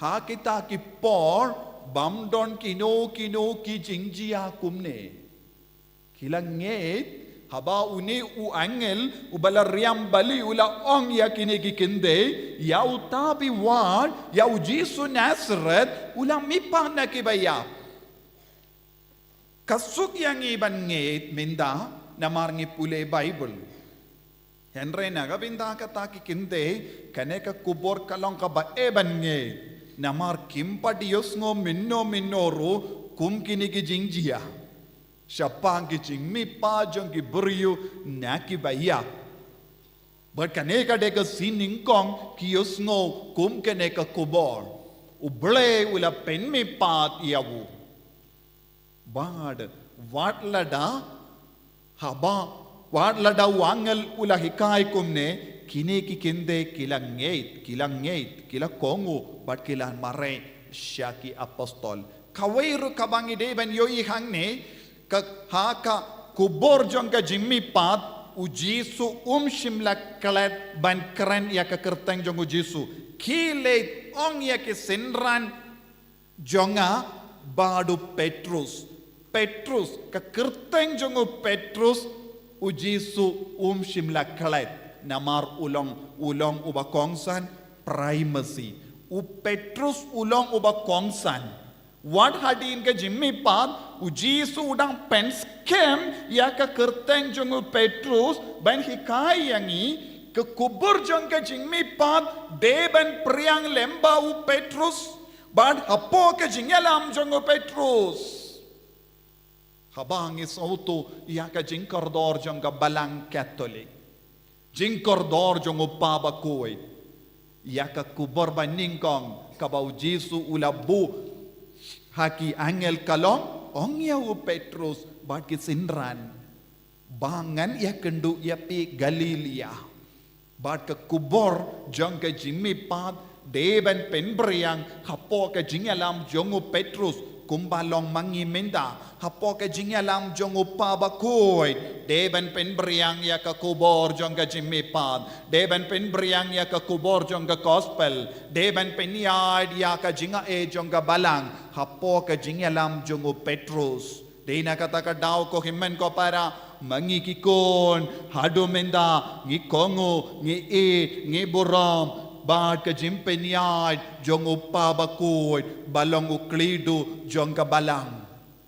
ha kita ki por bym don kino kino ki jingjia kumne. Ki la ngeit haba une u angel uba la riam bali u la ong ïa kine ki kynthei, ïa uta phi wad, ïa u Jisu Nasareth, u la mihpat na kiba ïap. Ka suk ïa ngi ban ngeit mynta namar ngi pule Baibl. Hynrei na ka bynta kata ki kynthei, kane ka khubor ka long kaba eh ban ngeit. Namar kim pat ïohsngew mynno mynno ruh kum kine ki jingjia shaphang ki jingmihpat jong ki briew na kiba ïap. Bad kane ka dei ka sien nyngkong ki ïohsngew kum kane ka khubor. U Blei u la pynmihpat ïa u. Bad wat lada, haba, wat lada u angel u la hikai kumne, kine ki kynthei ki la ngeit, ki la ngeit, ki la kohnguh, bad ki la mareh sha ki apostol. Kawei ruh kaba ngi dei ban ïohi hangne, ka, ha ka khubor jong ka jingmihpat, u Jisu um shym la klet ban kren ïa ka kyrteng jong u Jisu. Khie leit ong ïa ki synran jong nga, bad u Petrus. Petrus, ka kyrteng jong u Petrus, u Jisu um shym la klet. Namar u long, u long uba kongsan primacy. U Petrus u long uba kongsan. Wat hadien ka jingmihpat, u Jisu u dang pynskhem ïa ka kyrteng jong u Petrus, ban hikai ïa ngi, ka kubur jong ka jingmihpat, dei ban phriang lyngba u Petrus, bad hapoh ka jingïalam jong u Petrus. Haba ngi sngewthuh ïa ka jingkordor jong ka Balang Katholik, jingkordor jong u Papa Khuid, ïa ka kubur banyngkong kaba u Jisu u la buh ha ki angel ka long, ong ïa u Petrus bad ki synran, ba ngan ïakynduh ïa phi Galilaia. Bad ka kubur jong ka jingmihpat dei ban pynphriang hapoh ka jingïalam jong u Petrus, kumba long ma ngi mynta, hapoh ka jingïalam jong u Papa Khuid, dei ban pynphriang ïa ka kubur jong ka jingmihpat, dei ban pynphriang ïa ka kubur jong ka gospel, dei ban pynïaid ïa ka jingai jong ka Balang hapoh ka jingïalam jong u Petrus. Dei na kata ka daw ko hynmen ko para, ma ngi ki khun, haduh mynta, ngi kohnguh, ngi ïeit, ngi burom bad ka jingpynïaid jong u Papa Khuid, ba long u khliehduh jong ka Balang.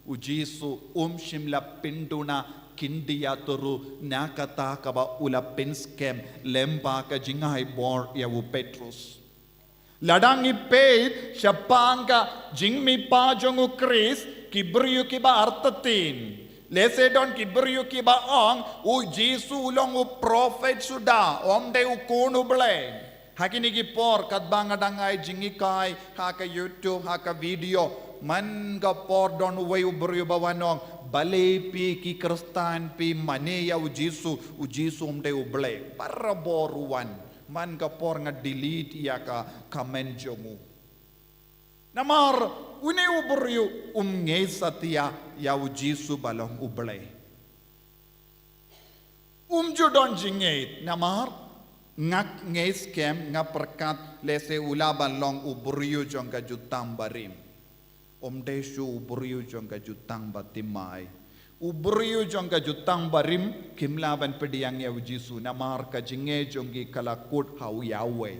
U Jisu um shym la pynduna khyndiat ruh na kata kaba u la pynskhem lyngba ka jingai bor ïa u Petrus. Lada ngi peit shaphang ka jingmihpat jong u Khrist, ki briew kiba artatien. Lehse don ki briew kiba ong, u Jisu u long u prophet suda, um dei u khun u Blei. Ha kine ki por, katba nga dang ai jinghikai ha ka YouTube, ha ka video, man ka por don uwei u briew ba wan ong, balei phi ki Khristan phi mane ïa u Jisu, u Jisu um dei u Blei. Barabor u wan. Man ka por nga delete ïa ka comment jong u. Namar une u briew um ngeit satia ïa u Jisu ba long u Blei. Um ju don jingngeit namar nga ngeit skhem, nga pyrkhat lehse u lah ban long u briew jong ka jutang barim. Um dei shuh u briew jong ka jutang bathymmai. U briew jong ka jutang barim kim lah ban pdiang ïa u Jisu namar ka jingngeit jong ki ka la kut ha u Yahweh.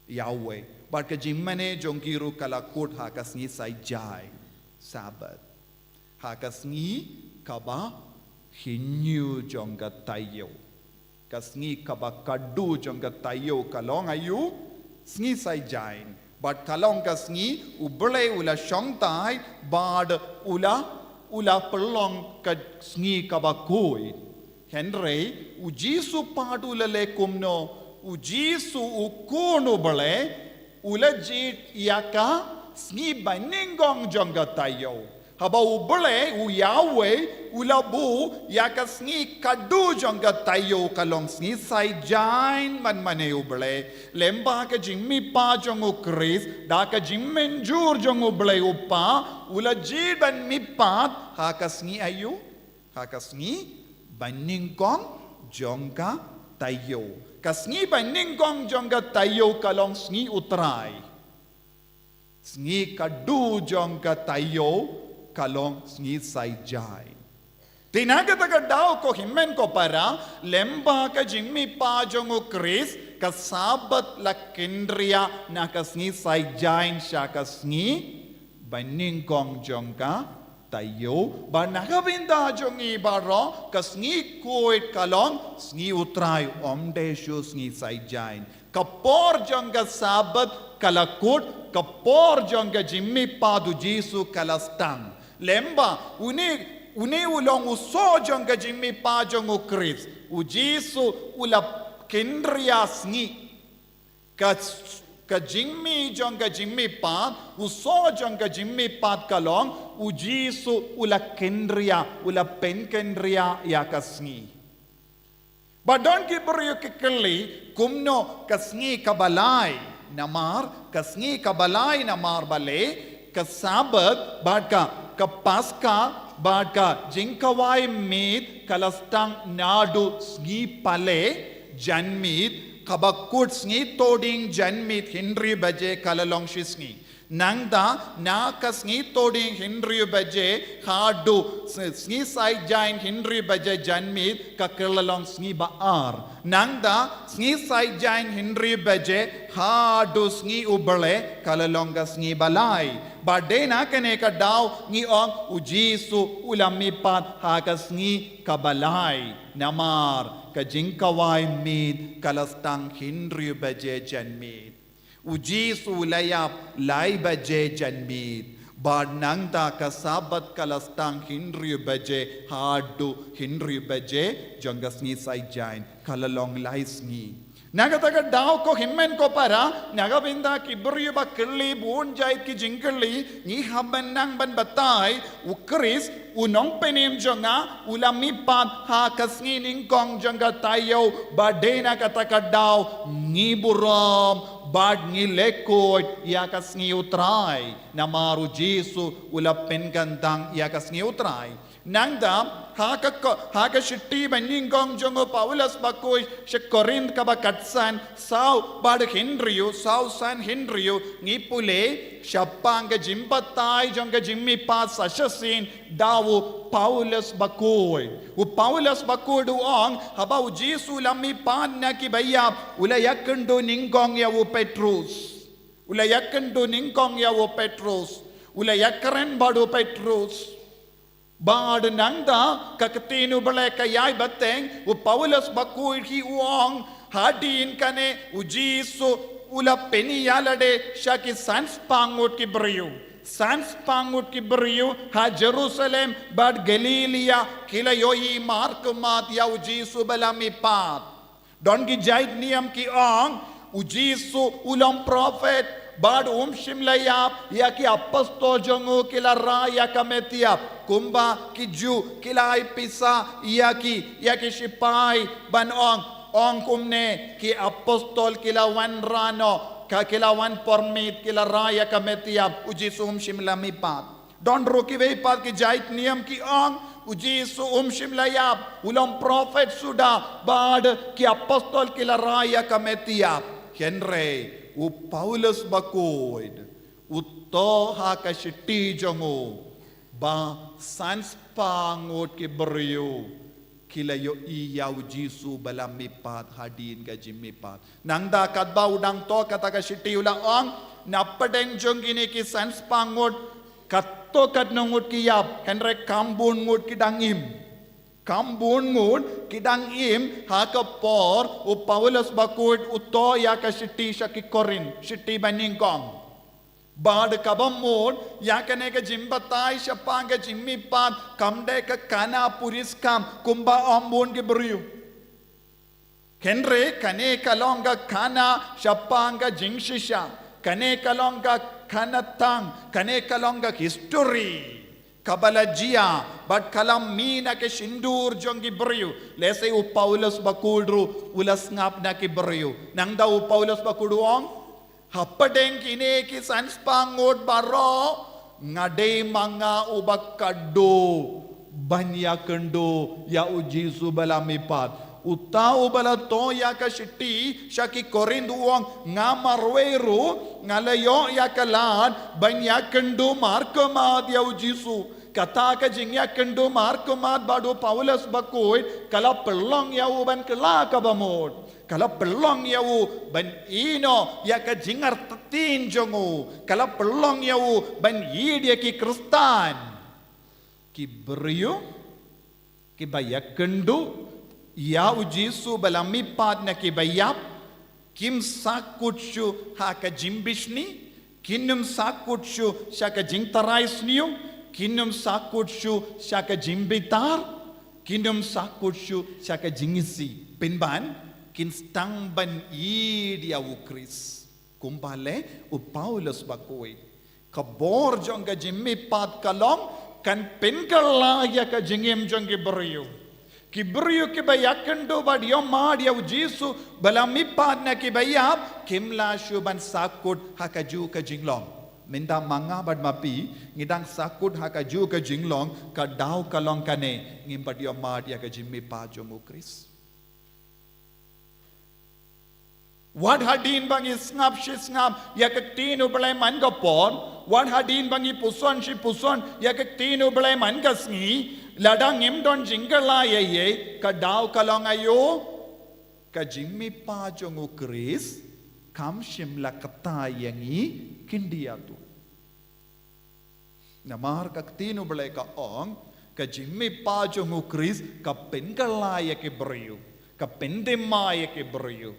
Yahweh. Bad ka jingmane jong ki ruh ka la kut ha ka sngi Saitjaiñ, Sabbath. Ha ka sngi kaba hynñiew jong ka taïew. Ka sngi kaba khatduh jong ka taïew ka long aïu? Sngi Saitjaiñ. Bad ka long ka sngi u Blei u la shongthait bad u la, u la pynlong ka sngi kaba khuid. Hynrei u Jisu pat u la leh kumno? U Jisu u Khun u Blei u la jied ïa ka sngi banyngkong jong ka taïew. Haba u Blei, u Yahweh, u la buh ïa ka sngi khatduh jong ka taïew ka long sngi Saitjaiñ ban mane u Blei. Lyngba ka jingmihpat jong u Khrist, da ka jingmynjur jong u Blei u Kpa, u la jied ban mihpat ha ka sngi aïu? Ha ka sngi banyngkong jong ka taïew. Ka sngi banyngkong jong ka taïew ka long sngi U Trai. Sngi khatduh jong ka taïew ka long sngi Saitjaiñ. Te na kata ka daw ko hynmen ko para, lyngba ka jingmihpat jong u Khrist, ka Sabbath la kynriah na ka sngi Saitjaiñ sha ka sngi banyngkong jong ka taïew, bad na ka bynta jong ngi baroh, ka sngi khuid ka long sngi U Trai, um dei shuh sngi Saitjaiñ. Ka por jong ka Sabbath ka la kut, ka por jong ka jingmihpat u Jisu ka la sdang. Lyngba une, une u long u soh jong ka jingmihpat jong u Khrist. U Jisu u la kynriah sngi. Ka, ka jingmih jong ka jingmihpat, u soh jong ka jingmihpat ka long, u Jisu u la kynriah, u la pynkynriah ïa ka sngi. Bad don ki briew ki kylli, kumno ka sngi kaba lai? Namar ka sngi kaba lai namar balei ka Sabbath bad ka, ka Paska bad ka jingkhawai miet ka la sdang naduh sngi Palei, janmiet, Haba kut sngi Thohdieng janmiet hynriew baje ka la long shisngi. Nangta na ka sngi Thohdieng hynriew baje haduh s-, sngi Saitjaiñ hynriew baje janmiet ka kylla long sngi ba ar. Nangta sngi Saitjaiñ hynriew baje haduh sngi U Blei ka la long ka sngi ba lai. Bad dei na kane ka daw ngi ong U Jisu u la mihpat ha ka sngi kaba lai. Namar ka jingkawei miet ka la sdang hynriew baje janmiet. U Jisu u la ïap lai baje janmiet. Bad nangta ka Sabbath ka la sdang hynriew baje haduh hynriew baje jong ka sngi Saitjaiñ, ka la long lai sngi. Na kata ka daw ko hynmen ko para, na ka bynta ki briew ba kylli bun jait ki jingkylli, ngi hap ban nang ban batai, U Khrist, U Nongpynim jong nga, u la mihpat ha ka sngi nyngkong jong ka taïew, bad dei na kata ka daw ngi burom bad ngi lehkhuid ïa ka sngi U Trai. Namar U Jisu u la pynkyntang ïa ka sngi U Trai. Nangta ha ka ko-, ha ka shithi ba nyngkong jong u Paulus bakhuid sha Korinth kaba khatsan, saw bad hynriew, saw san hynriew, ngi pule shaphang ka jingbatai jong ka jingmihpat sa shisien da u Paulus bakhuid. U Paulus bakhuid u ong, haba U Jisu u la mihpat na ki baïap, u la ïakynduh nyngkong ïa u Petrus. U la ïakynduh nyngkong ïa u Petrus. U la ïakren bad u Petrus. Bad nangta ka ktien U Blei ka ïai bteng, u Paulus bakhuid hi u ong, hadien kane U Jisu u la pynïalade sha ki san spah ngut ki briew. San spah ngut ki briew ha Jerusalem bad Galilaïa ki la ïohi markhmat ïa U Jisu ba la mihpat. Don ki jait niam ki ong, U Jisu u long prophet, bad um shym la ïap, ïa ki apostol jong u ki la rai ïa ka met ïap, kumba ki Jiw ki la ai pisa ïa ki, ïa ki shipai ban ong, ong kumne ki apostol ki la wanrah noh, ka ki la wan permit, ki la rai ïa ka met ïap, U Jisu um shym la mihpat. Don ruh kiwei pat ki jait niam ki ong, U Jisu um shym la ïap, u long prophet suda, bad ki apostol ki la rai ïa ka met ïap. Hynrei u Paulus bakhuid u thoh ha ka shithi jong u ba san spah ngut ki briew ki la ïohi ïa U Jisu ba la mihpat hadien ka jingmihpat. Nangta katba u dang thoh kata ka shithi u la ong, na pdeng jong kine ki san spah ngut, katto katno ngut ki ïap, hynrei kham bun ngut ki dang im. Kham bun ngut ki dang im ha ka por u Paulus bakhuid u thoh ïa ka shithi sha ki Korinth, shithi ba nyngkong. Bad kaba mut, ïa kane ka jingbatai shaphang ka jingmihpat, kam dei ka khana puriskam kumba ong bun ki briew. Hynrei kane ka long ka khana shaphang ka jingshisha. Kane ka long ka khana tang. Kane ka long ka history kaba la jia bad ka la mih na ka shyntur jong ki briew. Lehse u Paulus bakhuid ruh u la sngap na ki briew. Nangta u Paulus bakhuid u ong, hapdeng kine ki san spah ngut baroh, nga dei ma nga uba khatduh ban ïakynduh ïa U Jisu ba la mihpat. Uta uba la thoh ïa ka shithi sha ki Korinth u ong, nga marwei ruh nga la ïoh ïa ka lad ban ïakynduh markhmat ïa U Jisu. Kata ka jingïakynduh markhmat bad u Paulus bakhuid ka la pynlong ïa u ban kylla kaba mut. Ka la pynlong ïa u ban ïehnoh ïa ka jingartatien jong u. Ka la pynlong ïa u ban ïeid ïa ki Khristan. Ki briew kiba ïakynduh ïa U Jisu ba la mihpat na kiba ïap, kim sahkut shuh ha ka jingbishni, kin ym sahkut shuh sha ka jingtharai sniew, kin ym sahkut shuh sha ka jingbitar, kin ym sahkut shuh sha ka jingisih. Pynban kin sdang ban ïeid ïa U Khrist. Kumba leh u Paulus bakhuid. Ka bor jong ka jingmihpat ka long kan pynkylla ïa ka jingim jong ki briew. Ki briew kiba ïakynduh bad ïohmad ïa U Jisu ba la mihpat na kiba ïap, kim lah shuh ban sahkut ha kajuh ka jinglong. Mynta ma nga bad ma phi ngi dang sahkut ha kajuh ka jinglong, ka daw ka long kane, ngim pat ïohmad ïa ka jingmihpat jong U Khrist. Wat hadien ba ngi sngap shi sngap ïa ka ktien U Blei man ka por, wat hadien ba ngi puson shi puson ïa ka ktien U Blei man ka sngi, lada ngim don jingkylla ïa ei, ka daw ka long aïu? Ka jingmihpat jong U Khrist kam shym la kata ïa ngi khyndiat. Namar ka ktien U Blei ka ong, ka jingmihpat jong U Khrist ka pynkylla ïa ki briew, ka pynthymmai ïa ki briew.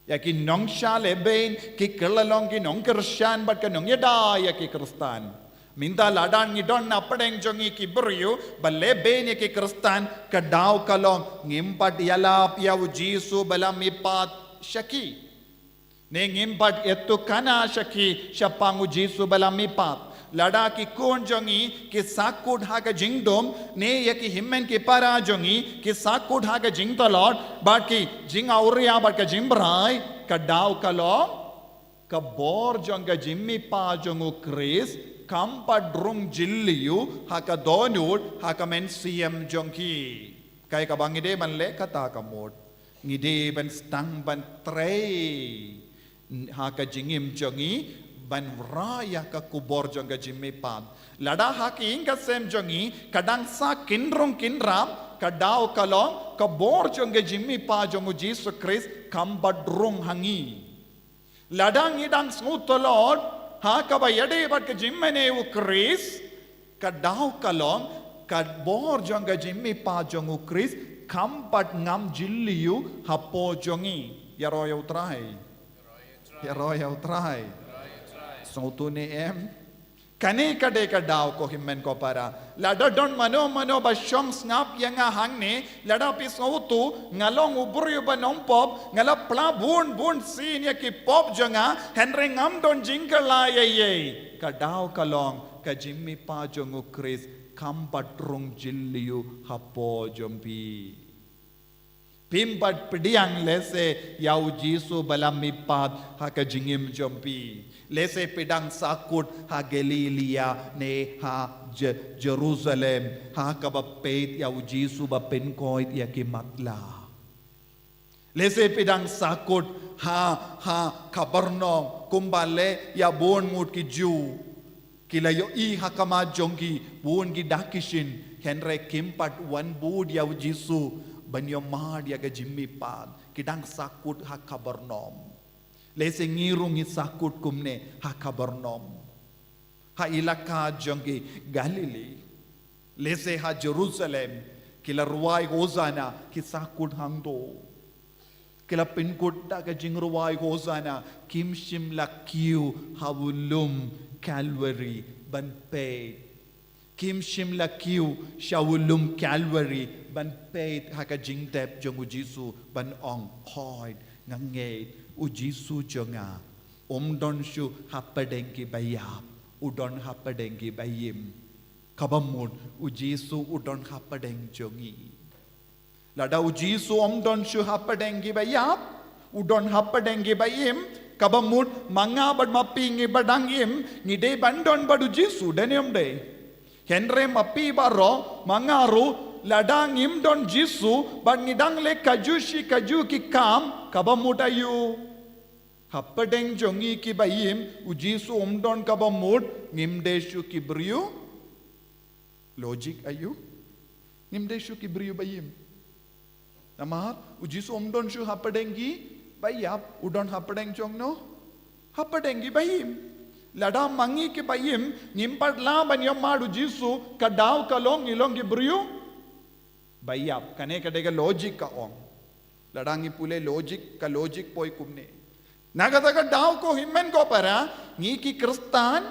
Ïa ki nongshah lehbeiñ, ki kylla long ki nongkyrshan bad ka nongïada ïa ki Khristan. Mynta lada ngi don na pdeng jong ngi ki briew ba lehbeiñ ïa ki Khristan, ka daw ka long ngim pat ïalap ïa U Jisu ba la mihpat sha ki. Ne ngim pat ïathuh khana sha ki shaphang U Jisu ba la mihpat. Lada ki khun jong ngi ki sahkut ha ka jingdum, ne ïa ki hynmen ki para jong ngi ki sahkut ha ka jingtlot, bad ki jingawria bad ka jingbrai, ka daw ka long ka bor jong ka jingmihpat jong U Khrist kam pat rung jylliew ha ka dohnud, ha ka mynsiem jong ki. Kaei kaba ngi dei ban leh kata ka mut, ngi dei ban sdang ban trei ha ka jingim jong ngi ban rah ïa ka khubor jong ka jingmihpat. Lada ha ka ïing ka sem jong ngi ka dang sah kynrung kynram, ka daw ka long ka bor jong ka jingmihpat jong U Jisu Khrist kam pat rung ha ngi. Lada ngi dang sngewtlot ha kaba ïadei bad ka jingmane U Khrist, ka daw ka long ka bor jong ka jingmihpat jong U Khrist kam pat ngam jylliew hapoh jong ngi. Ïaroh ïa U Trai. Ïaroh ïa U Trai. Sngewthuh ne em? Kane ka dei ka daw, ko hynmen ko para. Lada don mano mano ba shong sngap ïa nga hangne, lada phi sngewthuh nga long u briew ba nongpop, nga la pla bun bun sien ïa ki pop jong nga, hynrei ngam don jingkylla ïa ei. Ka daw ka long ka jingmihpat jong U Khrist kam pat rung jylliew hapoh jong phi. Phim pat pdiang lehse ïa U Jisu ba la mihpat ha ka jingim jong phi. Lehse phi dang sahkut ha Galilia ne ha Je-, Jerusalem, ha kaba peit ïa U Jisu ba pynkoit ïa ki matlah. Lehse phi dang sahkut ha, ha Kapernaum, kumba leh ïa bun ngut ki Jiw. Ki la ïohi ha khmat jong ki bun ki dak ki shin, hynrei kim pat wan bud ïa U Jisu ban ïohmad ïa ka jingmihpat. Ki dang sahkut ha Kapernaum. Lehse ngi ruh ngi sahkut kumne ha Kapernaum, ha ilaka jong ki Galilee. Lehse ha Jerusalem, ki la rwai Hosana, ki sahkut hangto. Ki la pynkut da ka jingrwai Hosana, kim shym la kiew ha u lum Calvary ban peit. Kim shym la kiew sha u lum Calvary ban peit ha ka jingtep jong U Jisu ban ong, "Hooid, nga ngeit, U Jisu jong nga um don shuh hapdeng ki ba ïap, u don hapdeng ki ba im." Kaba mut, U Jisu u don hapdeng jong ngi. Lada U Jisu um don shuh hapdeng ki ba ïap, u don hapdeng ki ba im, kaba mut ma nga bad ma phi ngi ba dang im, ngi dei ban don bad U Jisu, dei ne ym dei? Hynrei ma phi baroh, ma nga ruh, lada ngim don Jisu bad ngi dang leh kajuh shi kajuh ki kam, kaba mut aïu? Hapdeng jong ngi ki ba im, U Jisu um don, kaba mut ngim dei shuh ki briew. Logic aïu? Ngim dei shuh ki briew ba im. Namar U Jisu um don shuh hapdeng ki ba ïap, u don hapdeng jong no? Hapdeng ki ba im. Lada ma ngi ki ba im ngim pat lah ban ïohmad U Jisu, ka daw ka long ngi long ki briew ba ïap. Kane ka dei ka logic ka ong. Lada ngi pule logic, ka logic poi kumne. Na kata ka daw, ko hynmen ko para, ngi ki Khristan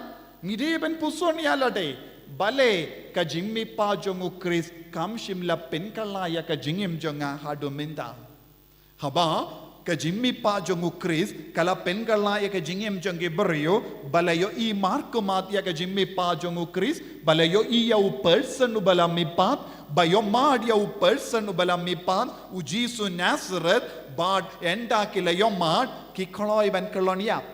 ngi dei ban puson ïa lade. Balei? Ka jingmihpat jong U Khrist kam shym la pynkylla ïa ka jingim jong nga haduh mynta. Haba ka jingmihpat jong U Khrist ka la pynkylla ïa ka jingim jong ki briew, ba la ïohi markhmat ïa ka jingmihpat jong U Khrist, ba la ïohi ïa u person uba la mihpat, ba ïohmad ïa u person uba la mihpat, U Jisu Nazareth, bad ynda ki la ïohmad, ki kloi ban kyllon ïap.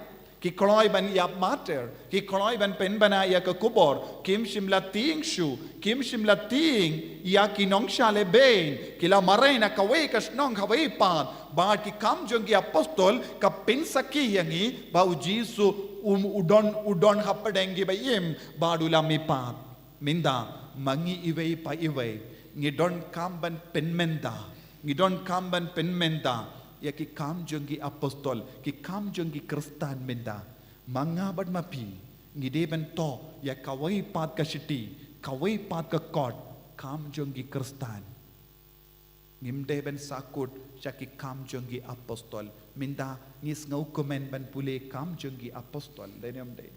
Ki kloi ban ïap martyr, ki kloi ban pynbna ïa ka kubor, kim shym la tieng shuh, kim shym la tieng ïa ki nongshah lehbeiñ, ki la mareh na kawei ka shnong kawei pat, bad ki Kam jong ki Apostol ka pynsakhi ïa ngi ba u Jisu um u don, u don hapdeng ki ba im bad u la mihpat. Mynta ma ngi iwei pa iwei ngi donkam ban pynmynta, ngi donkam ban pynmynta ïa ki Kam jong ki Apostol, ki Kam jong ki Khristan mynta. Ma nga bad ma phi ngi dei ban thoh ïa kawei pat ka shithi, kawei pat ka kot, Kam jong ki Khristan. Ngim dei ban sahkut sha ki Kam jong ki Apostol. Mynta ngi sngewkmen ban pule Kam jong ki Apostol, dei ne ym dei?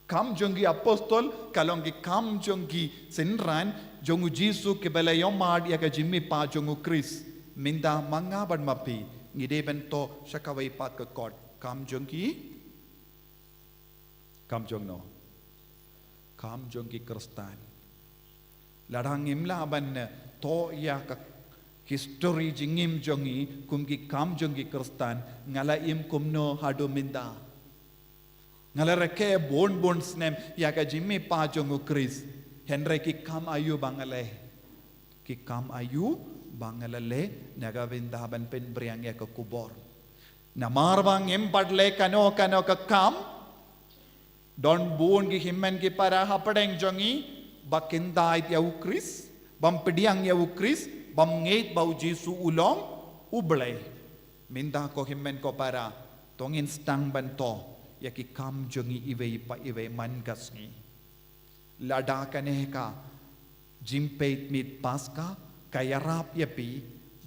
Kam jong ki Apostol ka long ki Kam jong ki synran jong u Jisu kiba la ïohmad ïa ka jingmihpat jong u Khrist. Mynta ma nga bad ma phi ngi dei ban thoh sha kawei pat ka kot, Kam jong ki, Kam jong no? Kam jong ki Khristan. Lada ngim lah ban, eh, thoh ïa ka history jingim jong ngi kum ki Kam jong ki Khristan, nga la im kumno haduh mynta? Nga la rakhe bun bun snem ïa ka jingmihpat jong u Khrist, hynrei ki kam aïu ba nga leh? Ki kam aïu ba nga la leh na ka bynta ban pynpriang ïa ka kubor? Namar ba ngim pat leh kano kano ka kam, don bun ki hynmen ki para hapdeng jong ngi ba kynthoit ïa u Khrist, bym pdiang ïa u Khrist, bym ngeit ba u Jisu u long U Blei. Mynta ko hynmen ko para, to ngin sdang ban thoh ïa ki kam jong ngi iwei pa iwei man ka sngi. Lada kane ka jingpeit miet Paska ka ïarap ïa phi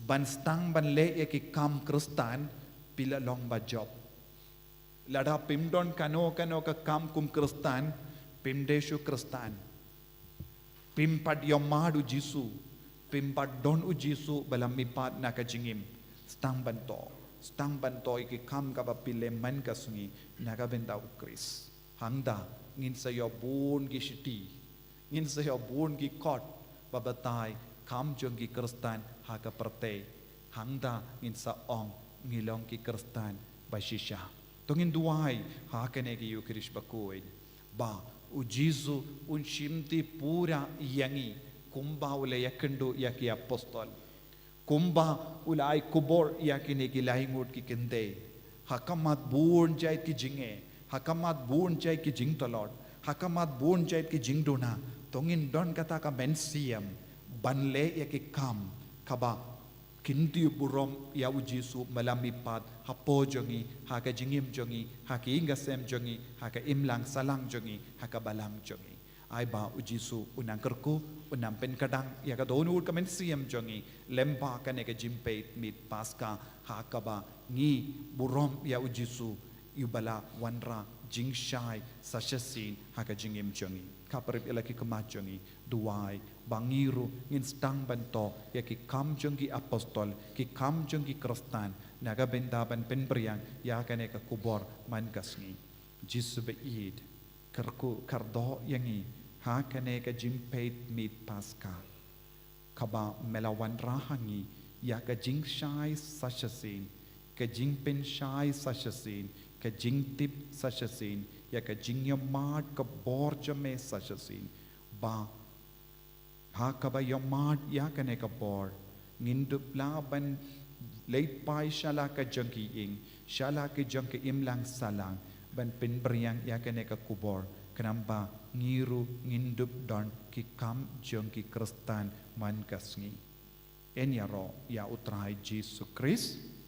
ban sdang ban leh ïa ki kam Khristan, phi la long ba jop. Lada phim don kano kano ka kam kum Khristan, phim dei shuh Khristan. Phim pat ïohmad u Jisu, phim pat don u Jisu ba la mihpat na ka jingim. Sdang ban thoh, sdang ban thoh ïa ki kam kaba phi leh man ka sngi na ka bynta u Khrist. Hangta ngin sa ïoh bun ki shithi, ngin sa ïoh bun ki kot ba batai kam jong ki Khristan ha ka pyrthei. Hangta ngin sa ong ngi long ki Khristan ba shisha. To ngin duwai ha kane ka Ïukharist bakhuid ba u Jisu un shimti pura ïa ngi kumba u la ïakynduh ïa ki Apostol. Kumba u la ai kubor ïa kine ki lai ngut ki kynthei. Ha khmat bun jait ki jingeh, ha khmat bun jait ki jingtlot, ha khmat bun jait ki jingduna, to ngin don kata ka mynsiem ban leh ïa ki kam kaba kyntiew burom ïa u Jisu ba la mihpat hapoh jong ngi, ha ka jingim jong ngi, ha ka ïing ka sem jong ngi, ha ka imlang sahlang jong ngi, ha ka balang jong ngi. Ai ba u Jisu un nang kyrkhu, un nang pynkdang ïa ka dohnud ka mynsiem jong ngi lyngba kane ka jingpeit miet Paska, ha kaba ngi burom ïa u Jisu, ïa uba la wanrah jingshai sa shisien ha ka jingim jong ngi. Khaphrang ïa la ki khmat jong ngi, duwai ba ngi ruh ngin sdang ban thoh ïa ki kam jong ki Apostol, ki kam jong ki Khristan na ka bynta ban pynpriang ïa kane ka kubor man ka sngi. Jisu ba ïeit, kyrkhu kyrdoh ïa ngi ha kane ka jingpeit miet Paska kaba me la wanrah ha ngi ïa ka jingshai sa shisien, ka jingpynshai sa shisien, ka jingtip sa shisien, ïa ka jingïohmad ka bor jong me sa shisien. Ba ha kaba ïohmad ïa kane ka bor, ngin dup lah ban leit phai sha la ka jong ki ïing, sha la ka jong ka imlang sahlang ban pynpriang ïa kane ka kubor, khnang ba ngi ruh ngin dup don ki kam jong ki Khristan man ka sngi. Yn ïaroh ïa U Trai Jisu Khrist.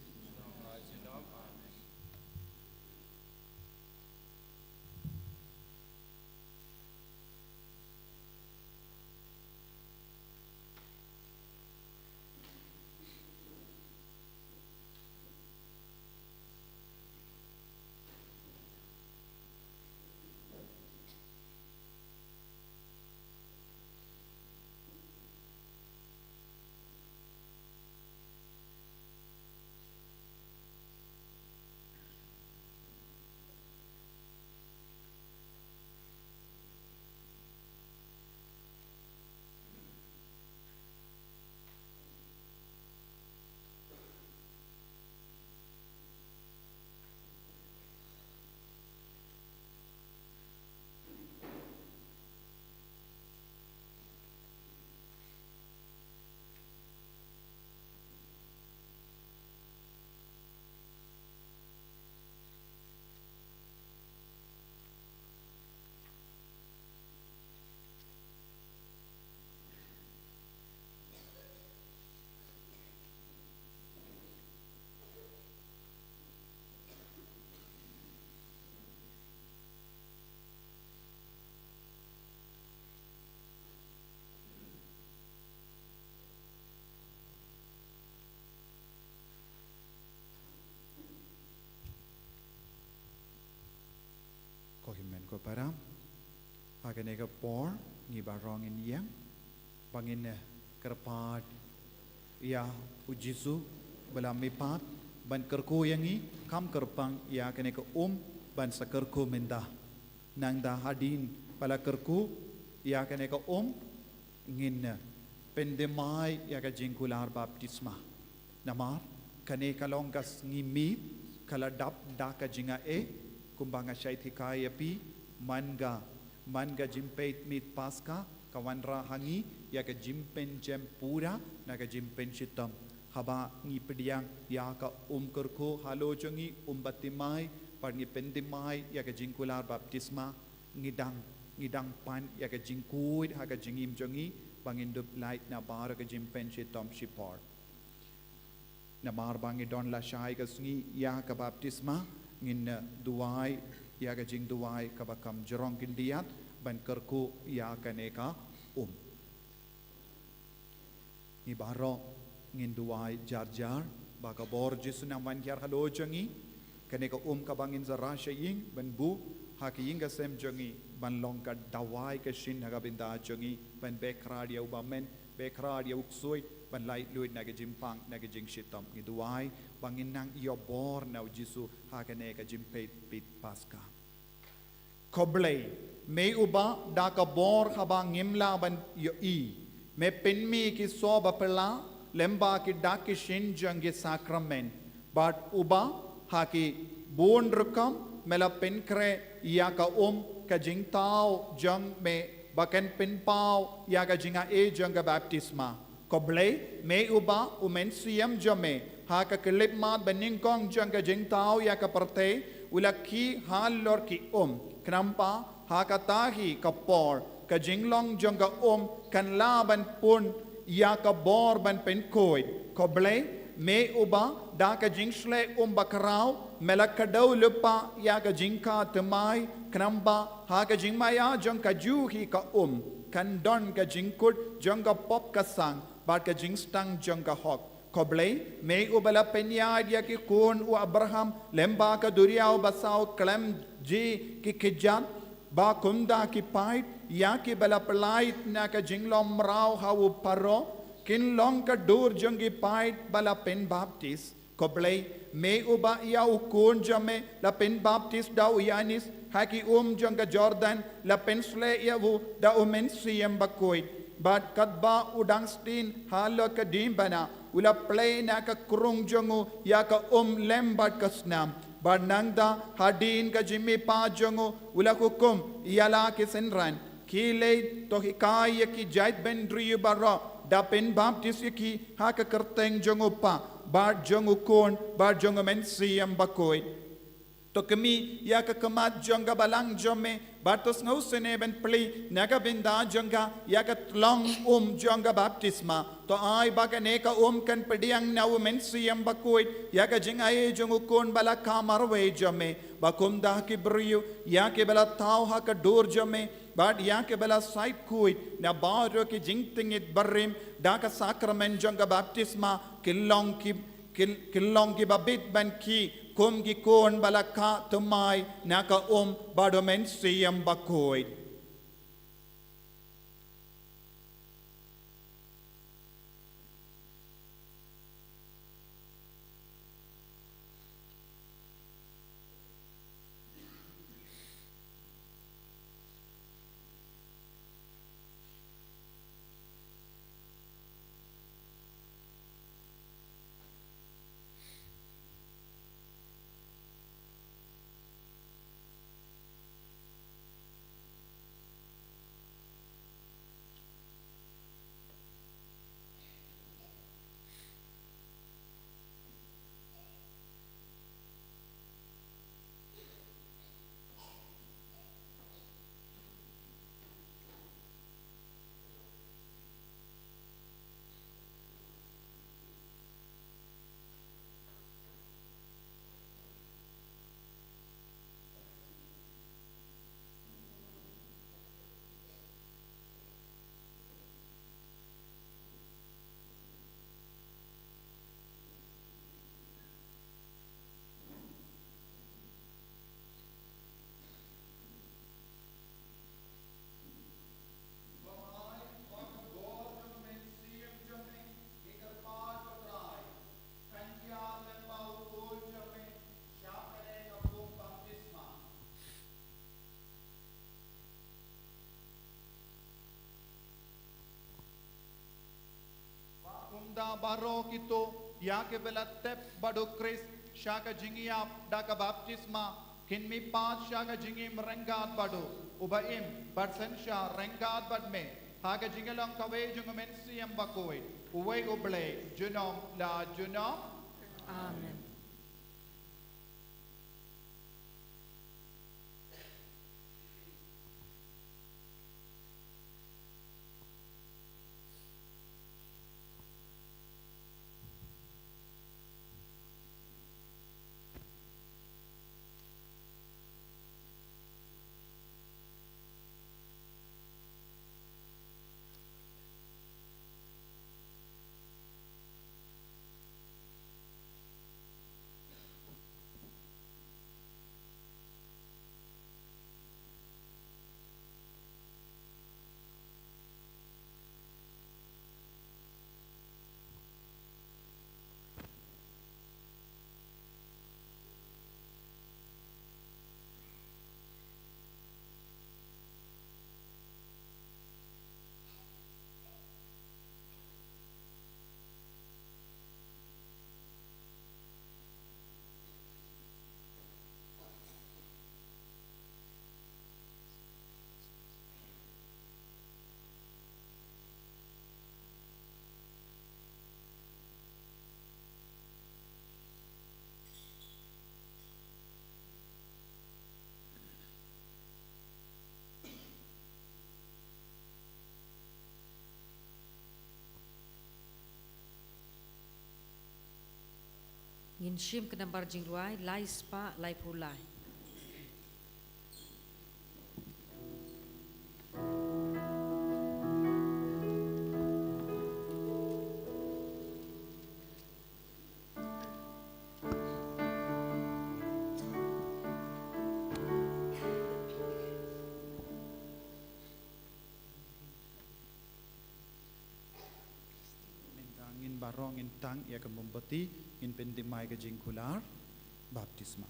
Amen ko para. Ha kane ka por ngi baroh ngin ïeng ba ngin, eh, kyrpad ïa u Jisu ba la mihpat ban kyrkhu ïa ngi, kham kyrpang ïa kane ka um ban sa kyrkhu mynta. Nangta hadien ba la kyrkhu ïa kane ka um, ngin, eh, pynthymmai ïa ka jingkular baptisma. Namar kane ka long ka sngi miet, ka la dap da ka jingai, kumba nga shait hikai ïa phi, man ka, man ka jingpeit miet Paska ka wanrah ha ngi ïa ka jingpynjem pura na ka jingpynshitom. Haba ngi pdiang ïa ka um kyrkhu halor jong ngi, um baptisma, bad ngi pynthymmai ïa ka jingkular baptisma, ngi dang, ngi dang pan ïa ka jingkhuid ha ka jingim jong ngi ba ngin dup lait na baroh ka jingpynshitom shipor. Namar ba ngi don lashai ka sngi ïa ka baptisma, ngin, eh, duwai ïa ka jingduwai kaba kham jrong khyndiat ban kyrkhu ïa kane ka um. Ngi baroh ngin duwai jar jar ba ka bor Jisu un wan hiar halor jong ngi. Kane ka um kaba ngin sa rah sha ïing ban buh ha ka ïing ka sem jong ngi, ban long ka dawai ka shin ha ka bynta jong ngi, ban bakhraw ïa u bymman, bakhraw ïa u ksuid, ban laitluid na ka jingpang, na ka jingshitom. Ngi duwai ba ngin nang ïoh bor na u Jisu ha kane ka jingpeit miet Paska. Ko Blei, me uba da ka bor haba ngim lah ban ïohi, me pynmih ki soh ba phylla lyngba ki dak ki shin jong ki sakramen, bad uba ha ki bun rukom me la pynkhreh ïa ka um ka jingthaw jong me ba kan pynpaw ïa ka jingai jong ka baptisma. Ko Blei, me uba u Mynsiem jong me ha ka khyllipmat banyngkong jong ka jingthaw ïa ka pyrthei u la khih halor ki um, khnang ba ha kata hi ka por ka jinglong jong ka um kan lah ban pun ïa ka bor ban pynkhuid. Ko Blei, me uba da ka jingshlei um bakhraw me la kdew lypa ïa ka jingkha thymmai, khnang ba ha ka jingmaïa jong kajuh hi ka um kan don ka jingkut jong ka pop ka sang bad ka jingstad jong ka hok. Ko Blei, me uba la pynïaid ïa ki khun u Abraham lyngba ka duriaw basaw khlem jia ki kjat, ba kumta ki paid ïa kiba la pyllait na ka jinglong mraw ha u Pharaoh kin long ka dur jong ki paid ba la pynbaptis. Ko Blei, me uba ïa u khun jong me la pynbaptis da u Ïoannis ha ki um jong ka Jordan, la pynshlei ïa u da u Mynsiem Bakhuid, bad katba u dang sdien halor ka diengphna u la plie na ka krung jong u ïa ka um lem bad ka snam, bad nangta hadien ka jingmihpat jong u u la hukum ïa la ki synran. Khie leit to hikai ïa ki jaitbynriew baroh, da pynbaptis ïa ki ha ka kyrteng jong u Kpa bad jong u Khun bad jong u Mynsiem Bakhuid. To khmih ïa ka khmat jong ka balang jong me bad to sngewsynei ban plie na ka bynta jong ka ïa ka tlong um jong ka baptisma. To ai ba kane ka um kan pdiang na u Mynsiem Bakhuid ïa ka jingai jong u Khun ba la kha marwei jong me, ba kumta ki briew ïa kiba la thaw ha ka dur jong me bad ïa kiba la shait khuid na baroh ki jingtngit barim da ka sakramen jong ka baptisma kin long ki, kin, kin long kiba bit ban khih kum ki khun ba la kha thymmai na ka um bad u Mynsiem Bakhuid. Baroh kito ïa kiba la tep bad u Khrist sha ka jingïap da ka baptisma, kin mihpat sha ka jingim ryngkat bad u, uba im bad synshar ryngkat bad me ha ka jingïalong kawei jong u Mynsiem Bakhuid, uwei u Blei junom la junom. Amen. Ngin shim ka nambar jingrwai lai spah laiphew lai. Mynta ngin baroh ngin tang ïa ka mombati, ngin pynthymmai ka jingkular baptisma.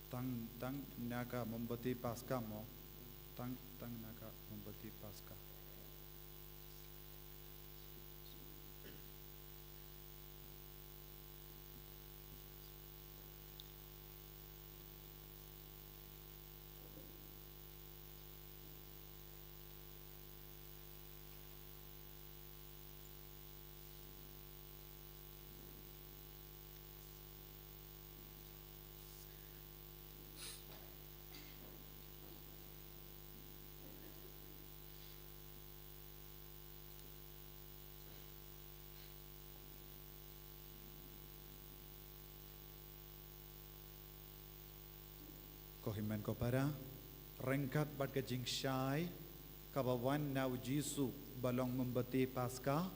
Tang, tang na ka mombati Paska mo. Tang, tang na ka mombati Paska. Ko hynmen ko para, ryngkat bad ka jingshai kaba wan na u Jisu ba long mombati Paska,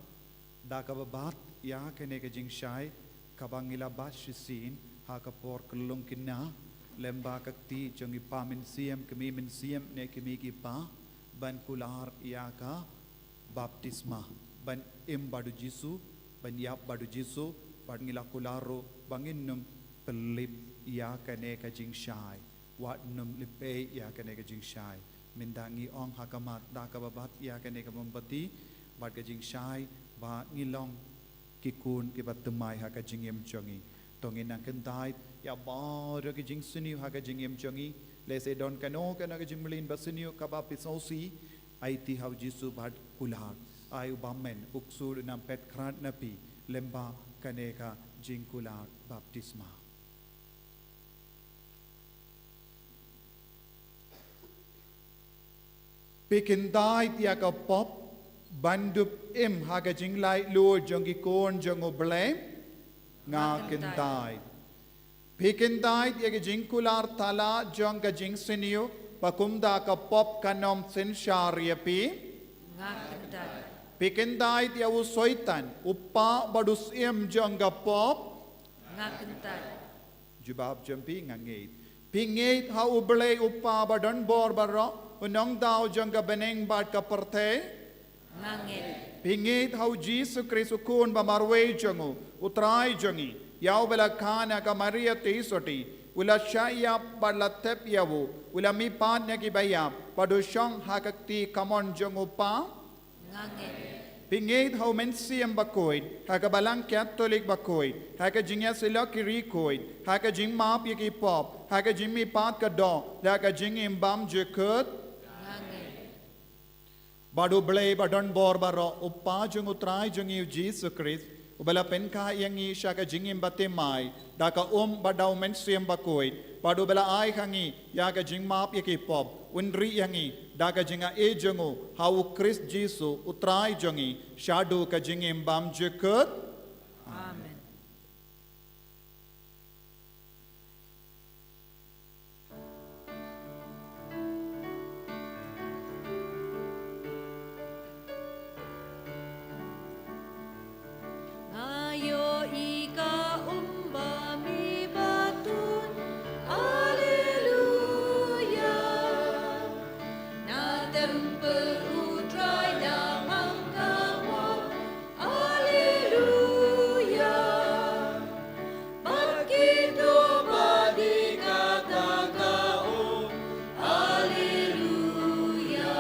da kaba bat ïa kane ka jingshai kaba ngi la bat shisien ha ka por kyllung kynna, lem bad ka kti jong ki pa mynsiem, kmie mynsiem ne kmie ki pa, ban kular ïa ka baptisma, ban im bad u Jisu, ban ïap bad u Jisu, bad ngi la kular ruh ba ngin nym pynlip ïa kane ka jingshai, wat nym lip ei ïa kane ka jingshai. Mynta ngi ong ha khmat, da kaba bat ïa kane ka mombati bad ka jingshai, ba ngin long ki khun kiba thymmai ha ka jingim jong ngi. To ngin nang kyntait ïa baroh ki jingsniew ha ka jingim jong ngi. Lehse don kano kano ka jingmlien basniew kaba phi sngewsih, aiti ha u Jisu bad kular. Ai u Bamon, u ksul un ym peit khrat na phi lem bad kane ka jingkular baptisma. Phi kyntait ïa ka pop ban dup im ha ka jinglaitluid jong ki khun jong U Blei? Nga kyntait. Phi kyntait ïa ka jingkular thala jong ka jingsniew, ba kumta ka pop kan ym synshar ïa phi? Nga kyntait. Phi kyntait ïa u Soitan, u pa bad u syiem jong ka pop? Nga kyntait. Jubab jong phi: nga ngeit. Phi ngeit ha U Blei U Kpa badonbor baroh, U Nongdaw jong ka bneng bad ka pyrthei? Nga ngeit. Phi ngeit ha U Jisu Khrist, U Khun bamarwei jong U, U Trai jong ngi, ïa uba la kha na ka Maria Theisotti, u la shah ïap bad la thep ïa u, u la mihpat na ki baïap, bad u shong ha ka kti kamon jong U Kpa? Nga ngeit. Phi ngeit ha U Mynsiem Bakhuid, ha ka Balang Katholik bakhuid, ha ka jingïasyllok ki riewkhuid, ha ka jingmap ïa ki pop, ha ka jingmihpat ka doh, ha ka jingim bymjukut? Nga ngeit. Bad U Blei badonbor baroh, U Kpa jong U Trai jong ngi U Jisu Khrist, uba la pynkha ïa ngi sha ka jingim bathymmai da ka um bad da U Mynsiem Bakhuid, bad uba la ai ha ngi ïa ka jingmap ïa ki pop, un ri ïa ngi da ka jingaiei jong u ha U Khrist Jisu U Trai jong ngi, shaduh ka jingim bymjukut. Amen. Nga ïohi ka um ba mi batun, Alleluia. Na templ U Trai da man ka mor, Alleluia. Bad kito ba dei kata ka ong, Alleluia.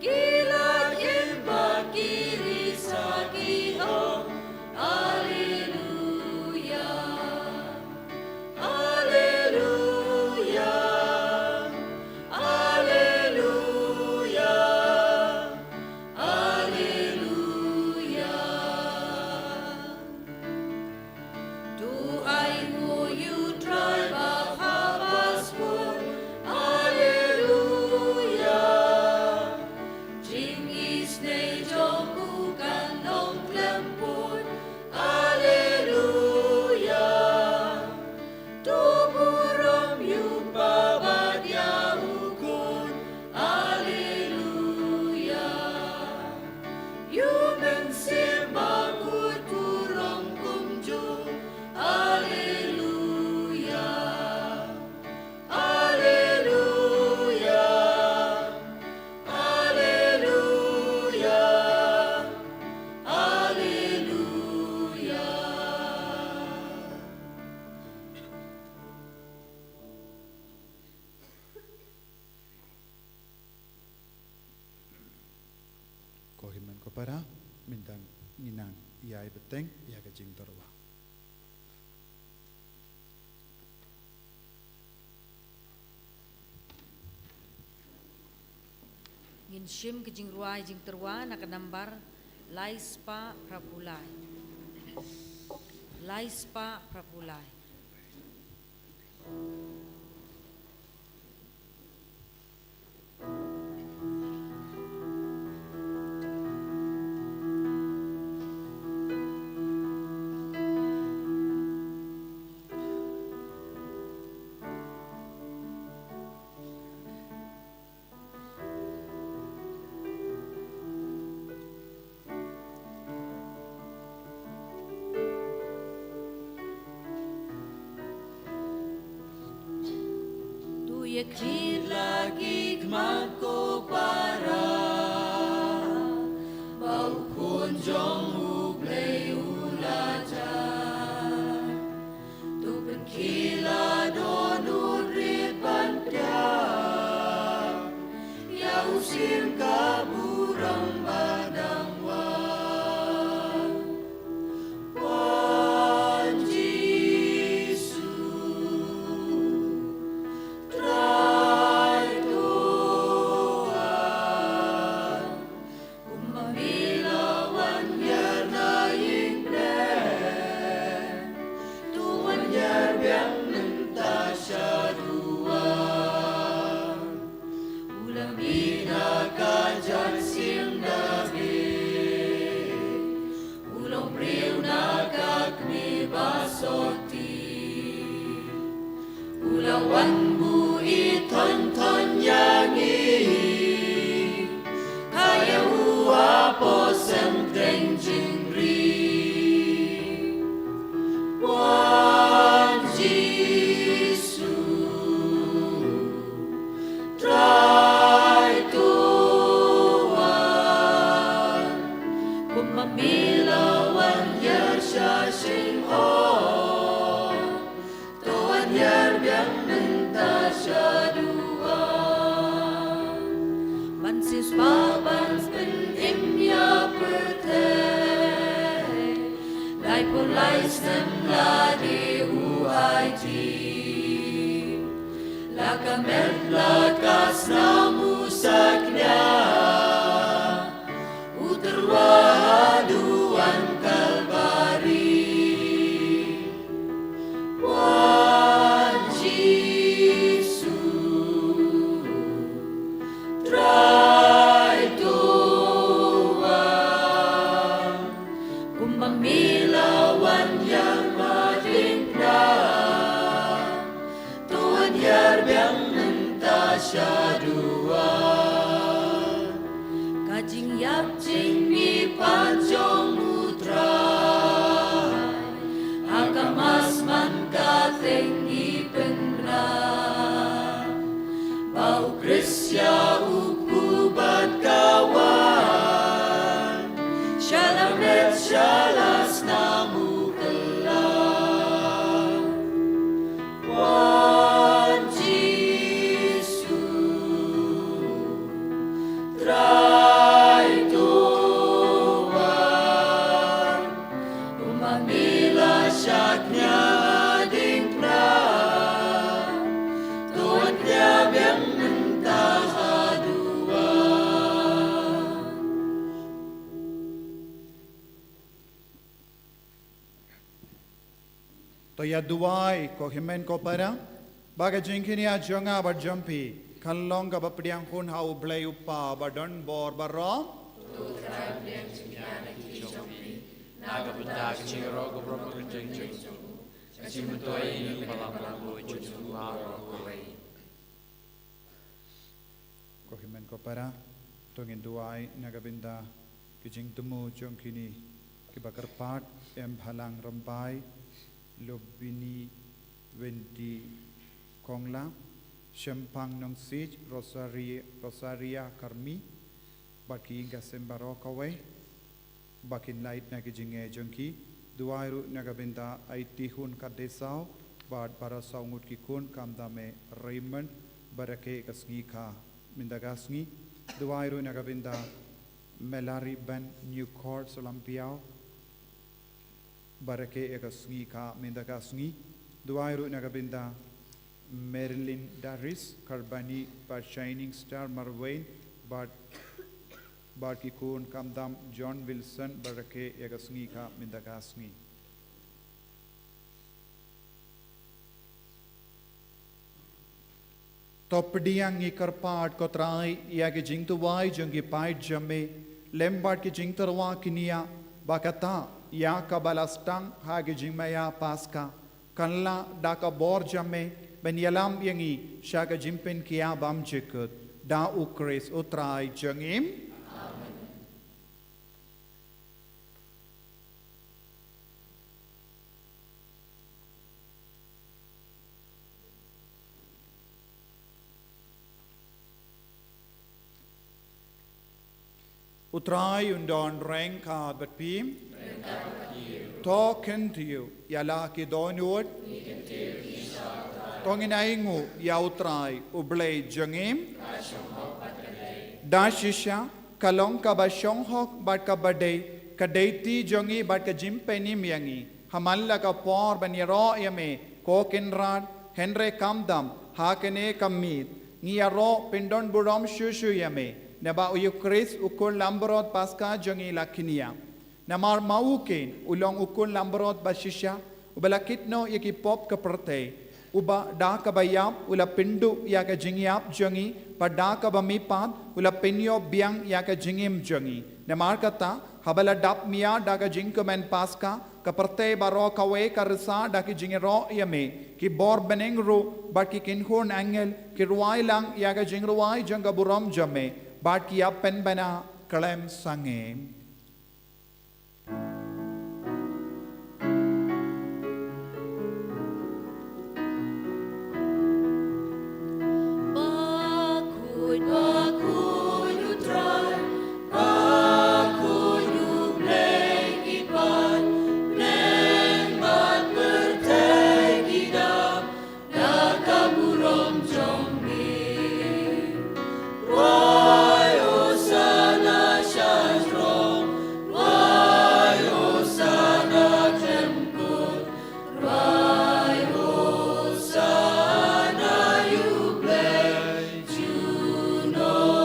Ki la ïeng bad ki ri sa ki ong, Alleluia. Alleluia. Alleluia. Alleluia. To ainguh ïa U Trai ba ha baskul, Alleluia. Jingisynei jong u kan long khlem pud, Alleluia. To burom ïa U Kpa bad ïa U Khun, Alleluia. Ïa U Mynsiem Bakhuid burom kumjuh, Alleluia. Alleluia. Alleluia. Alleluia. Ko hynmen ko para, mynta ngin nang ïai bteng ïa ka jingtyrwa. Ngin shim ka jingrwai jingtyrwa na ka nambar lai spah phra phew lai. Lai spah phra phew lai. To ïa khmih la ki khmat ko para, ba U Khun jong U Blei u la jan. To pynkhih la dohnud rit ban thiah ïa u syiem ka burom ba dang wan. Wan Jisu, Trai to ha Wan bu i thon thon ïa ngi, ka ïa u apostle teng jingri. Wan Jisu, Trai to wan, kumba me la wan ïa sha shin o. To wan ïar biang mynta sha duwan. Ban siewspah ban pynim ïa pyrthei. Laiphew lai snem la dei u aiti. La ka met la ka snam u saknia. U tyrwa ha duwan Kalbari. Wan Jisu, Trai to wan. Kumba me la wan ïa ma ding na. To wan ïar biang mynta sha duwan. Ka jingïap jingmihpat jong u Trai. Ha ka mass man ka teng ngi pynbna. Ba u Khrist ïa u kpu bad ka wan. Sha la met sha la snam u kylla. Wan Jisu, Trai to wan. Kumba me la shakñia diengphna, to wan pynïar biang mynta haduh. To ïa duwai ko hynmen ko para, ba ka jingkñia jong nga bad jong phi kan long kaba pdiang khun ha U Blei U Kpa ba don bor baroh. To Trai pdiang jingkñia na ki jong phi na ka bynta ka jingïaroh ka burom ka jong U, ka jingmyntoi ïa ngi balang balang, ko jong U baroh kawei. Ko hynmen ko para, to ngin duwai na ka bynta ki jingthmu jong kine kiba kyrpad: Em Bhalang Rymbai, Lubini Wendy Kongla, Shempang Nongsiej, Rosaria, Rosaria Karmi, bad ki ïing ki sem baroh kawei ba kin lait na ki jingeh jong ki. Duwai ruh na ka bynta Aiti Hun Khatdesaw bad baroh saw ngut ki khun, kam dame Raymond, ba rakhe ka sngi kha mynta ka sngi. Duwai ruh na ka bynta Melari Ben Newcourt Solampiaw, ba rakhe ka sngi kha mynta ka sngi. Duwai ruh na ka bynta Marilyn Darius Karbani bad Shining Star Marwein bad, bad ki khun, kam dam John Wilson, ba rakhe ka sngi kha mynta ka sngi. To pdiang, ngi kyrpad ko Trai, ïa ki jingduwai jong ki paid jong me lem bad ki jingtyrwa kñia, ba kata ïa kaba la sdang ha ki jingmaïa Paska kan lah da ka bor jong me ban ïalam ïa ngi sha ka jingpynkhiah bymjukut, da U Khrist U Trai jong ngi. Amen. U Trai un don ryngkat bad phi. To kyntiew ïa la ki dohnud. To ngin ainguh ïa U Trai U Blei jong ngi. Da shisha ka long kaba shong hok bad kaba dei, ka dei ti jong ngi bad ka jingpynim ïa ngi, ha man la ka por ban ïaroh ïa me ko Kynrad, hynrei kam dam ha kane ka miet ngi ïaroh pyndonburom shuh shuh ïa me, naba U Khrist U Khun Langbrot Paska jong ngi la kñia. Namar ma u keiñ u long U Khun Langbrot ba shisha, uba la kit noh ïa ki pop ka pyrthei, uba da kaba ïap u la pynduh ïa ka jingïap jong ngi, bad da kaba mihpat u la pynïoh biang ïa ka jingim jong ngi. Namar kata, haba la dap mia da ka jingkmen Paska, ka pyrthei baroh kawei ka risa da ki jingïaroh ïa me, Ki bor bneng ruh bad ki kynhun angel ki rwai lang ïa ka jingrwai jong ka burom jong me, bad ki ïa pynbna khlem sangeh. Bakhuid, bakhuid u Trai, bakhuid u Blei ki paid, bneng bad pyrthei ki dap da ka burom jong me. Rwai Hosana sha jrong, rwai Hosana khlem kut, rwai Hosana ïa u Blei junom.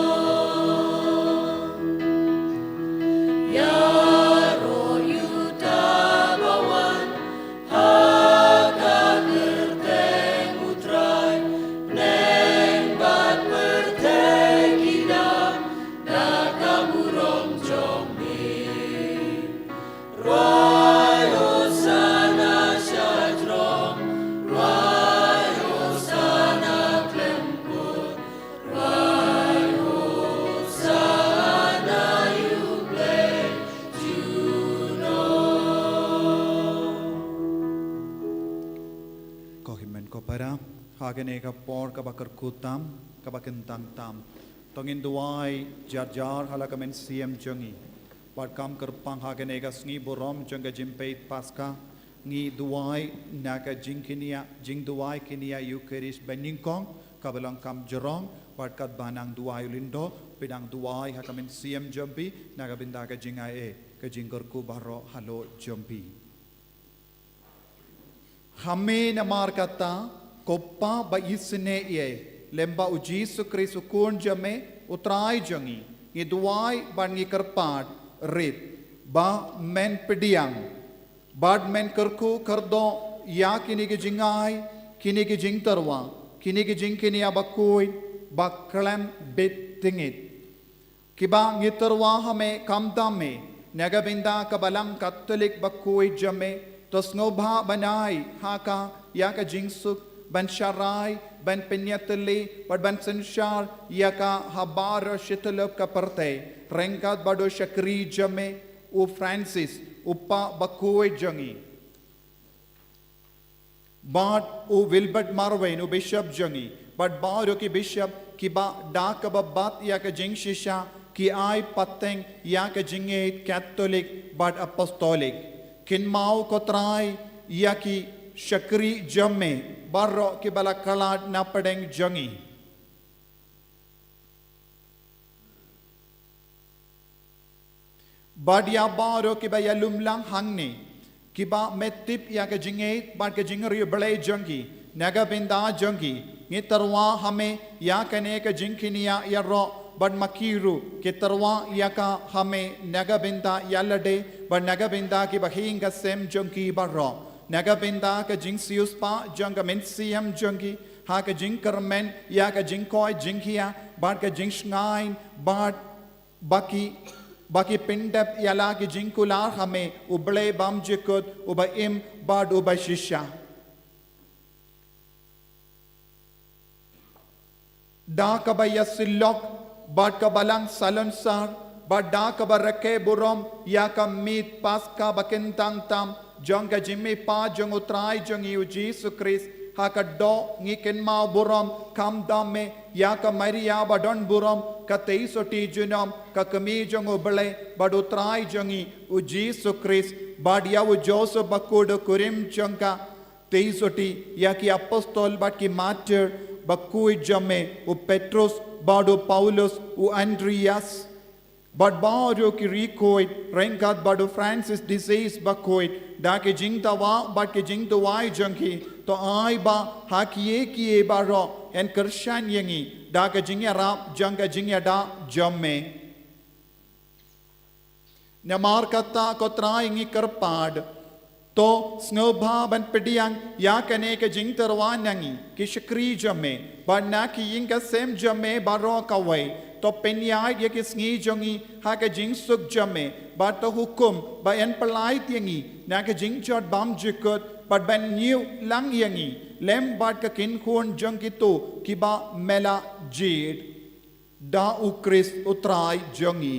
Ïaroh ïa uta ba wan ha ka kyrteng u Trai, bneng bad pyrthei ki dap da ka burom jong me. Rwai Hosana sha jrong, rwai Hosana khlem kut, rwai Hosana ïa u Blei junom. Ko hynmen ko para, ha kane ka por kaba kyrkhu tam, kaba kyntang tam, to ngin duwai jar jar ha la ka mynsiem jong ngi. Bad kam kyrpang ha kane ka sngi burom jong ka jingpeit Paska, ngi duwai na ka jingkñia, jingduwai kñia Eukharist banyngkong, kaba long kam jrong, bad katba nang duwai u lyngdoh, phi dang duwai ha ka mynsiem jong phi, na ka bynta ka jingai ei, ka jingkyrkhu baroh halor jong phi. Ha me namar kata, ko Pa ba isynei ei, lem bad u Jisu Khrist u Khun jong me, u Trai jong ngi, ngi duwai bad ngi kyrpad, rit, ba men pdiang, bad men kyrkhu kyrdoh ïa kine ki jingai, kine ki jingtyrwa, kine ki jingkñia bakhuid, ba khlem bit tyngit. Kiba ngi tyrwa ha me, khamtam me, na ka bynta ka Balang Katholik bakhuid jong me, to sngewbha ban ai ha ka ïa ka jingsuk, ban sharai, ban pynïatylli, bad ban synshar ïa ka ha baroh shi tylli ka pyrthei, ryngkat bad u shakri jong me, u Francis, u Pa bakhuid jong ngi. Bad u Wilbert Marwein, u Bishop jong ngi, bad baroh ki Bishop, kiba da kaba bat ïa ka jingshisha, ki ai pateng ïa ka jingngeit Katholik bad Apostolic. Kynmaw ko Trai ïa ki shakri jong me, baroh kiba la khlad na pdeng jong ngi. Bad ïa baroh kiba ïalum lang hangne, kiba me tip ïa ka jingngeit bad ka jingriewblei jong ki, na ka bynta jong ki, ngi tyrwa ha me ïa kane ka jingkñia ïaroh, bad ma ki ruh, ki tyrwa ïa ka ha me na ka bynta ïa lade, bad na ka bynta kiba ha ïing ha sem jong ki baroh, na ka bynta ka jingsiewspah jong ka mynsiem jong ki, ha ka jingkyrmen ïa ka jingkoit jingkhiah, bad ka jingshngaiñ, bad ba ki, ba ki pyndep ïa la ki jingkular ha me, u Blei bymjukut, uba im bad uba shisha. Da kaba ïasyllok bad ka Balang Salonsar, bad da kaba rakhe burom ïa ka miet Paska ba kyntang tam, jong ka jingmihpat jong u Trai jong ngi u Jisu Khrist, ha ka doh ngi kynmaw burom, khamtam me, ïa ka Maria ba don burom, ka tei sotti junom, ka kmie jong u Blei, bad u Trai jong ngi u Jisu Khrist, bad ïa u Joseph bakhuid u kurim jong ka, tei sotti ïa ki Apostol bad ki Martyr bakhuid jong me, u Petrus, bad u Paulus, u Andreas, bad baroh ki riewkhuid, ryngkat bad u Francis de Sales bakhuid, da ki jingdawa bad ki jingduwai jong ki, to ai ba ha kiei kiei baroh yn kyrshan ïa ngi da ka jingïarap jong ka jingïada jong me. Namar kata ko Trai ngi kyrpad, to sngewbha ban pdiang ïa kane ka jingtyrwa na ngi, ki shakri jong me, bad na ki ïing ka sem jong me baroh kawei, to pynïaid ïa ki sngi jong ngi ha ka jingsuk jong me, bad to hukum ba yn pyllait ïa ngi na ka jingjot bymjukut, bad ban ñiew lang ïa ngi lem bad ka kynhun jong kito kiba me la jied, da U Khrist U Trai jong ngi.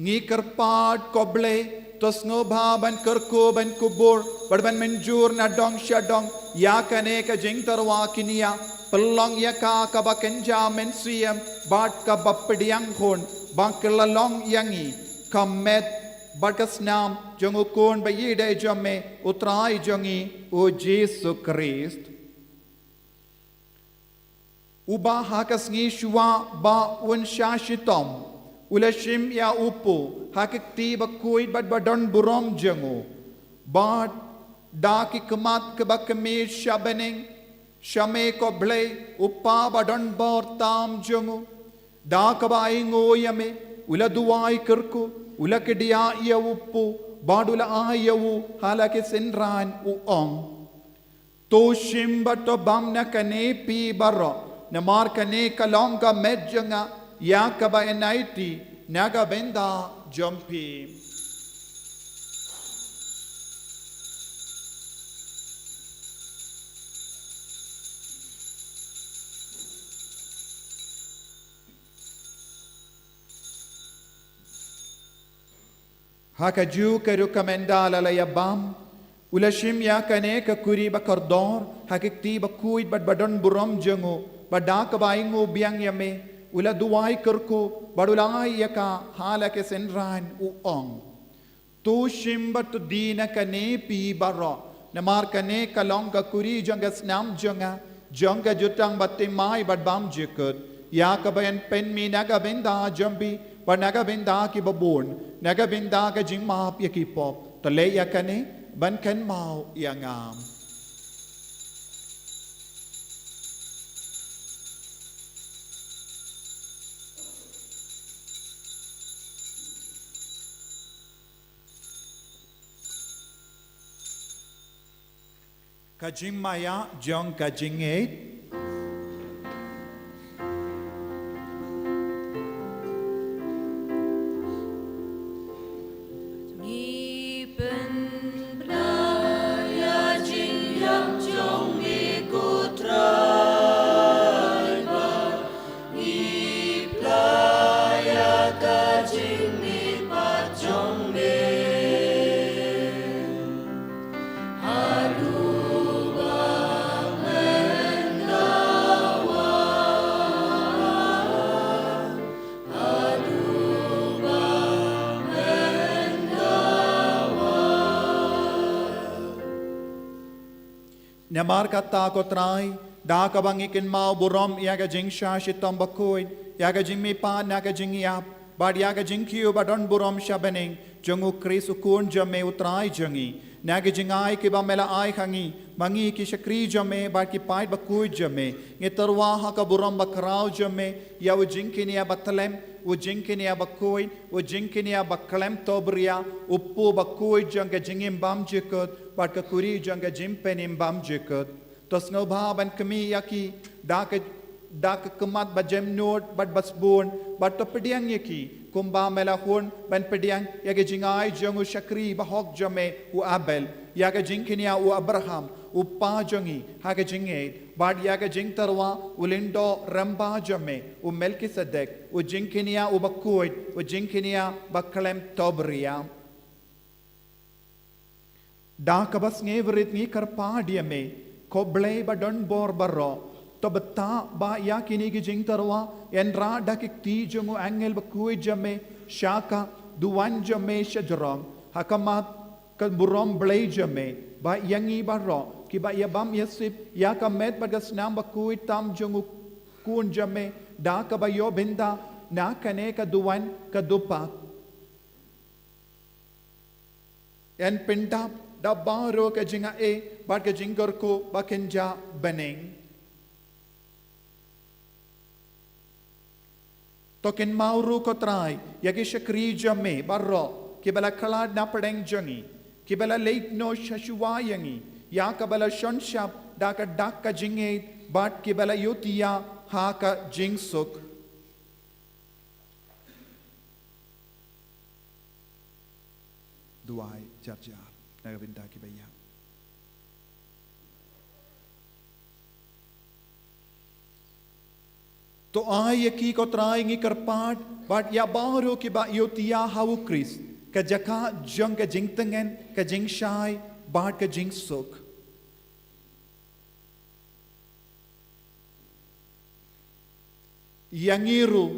Ngi kyrpad, ko Blei, to sngewbha ban kyrkhu, ban kubur bad ban mynjur na dong sha dong ïa kane ka jingtyrwa kñia, pynlong ïa ka kaba kynja mynsiem bad kaba pdiang hun, ba ka la long ïa ngi ka met bad ka snam jong U Khun ba ïeidei jong me, U Trai jong ngi, U Jisu Khrist. Uba ha ka sngi shuwa ba un shah shitom, u la shim ïa u pop ha ka kti bakhuid bad badonburom jong u, bad da ki khmat kiba khmih sha bneng, sha me, ko Blei, U Kpa badonbor tam jong u, da kaba ainguh ïa me, u la duwai kyrkhu, u la kdiah ïa u pop bad u la ai ïa u ha la ki synran, u ong: To shim bad to bam na kane, phi baroh, namar kane ka long ka met jong nga, ïa kaba yn aiti na ka bynta jong phi. Ha kajuh ka rukom ynda la la ïa bam, u la shim ïa kane ka kuri bakordor ha ka kti bakhuid bad badonburom jong u, bad da kaba ainguh biang ïa me, u la duwai kyrkhu bad u la ai ïa ka ha la ki synran, u ong: To shim bad to die na kane, phi baroh, namar kane ka long ka kuri jong ka snam jong nga, jong ka jutang bathymmai bad bymjukut, ïa kaba yn pynmih na ka bynta jong phi bad na ka bynta kiba bun, na ka bynta ka jingmap ïa ki pop. To leh ïa kane ban kynmaw ïa nga. Ka jingmaïa jong ka jingngeit. Ngi pynbna ïa ka jingïap jong me, ko Trai, bad ngi pynbna ïa ka jingmihpat jong me. Haduh ba men dawa, haduh ba men dawa. Namar kata, ko Trai, da kaba ngi kynmaw burom ïa ka jingshah shitom bakhuid, ïa ka jingmihpat na ka jingïap, bad ïa ka jingkiew badonburom sha bneng jong U Khrist U Khun jong me U Trai jong ngi, na ka jingai kaba me la ai ha ngi, ma ngi ki shakri jong me bad ki paid bakhuid jong me, ngi tyrwa ha ka burom bakhraw jong me ïa u jingkñia bathylliem, u jingkñia bakhuid, u jingkñia bakhlem tobria, u pop bakhuid jong ka jingim bymjukut bad ka kuri jong ka jingpynim bymjukut. To sngewbha ban khmih ïa ki da ka, da ka khmat ba jemnud bad ba sbun, bad to pdiang ïa ki kumba me la hun ban pdiang ïa ka jingai jong u shakri bahok jong me u Abel, ïa ka jingkñia u Abraham, u kpa jong ngi ha ka jingngeit, bad ïa ka jingtyrwa u lyngdoh rangbah jong me u Melkisedek, u jingkñia uba khuid, u jingkñia bakhlem tobria. Da kaba sngewrit ngi kyrpad ïa me, ko Blei badonbor baroh, to bthah ba ïa kine ki jingtyrwa yn rah da ki kti jong u angel bakhuid jong me sha ka duwan jong me shajrong, ha khmat ka burom Blei jong me, ba ïa ngi baroh kiba ïabam ïasip ïa ka met bad ka snam bakhuid tam jong U Khun jong me, da kaba ïoh bynta na kane ka duwan ka dupak, yn pyndap da baroh ka jingai bad ka jingkyrkhu ba kynja bneng. To kynmaw ruh, ko Trai, ïa ki shakri jong me baroh kiba la khlad na pdeng jong ngi, kiba la leit noh sha shuwa ïa ngi, ïa kaba la shon shap da ka dak ka jingngeit bad kiba la ïohthiah ha ka jingsuk. Duwai jar jar na ka bynta kiba ïap. To ai ïa ki ko Trai ngi kyrpad, bad ïa baroh kiba ïohi ïa ha u Khrist, ka jaka jong ka jingtngen, ka jingshai, bad ka jingsuk. Ïa ngi ruh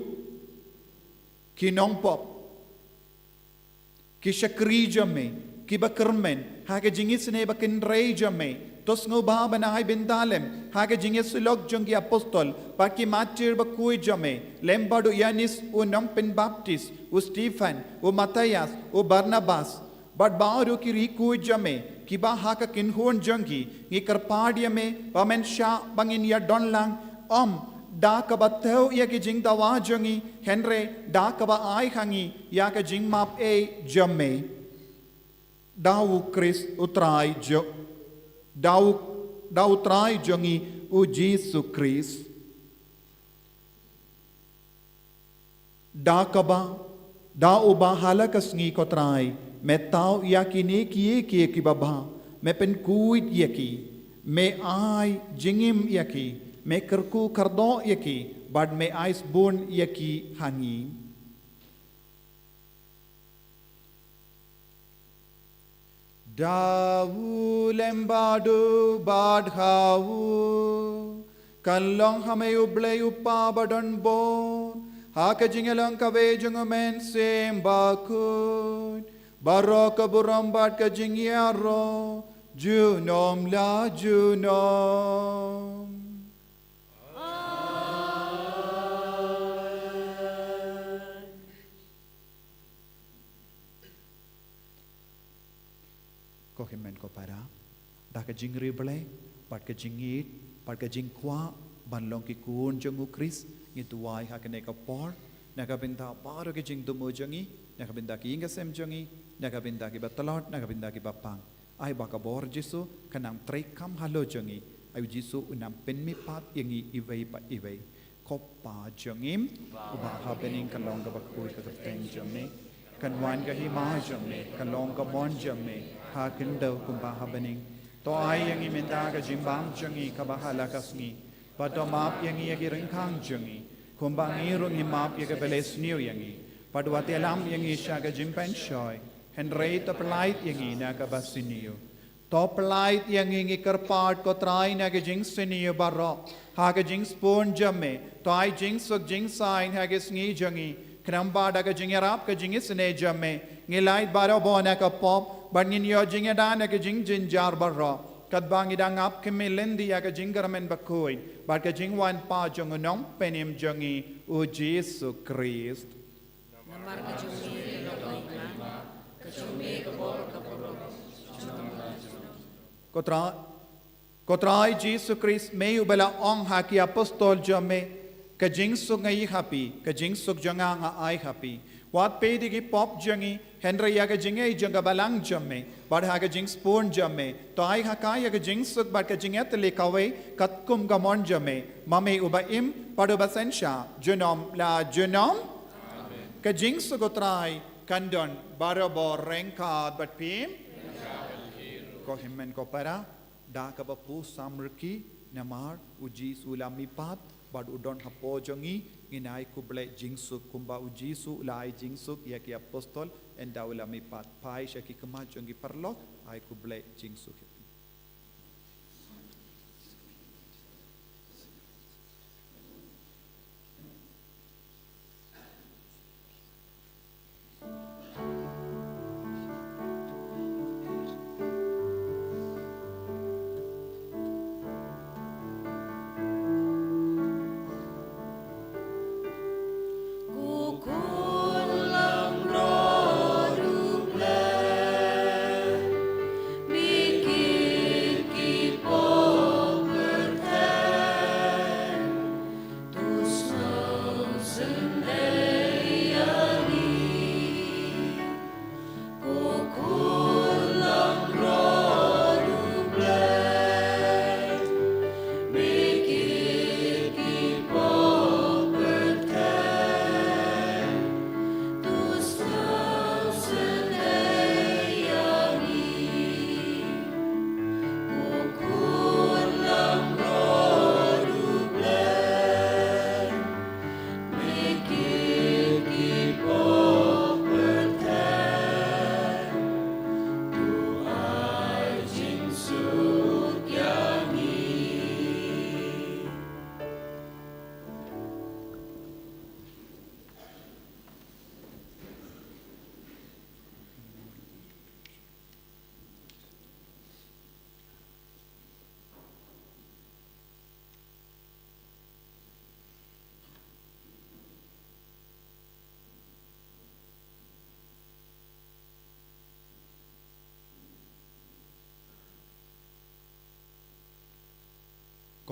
ki nongpop, ki shakri jong me, kiba kyrmen ha ka jingisynei bad kynrei jong me, to sngewbha ban ai bynta lem ha ka jingïasyllok jong ki apostol bad ki martir bakhuid jong me, lem bad u Ïanis u nongpynbaptis, u Stephan, u Matthias, u Barnabas, bad baroh ki riewkhuid jong me kiba ha ka kynhun jong ki. Ngi kyrpad ïa me ba men shah ba ngin ïadon lang, ym da kaba thew ïa ki jingdawa jong ngi, hynrei da kaba ai ha ngi ïa ka jingmap ei jong me. Da u Khrist u Trai jong, da u, da u Trai jong ngi u Jisu Khrist. Da kaba, da uba ha la ka sngi ko Trai, me thaw ïa kine kiei kiei kiba bha, me pynkhuid ïa ki, me ai jingim ïa ki, me kyrkhu kyrdoh ïa ki, bad me ai sbun ïa ki ha ngi. Da u lem bad u bad ha u, kan long ha me u Blei u Kpa ba don bor, ha ka jingïalong kawei jong u Mynsiem Bakhuid, baroh ka burom bad ka jingïaroh, junom la junom. Ko hynmen ko para, da ka jingriewblei, bad ka jingïeit, bad ka jingkwah ban long ki khun jong u Khrist, ngi duwai ha kane ka por na ka bynta baroh ki jingthmu jong ngi, na ka bynta ki ïing ki sem jong ngi, na ka bynta kiba tlot, na ka bynta kiba pang. Ai ba ka bor Jisu kan nang treikam halor jong ngi. Ai u Jisu un nang pynmihpat ïa ngi iwei pa iwei. Ko Pa jong ngi uba ha bneng, kan long kaba khuid ka kyrteng jong me, kan wan ka hima jong me, kan long ka mon jong me ha khyndew kumba ha bneng. To ai ïa ngi mynta ka jingbam jong ngi kaba ha la ka sngi, bad to map ïa ngi ïa ki ryngkang jong ngi, kumba ngi ruh ngi map ïa kiba leh sniew ïa ngi, bad wat ïalam ïa ngi sha ka jingpynshoi, hynrei to pyllait ïa ngi na kaba sniew. To pyllait ïa ngi, ngi kyrpad ko Trai, na ka jingsniew baroh ha ka jingsbun jong me. To ai jingsuk jingsaiñ ha ka sngi jong ngi, khnang ba da ka jingïarap ka jingisynei jong me, ngi lait barabor na ka pop, bad ngin ïoh jingïada na ki jingjynjar baroh, katba ngi dang ap khmih lynti ïa ka jingkyrmen bakhuid bad ka jingwan pat jong u Nongpynim jong ngi u Jisu Khrist. Namar ka jong me ka long ka hima, ka jong me ka bor, ka burom, junom la junom. Ko Trai, ko Trai Jisu Khrist, me uba la ong ha ki apostol jong me, ka jingsuk nga ïoh ha phi, ka jingsuk jong nga nga ai ha phi. Wat peit ïa ki pop jong ngi, hynrei ïa ka jingïeit jong ka balang jong me, bad ha ka jingsbun jong me, to ai ha ka ïa ka jingsuk bad ka jingïatylli kawei katkum ka mon jong me, ma me uba im bad uba synshar junom la junom. Ka jingsuk u Trai kan don barabor ryngkat bad phi. Ko hynmen ko para, da kaba pyrshang rkhie, namar u Jisu u la mihpat bad u don hapoh jong ngi, ngin ai khublei jingsuk kumba u Jisu u la ai jingsuk ïa ki apostol ynda u la mihpat. Phai sha ki khmat jong ki paralok, ai khublei jingsuk.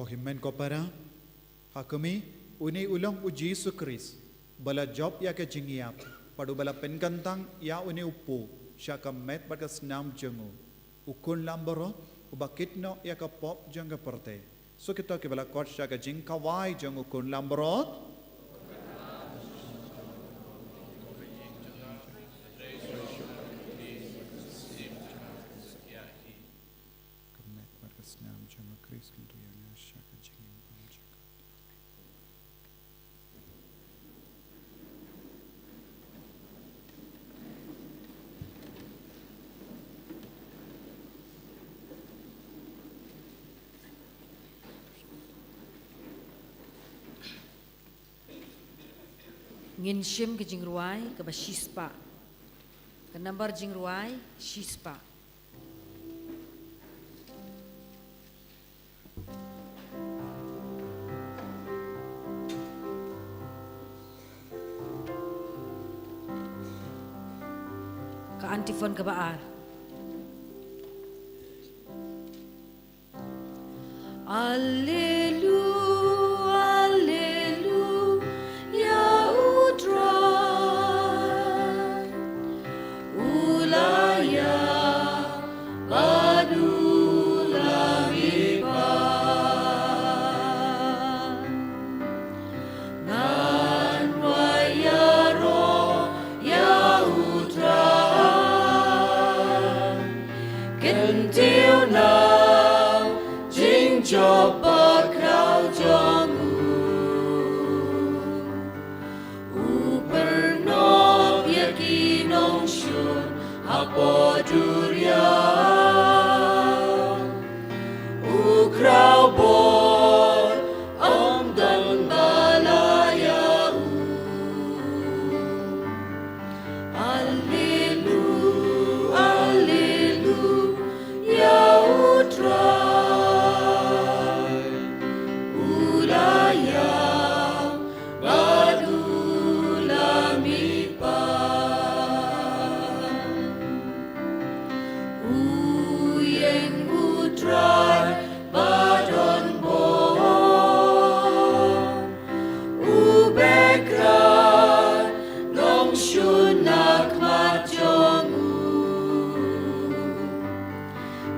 Ko hynmen ko para, ha kmie, une u long u Jisu Khrist, ba la jop ïa ka jingïap, bad uba la pynkyntang ïa une u pop sha ka met bad ka snam jong u, u khun lambarot, uba kit noh ïa ka pop jong ka pyrthei. Shu kito kiba la khot sha ka jingkhawai jong u khun lambarot. Ka met bad ka snam jong u Khrist kin tu ïa nga sha ka jingim bymjukut. Ngin shim ka jingrwai kaba shispah. Ka nambar jingrwai shispah. Ka antiphon kaba ar. Allelu, allelu, ïa U Trai. U la ïa bad u la mihpat. Ngan wai ïaroh ïa U Trai. Kyntiew na jingjop bakhraw jong u. U pynnoh ïa ki nongshun hapoh duriaw. U khraw bor, ym don ba la ïa u. Allelu, allelu, ïa U Trai. U la ïa bad u la mihpat. U ïeng U Trai ba don bor. U beh krat nongshun na khmat jong u.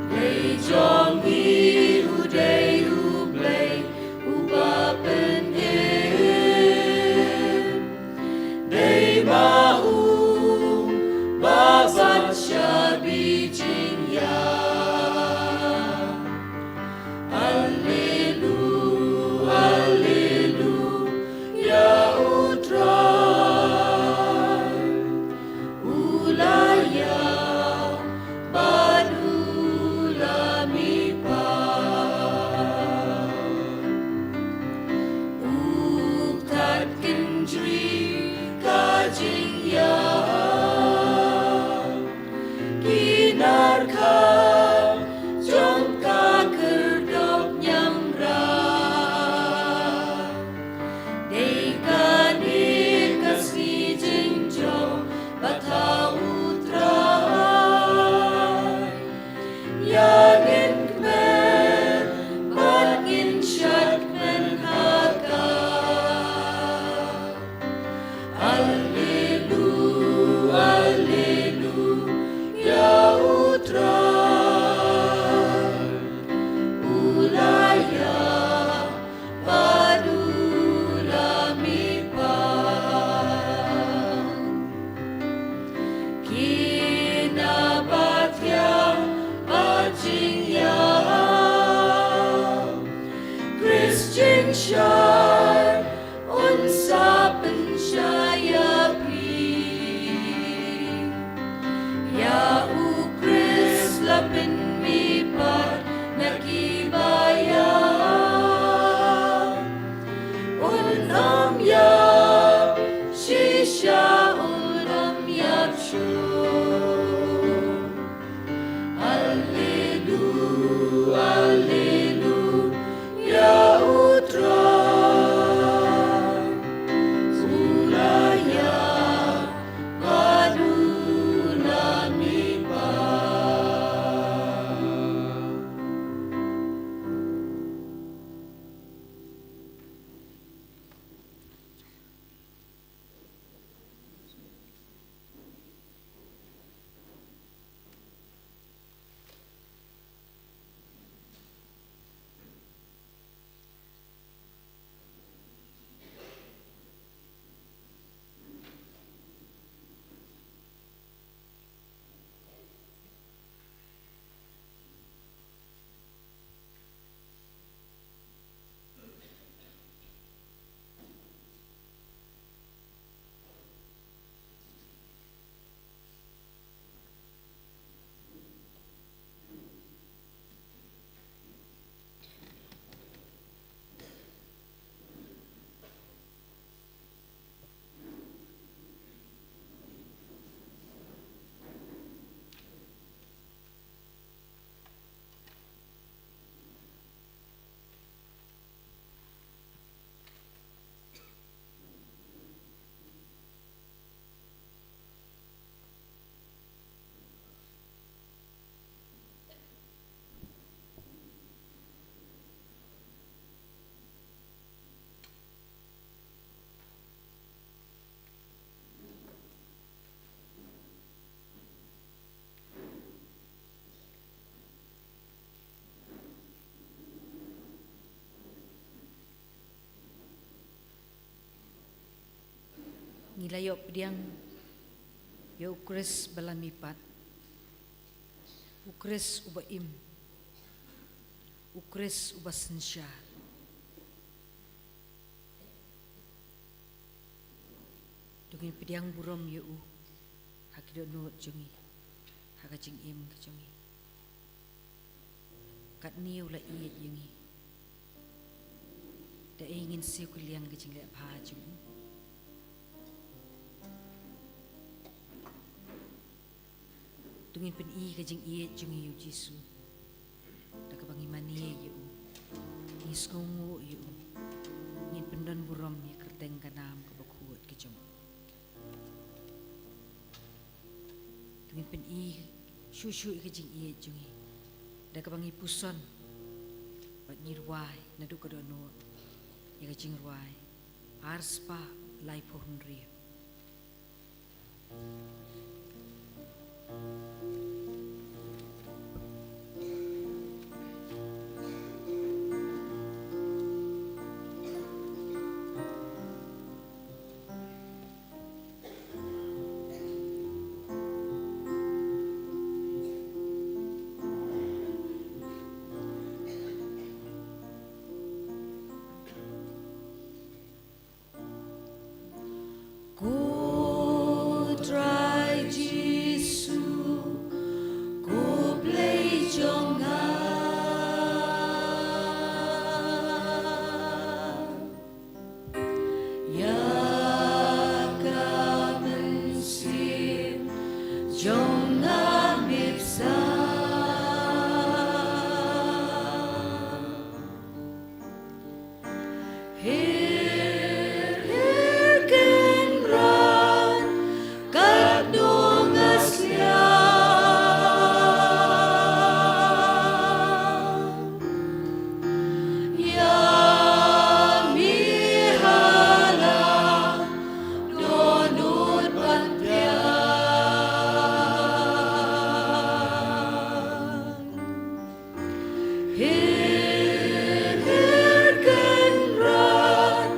Blei jong ngi u dei U Blei uba pynim. Dei ma u ba sat shabi jingïap. Allelu, allelu, ïa U Trai. U la ïa bad u la mihpat. U ktah kynjri ka jingïap. Ki narkha jong ka khyrdop ñiamra. Dei kane ka sngi jingjop ba thaw U Trai. Ïa ngin kmen bad ngin shad kmen ha ka. Allelu, allelu, ïa U Trai. Ngi la ïoh pdiang ïa u Khrist ba la mihpat, u Khrist uba im, u Khrist uba synshar. To ngin pdiang burom ïa u ha ki dohnud jong ngi, ha ka jingim ka jong ngi. Katne u la ïeit ïa ngi. Da ei ngin siew kylliang ka jingleh bha jong u? To ngin pyni ka jingïeit jong ngi ïa u Jisu da kaba ngi mane ïa u, ngi sngewnguh ïa u, ngin pyndon burom ïa ka kyrteng ka nam kaba khuid ka jong u. To ngin pyni shuh shuh ïa ka jingïeit jong ngi da kaba ngi puson bad ngi rwai naduh ka dohnud ïa ka jingrwai arspah laiphew hynriew. Ko Trai Jisu, ko Blei jong nga, ïa ka mynsiem jong nga mih sa. Her, her kynrad, katno nga sliang. Ïa me ha la dohnud ban pdiang. Her, her kynrad,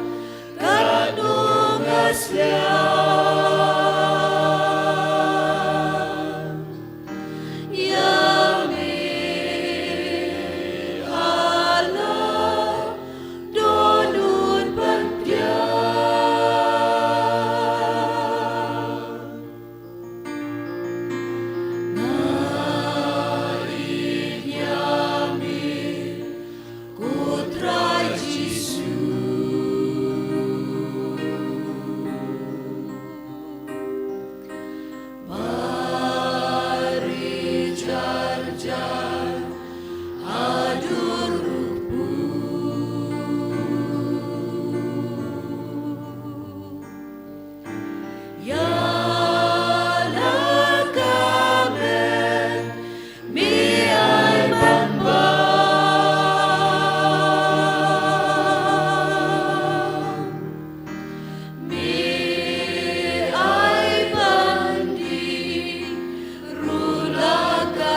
katno nga sliang. Ïa me ha la dohnud ban pdiang. Nga ïeit ïa me, ko Trai Jisu. Ba ri jar jar haduh ruh kpu. Ïa la ka met me ai ban bam. Me ai ban die ruh la ka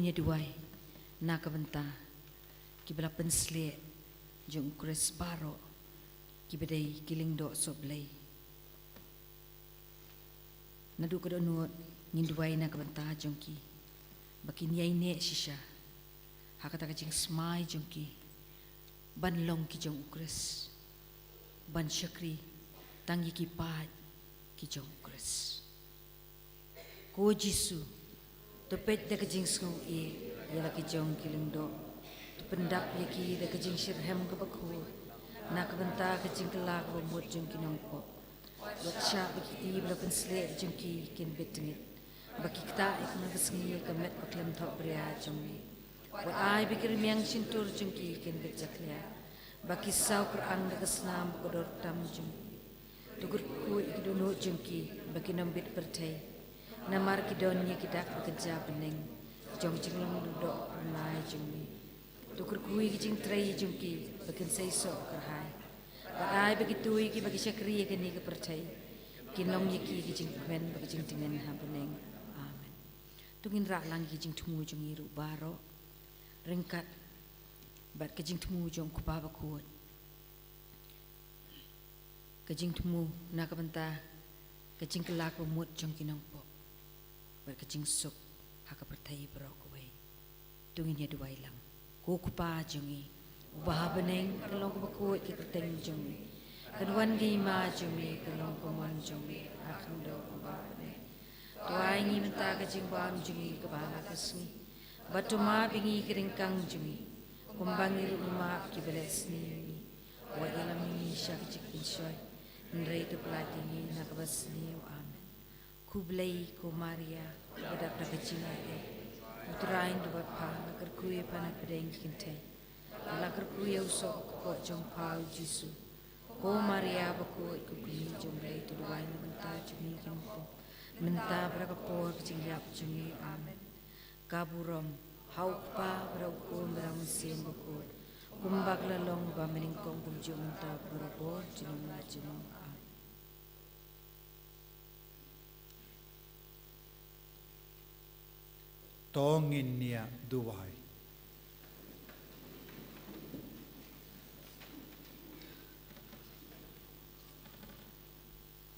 Duwai na ka bynta kiba la pynshlur jong u Khrist baroh kiba dei ki lyngdoh sohblei. Naduh ka dohnud ngin duwai na ka bynta jong ki ba kin ïai neh shisha ha kata ka jingsmai jong ki ban long ki jong u Khrist, ban shakri tang ïa ki paid ki jong u Khrist. Ko Jisu, to peit da ka jingsngewieit ïa la ki jong ki lyngdoh, to pyndap ïa ki da ka jingshitrhem kaba khuid na ka bynta ka jingkylla kaba mut jong ki nongpop. Wat shah ba ki kti ba la pynshlur jong ki kin bit tngit, ba ki ktah ïa ka nang ka sngi ïa ka met ba khlem thohbria jong me. Wat ai ba ki rmiang shyntur jong ki kin bit jakhlia, ba ki saw kyrang da ka snam ba ka dor tam jong me. To kyrkhu ïa ki dohnud jong ki ba kin ym bit pyrthei, namar ki don ïa ki dak ba kynja bneng jong jinglong doh ranai jong me. To kyrkhu ïa ki jingtrei jong ki ba kin seisoh kyrhai. Wat ai ba kito kiba ki shakri ïa kane ka pyrthei kin long ïa ki ka jingkmen bad ka jingtngen ha bneng. Amen. To ngin rah lang ïa ka jingthmu jong ngi ruh baroh ryngkat bad ka jingthmu jong u Kpa Bakhuid. Ka jingthmu na ka bynta ka jingkylla kaba mut jong ki nongpop bad ka jingsuk ha ka pyrthei baroh kawei. To ngin ïa duwai lang. Ko Kpa jong ngi uba ha bneng, kan long kaba khuid ïa ka kyrteng jong me. Kan wan ka hima jong me, kan long ka mon jong me ha khyndew kumba ha bneng. To ai ngi mynta ka jingbam jong ngi kaba ha ka sngi, bad to map ïa ngi ki ryngkang jong ngi, kumba ngi ruh ngi map ïa kiba leh sniew ïa ngi. Wat ïalam ïa ngi sha ka jingpynshoi, hynrei to pyllait ïa ngi na kaba sniew. Amen. Khublei ko Maria, uba dap da ka jingaiei, U Trai u don bad pha. La kyrkhu ïa pha na pdeng ki kynthei, la kyrkhu ïa u soh u kpoh jong pha u Jisu. Ko Maria bakhuid, ko kmie jong U Blei, to duwai na ka bynta jong ngi ki nongpop, mynta bad ha ka por ka jingïap jong ngi. Amen. Ka burom ha u Kpa bad ha u Khun bad ha u Mynsiem Bakhuid, kumba ka la long ba mynnyngkong, kumjuh mynta, barabor, junom la junom. Amen. To ngin ïa duwai.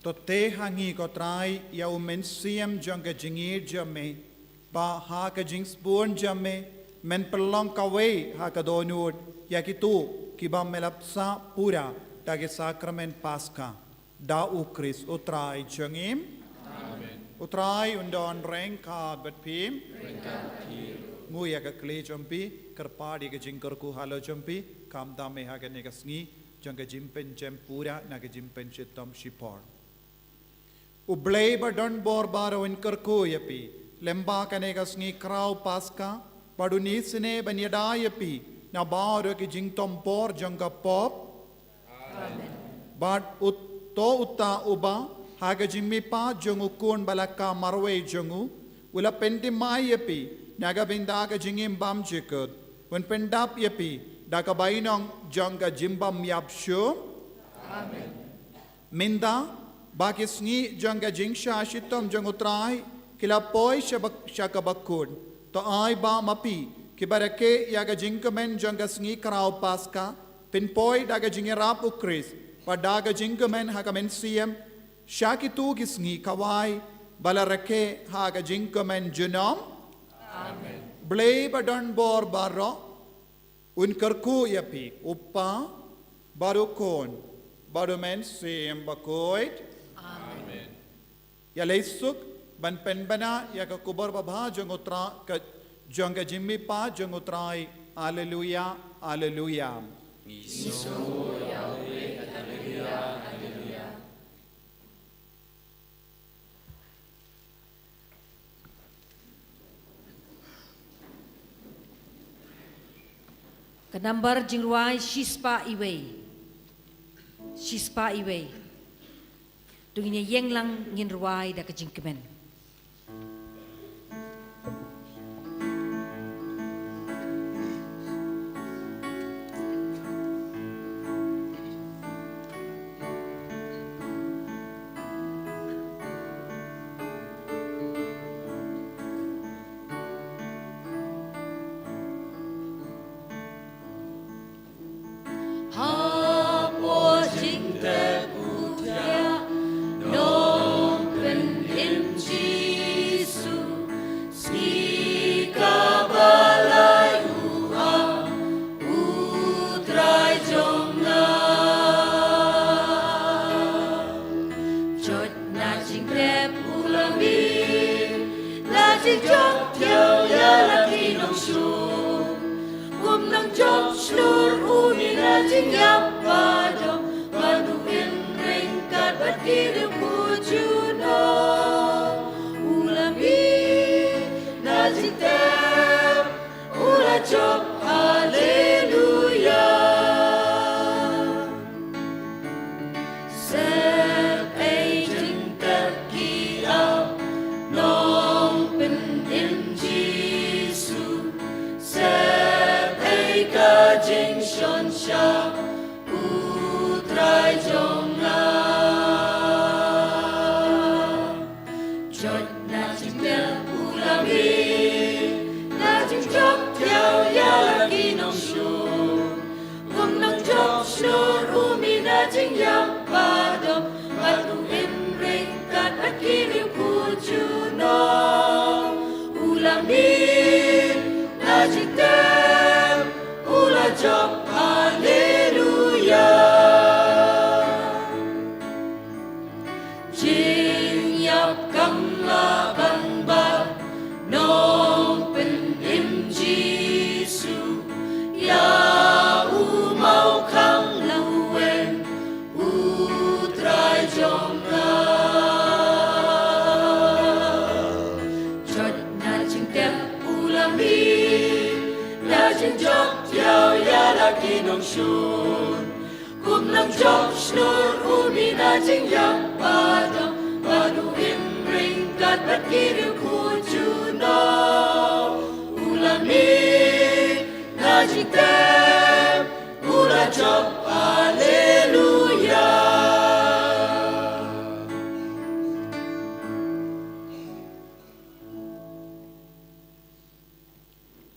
To teh ha ngi ko Trai ïa u mynsiem jong ka jingïeit jong me, ba ha ka jingsbun jong me men pynlong kawei ha ka dohnud ïa kito kiba me la pynshah pura da ki sakramen Paska. Da u Khrist u Trai jong ngi. Amen. U Trai un don ryngkat bad phi. Ryngkat bad phi. Ngui ïa ka khlieh jong phi, kyrpad ïa ka jingkyrkhu halor jong phi, khamtam eh ha kane ka sngi jong ka jingpynjem pura na ka jingpynshitom shipor. U Blei ba don bor baroh un kyrkhu ïa phi lyngba kane ka sngi khraw Paska, bad un isynei ban ïada ïa phi na baroh ki jingtompor jong ka pop. Amen. Bad u-, to uta uba ha ka jingmihpat jong u Khun ba la kham marwei jong u, u la pynthymmai ïa phi na ka bynta ka jingim bymjukut, un pyndap ïa phi da ka bainong jong ka jingbymïap shuh. Amen. Mynta ba ki sngi jong ka jingshah shitom jong u Trai ki la poi sha ba-, sha kaba kut, to ai ba ma phi kiba rakhe ïa ka jingkmen jong ka sngi khraw Paska, phin poi da ka jingïarap u Khrist bad da ka jingkmen ha ka mynsiem sha kito ki sngi khawai ba la rakhe ha ka jingkmen junom. Amen. Blei ba don bor baroh un kyrkhu ïa phi, u Kpa, bad u Khun, bad u Mynsiem Bakhuid. Amen. Ïalei suk ban pynbna ïa ka khubor babha jong u Trai, ka, jong ka jingmihpat jong u Trai. Alleluia, alleluia. Ka nambar jingrwai shispah iwei. Shispah iwei. To ngin ïeng lang ngin rwai da ka jingkmen. Jop shlur u mih na jingïap ba dap, bad u im ryngkat bad ki riewkhuid junom. U la mih na jingtep, u la jop, haleluya. Sep ei jingtep ki ap, nongpynim Jisu. Sep ei ka jingshon shap U Trai jong nga. Jot na jingtep u la mih, na jingjop thiaw ïa la ki nongshun. Kum nongjop shlur u mih na jingïap ba dap, bad u im ryngkat bad ki riewkhuid junom. U la mih na jingtep, u la jop, haleluya. Jingïap kam lah ban bat, nongpynim Jisu. Ïa u mawkhang laweng, U Trai jong nga. Jot na jingtep u la mih, na jingjop thiaw ïa la ki nongshun. Kum nongjop shlur u mih na jingïap ba dap, bad u im ryngkat bad ki riewkhuid junom. U la mih na jingtep, u la jop, haleluya.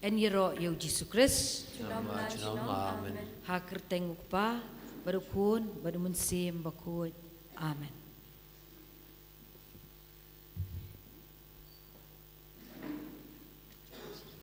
Yn ïaroh ïa u Jisu Khrist. Junom, junom, amen. Ha ka kyrteng u Kpa, bad u Khun, bad u Mynsiem Bakhuid. Amen.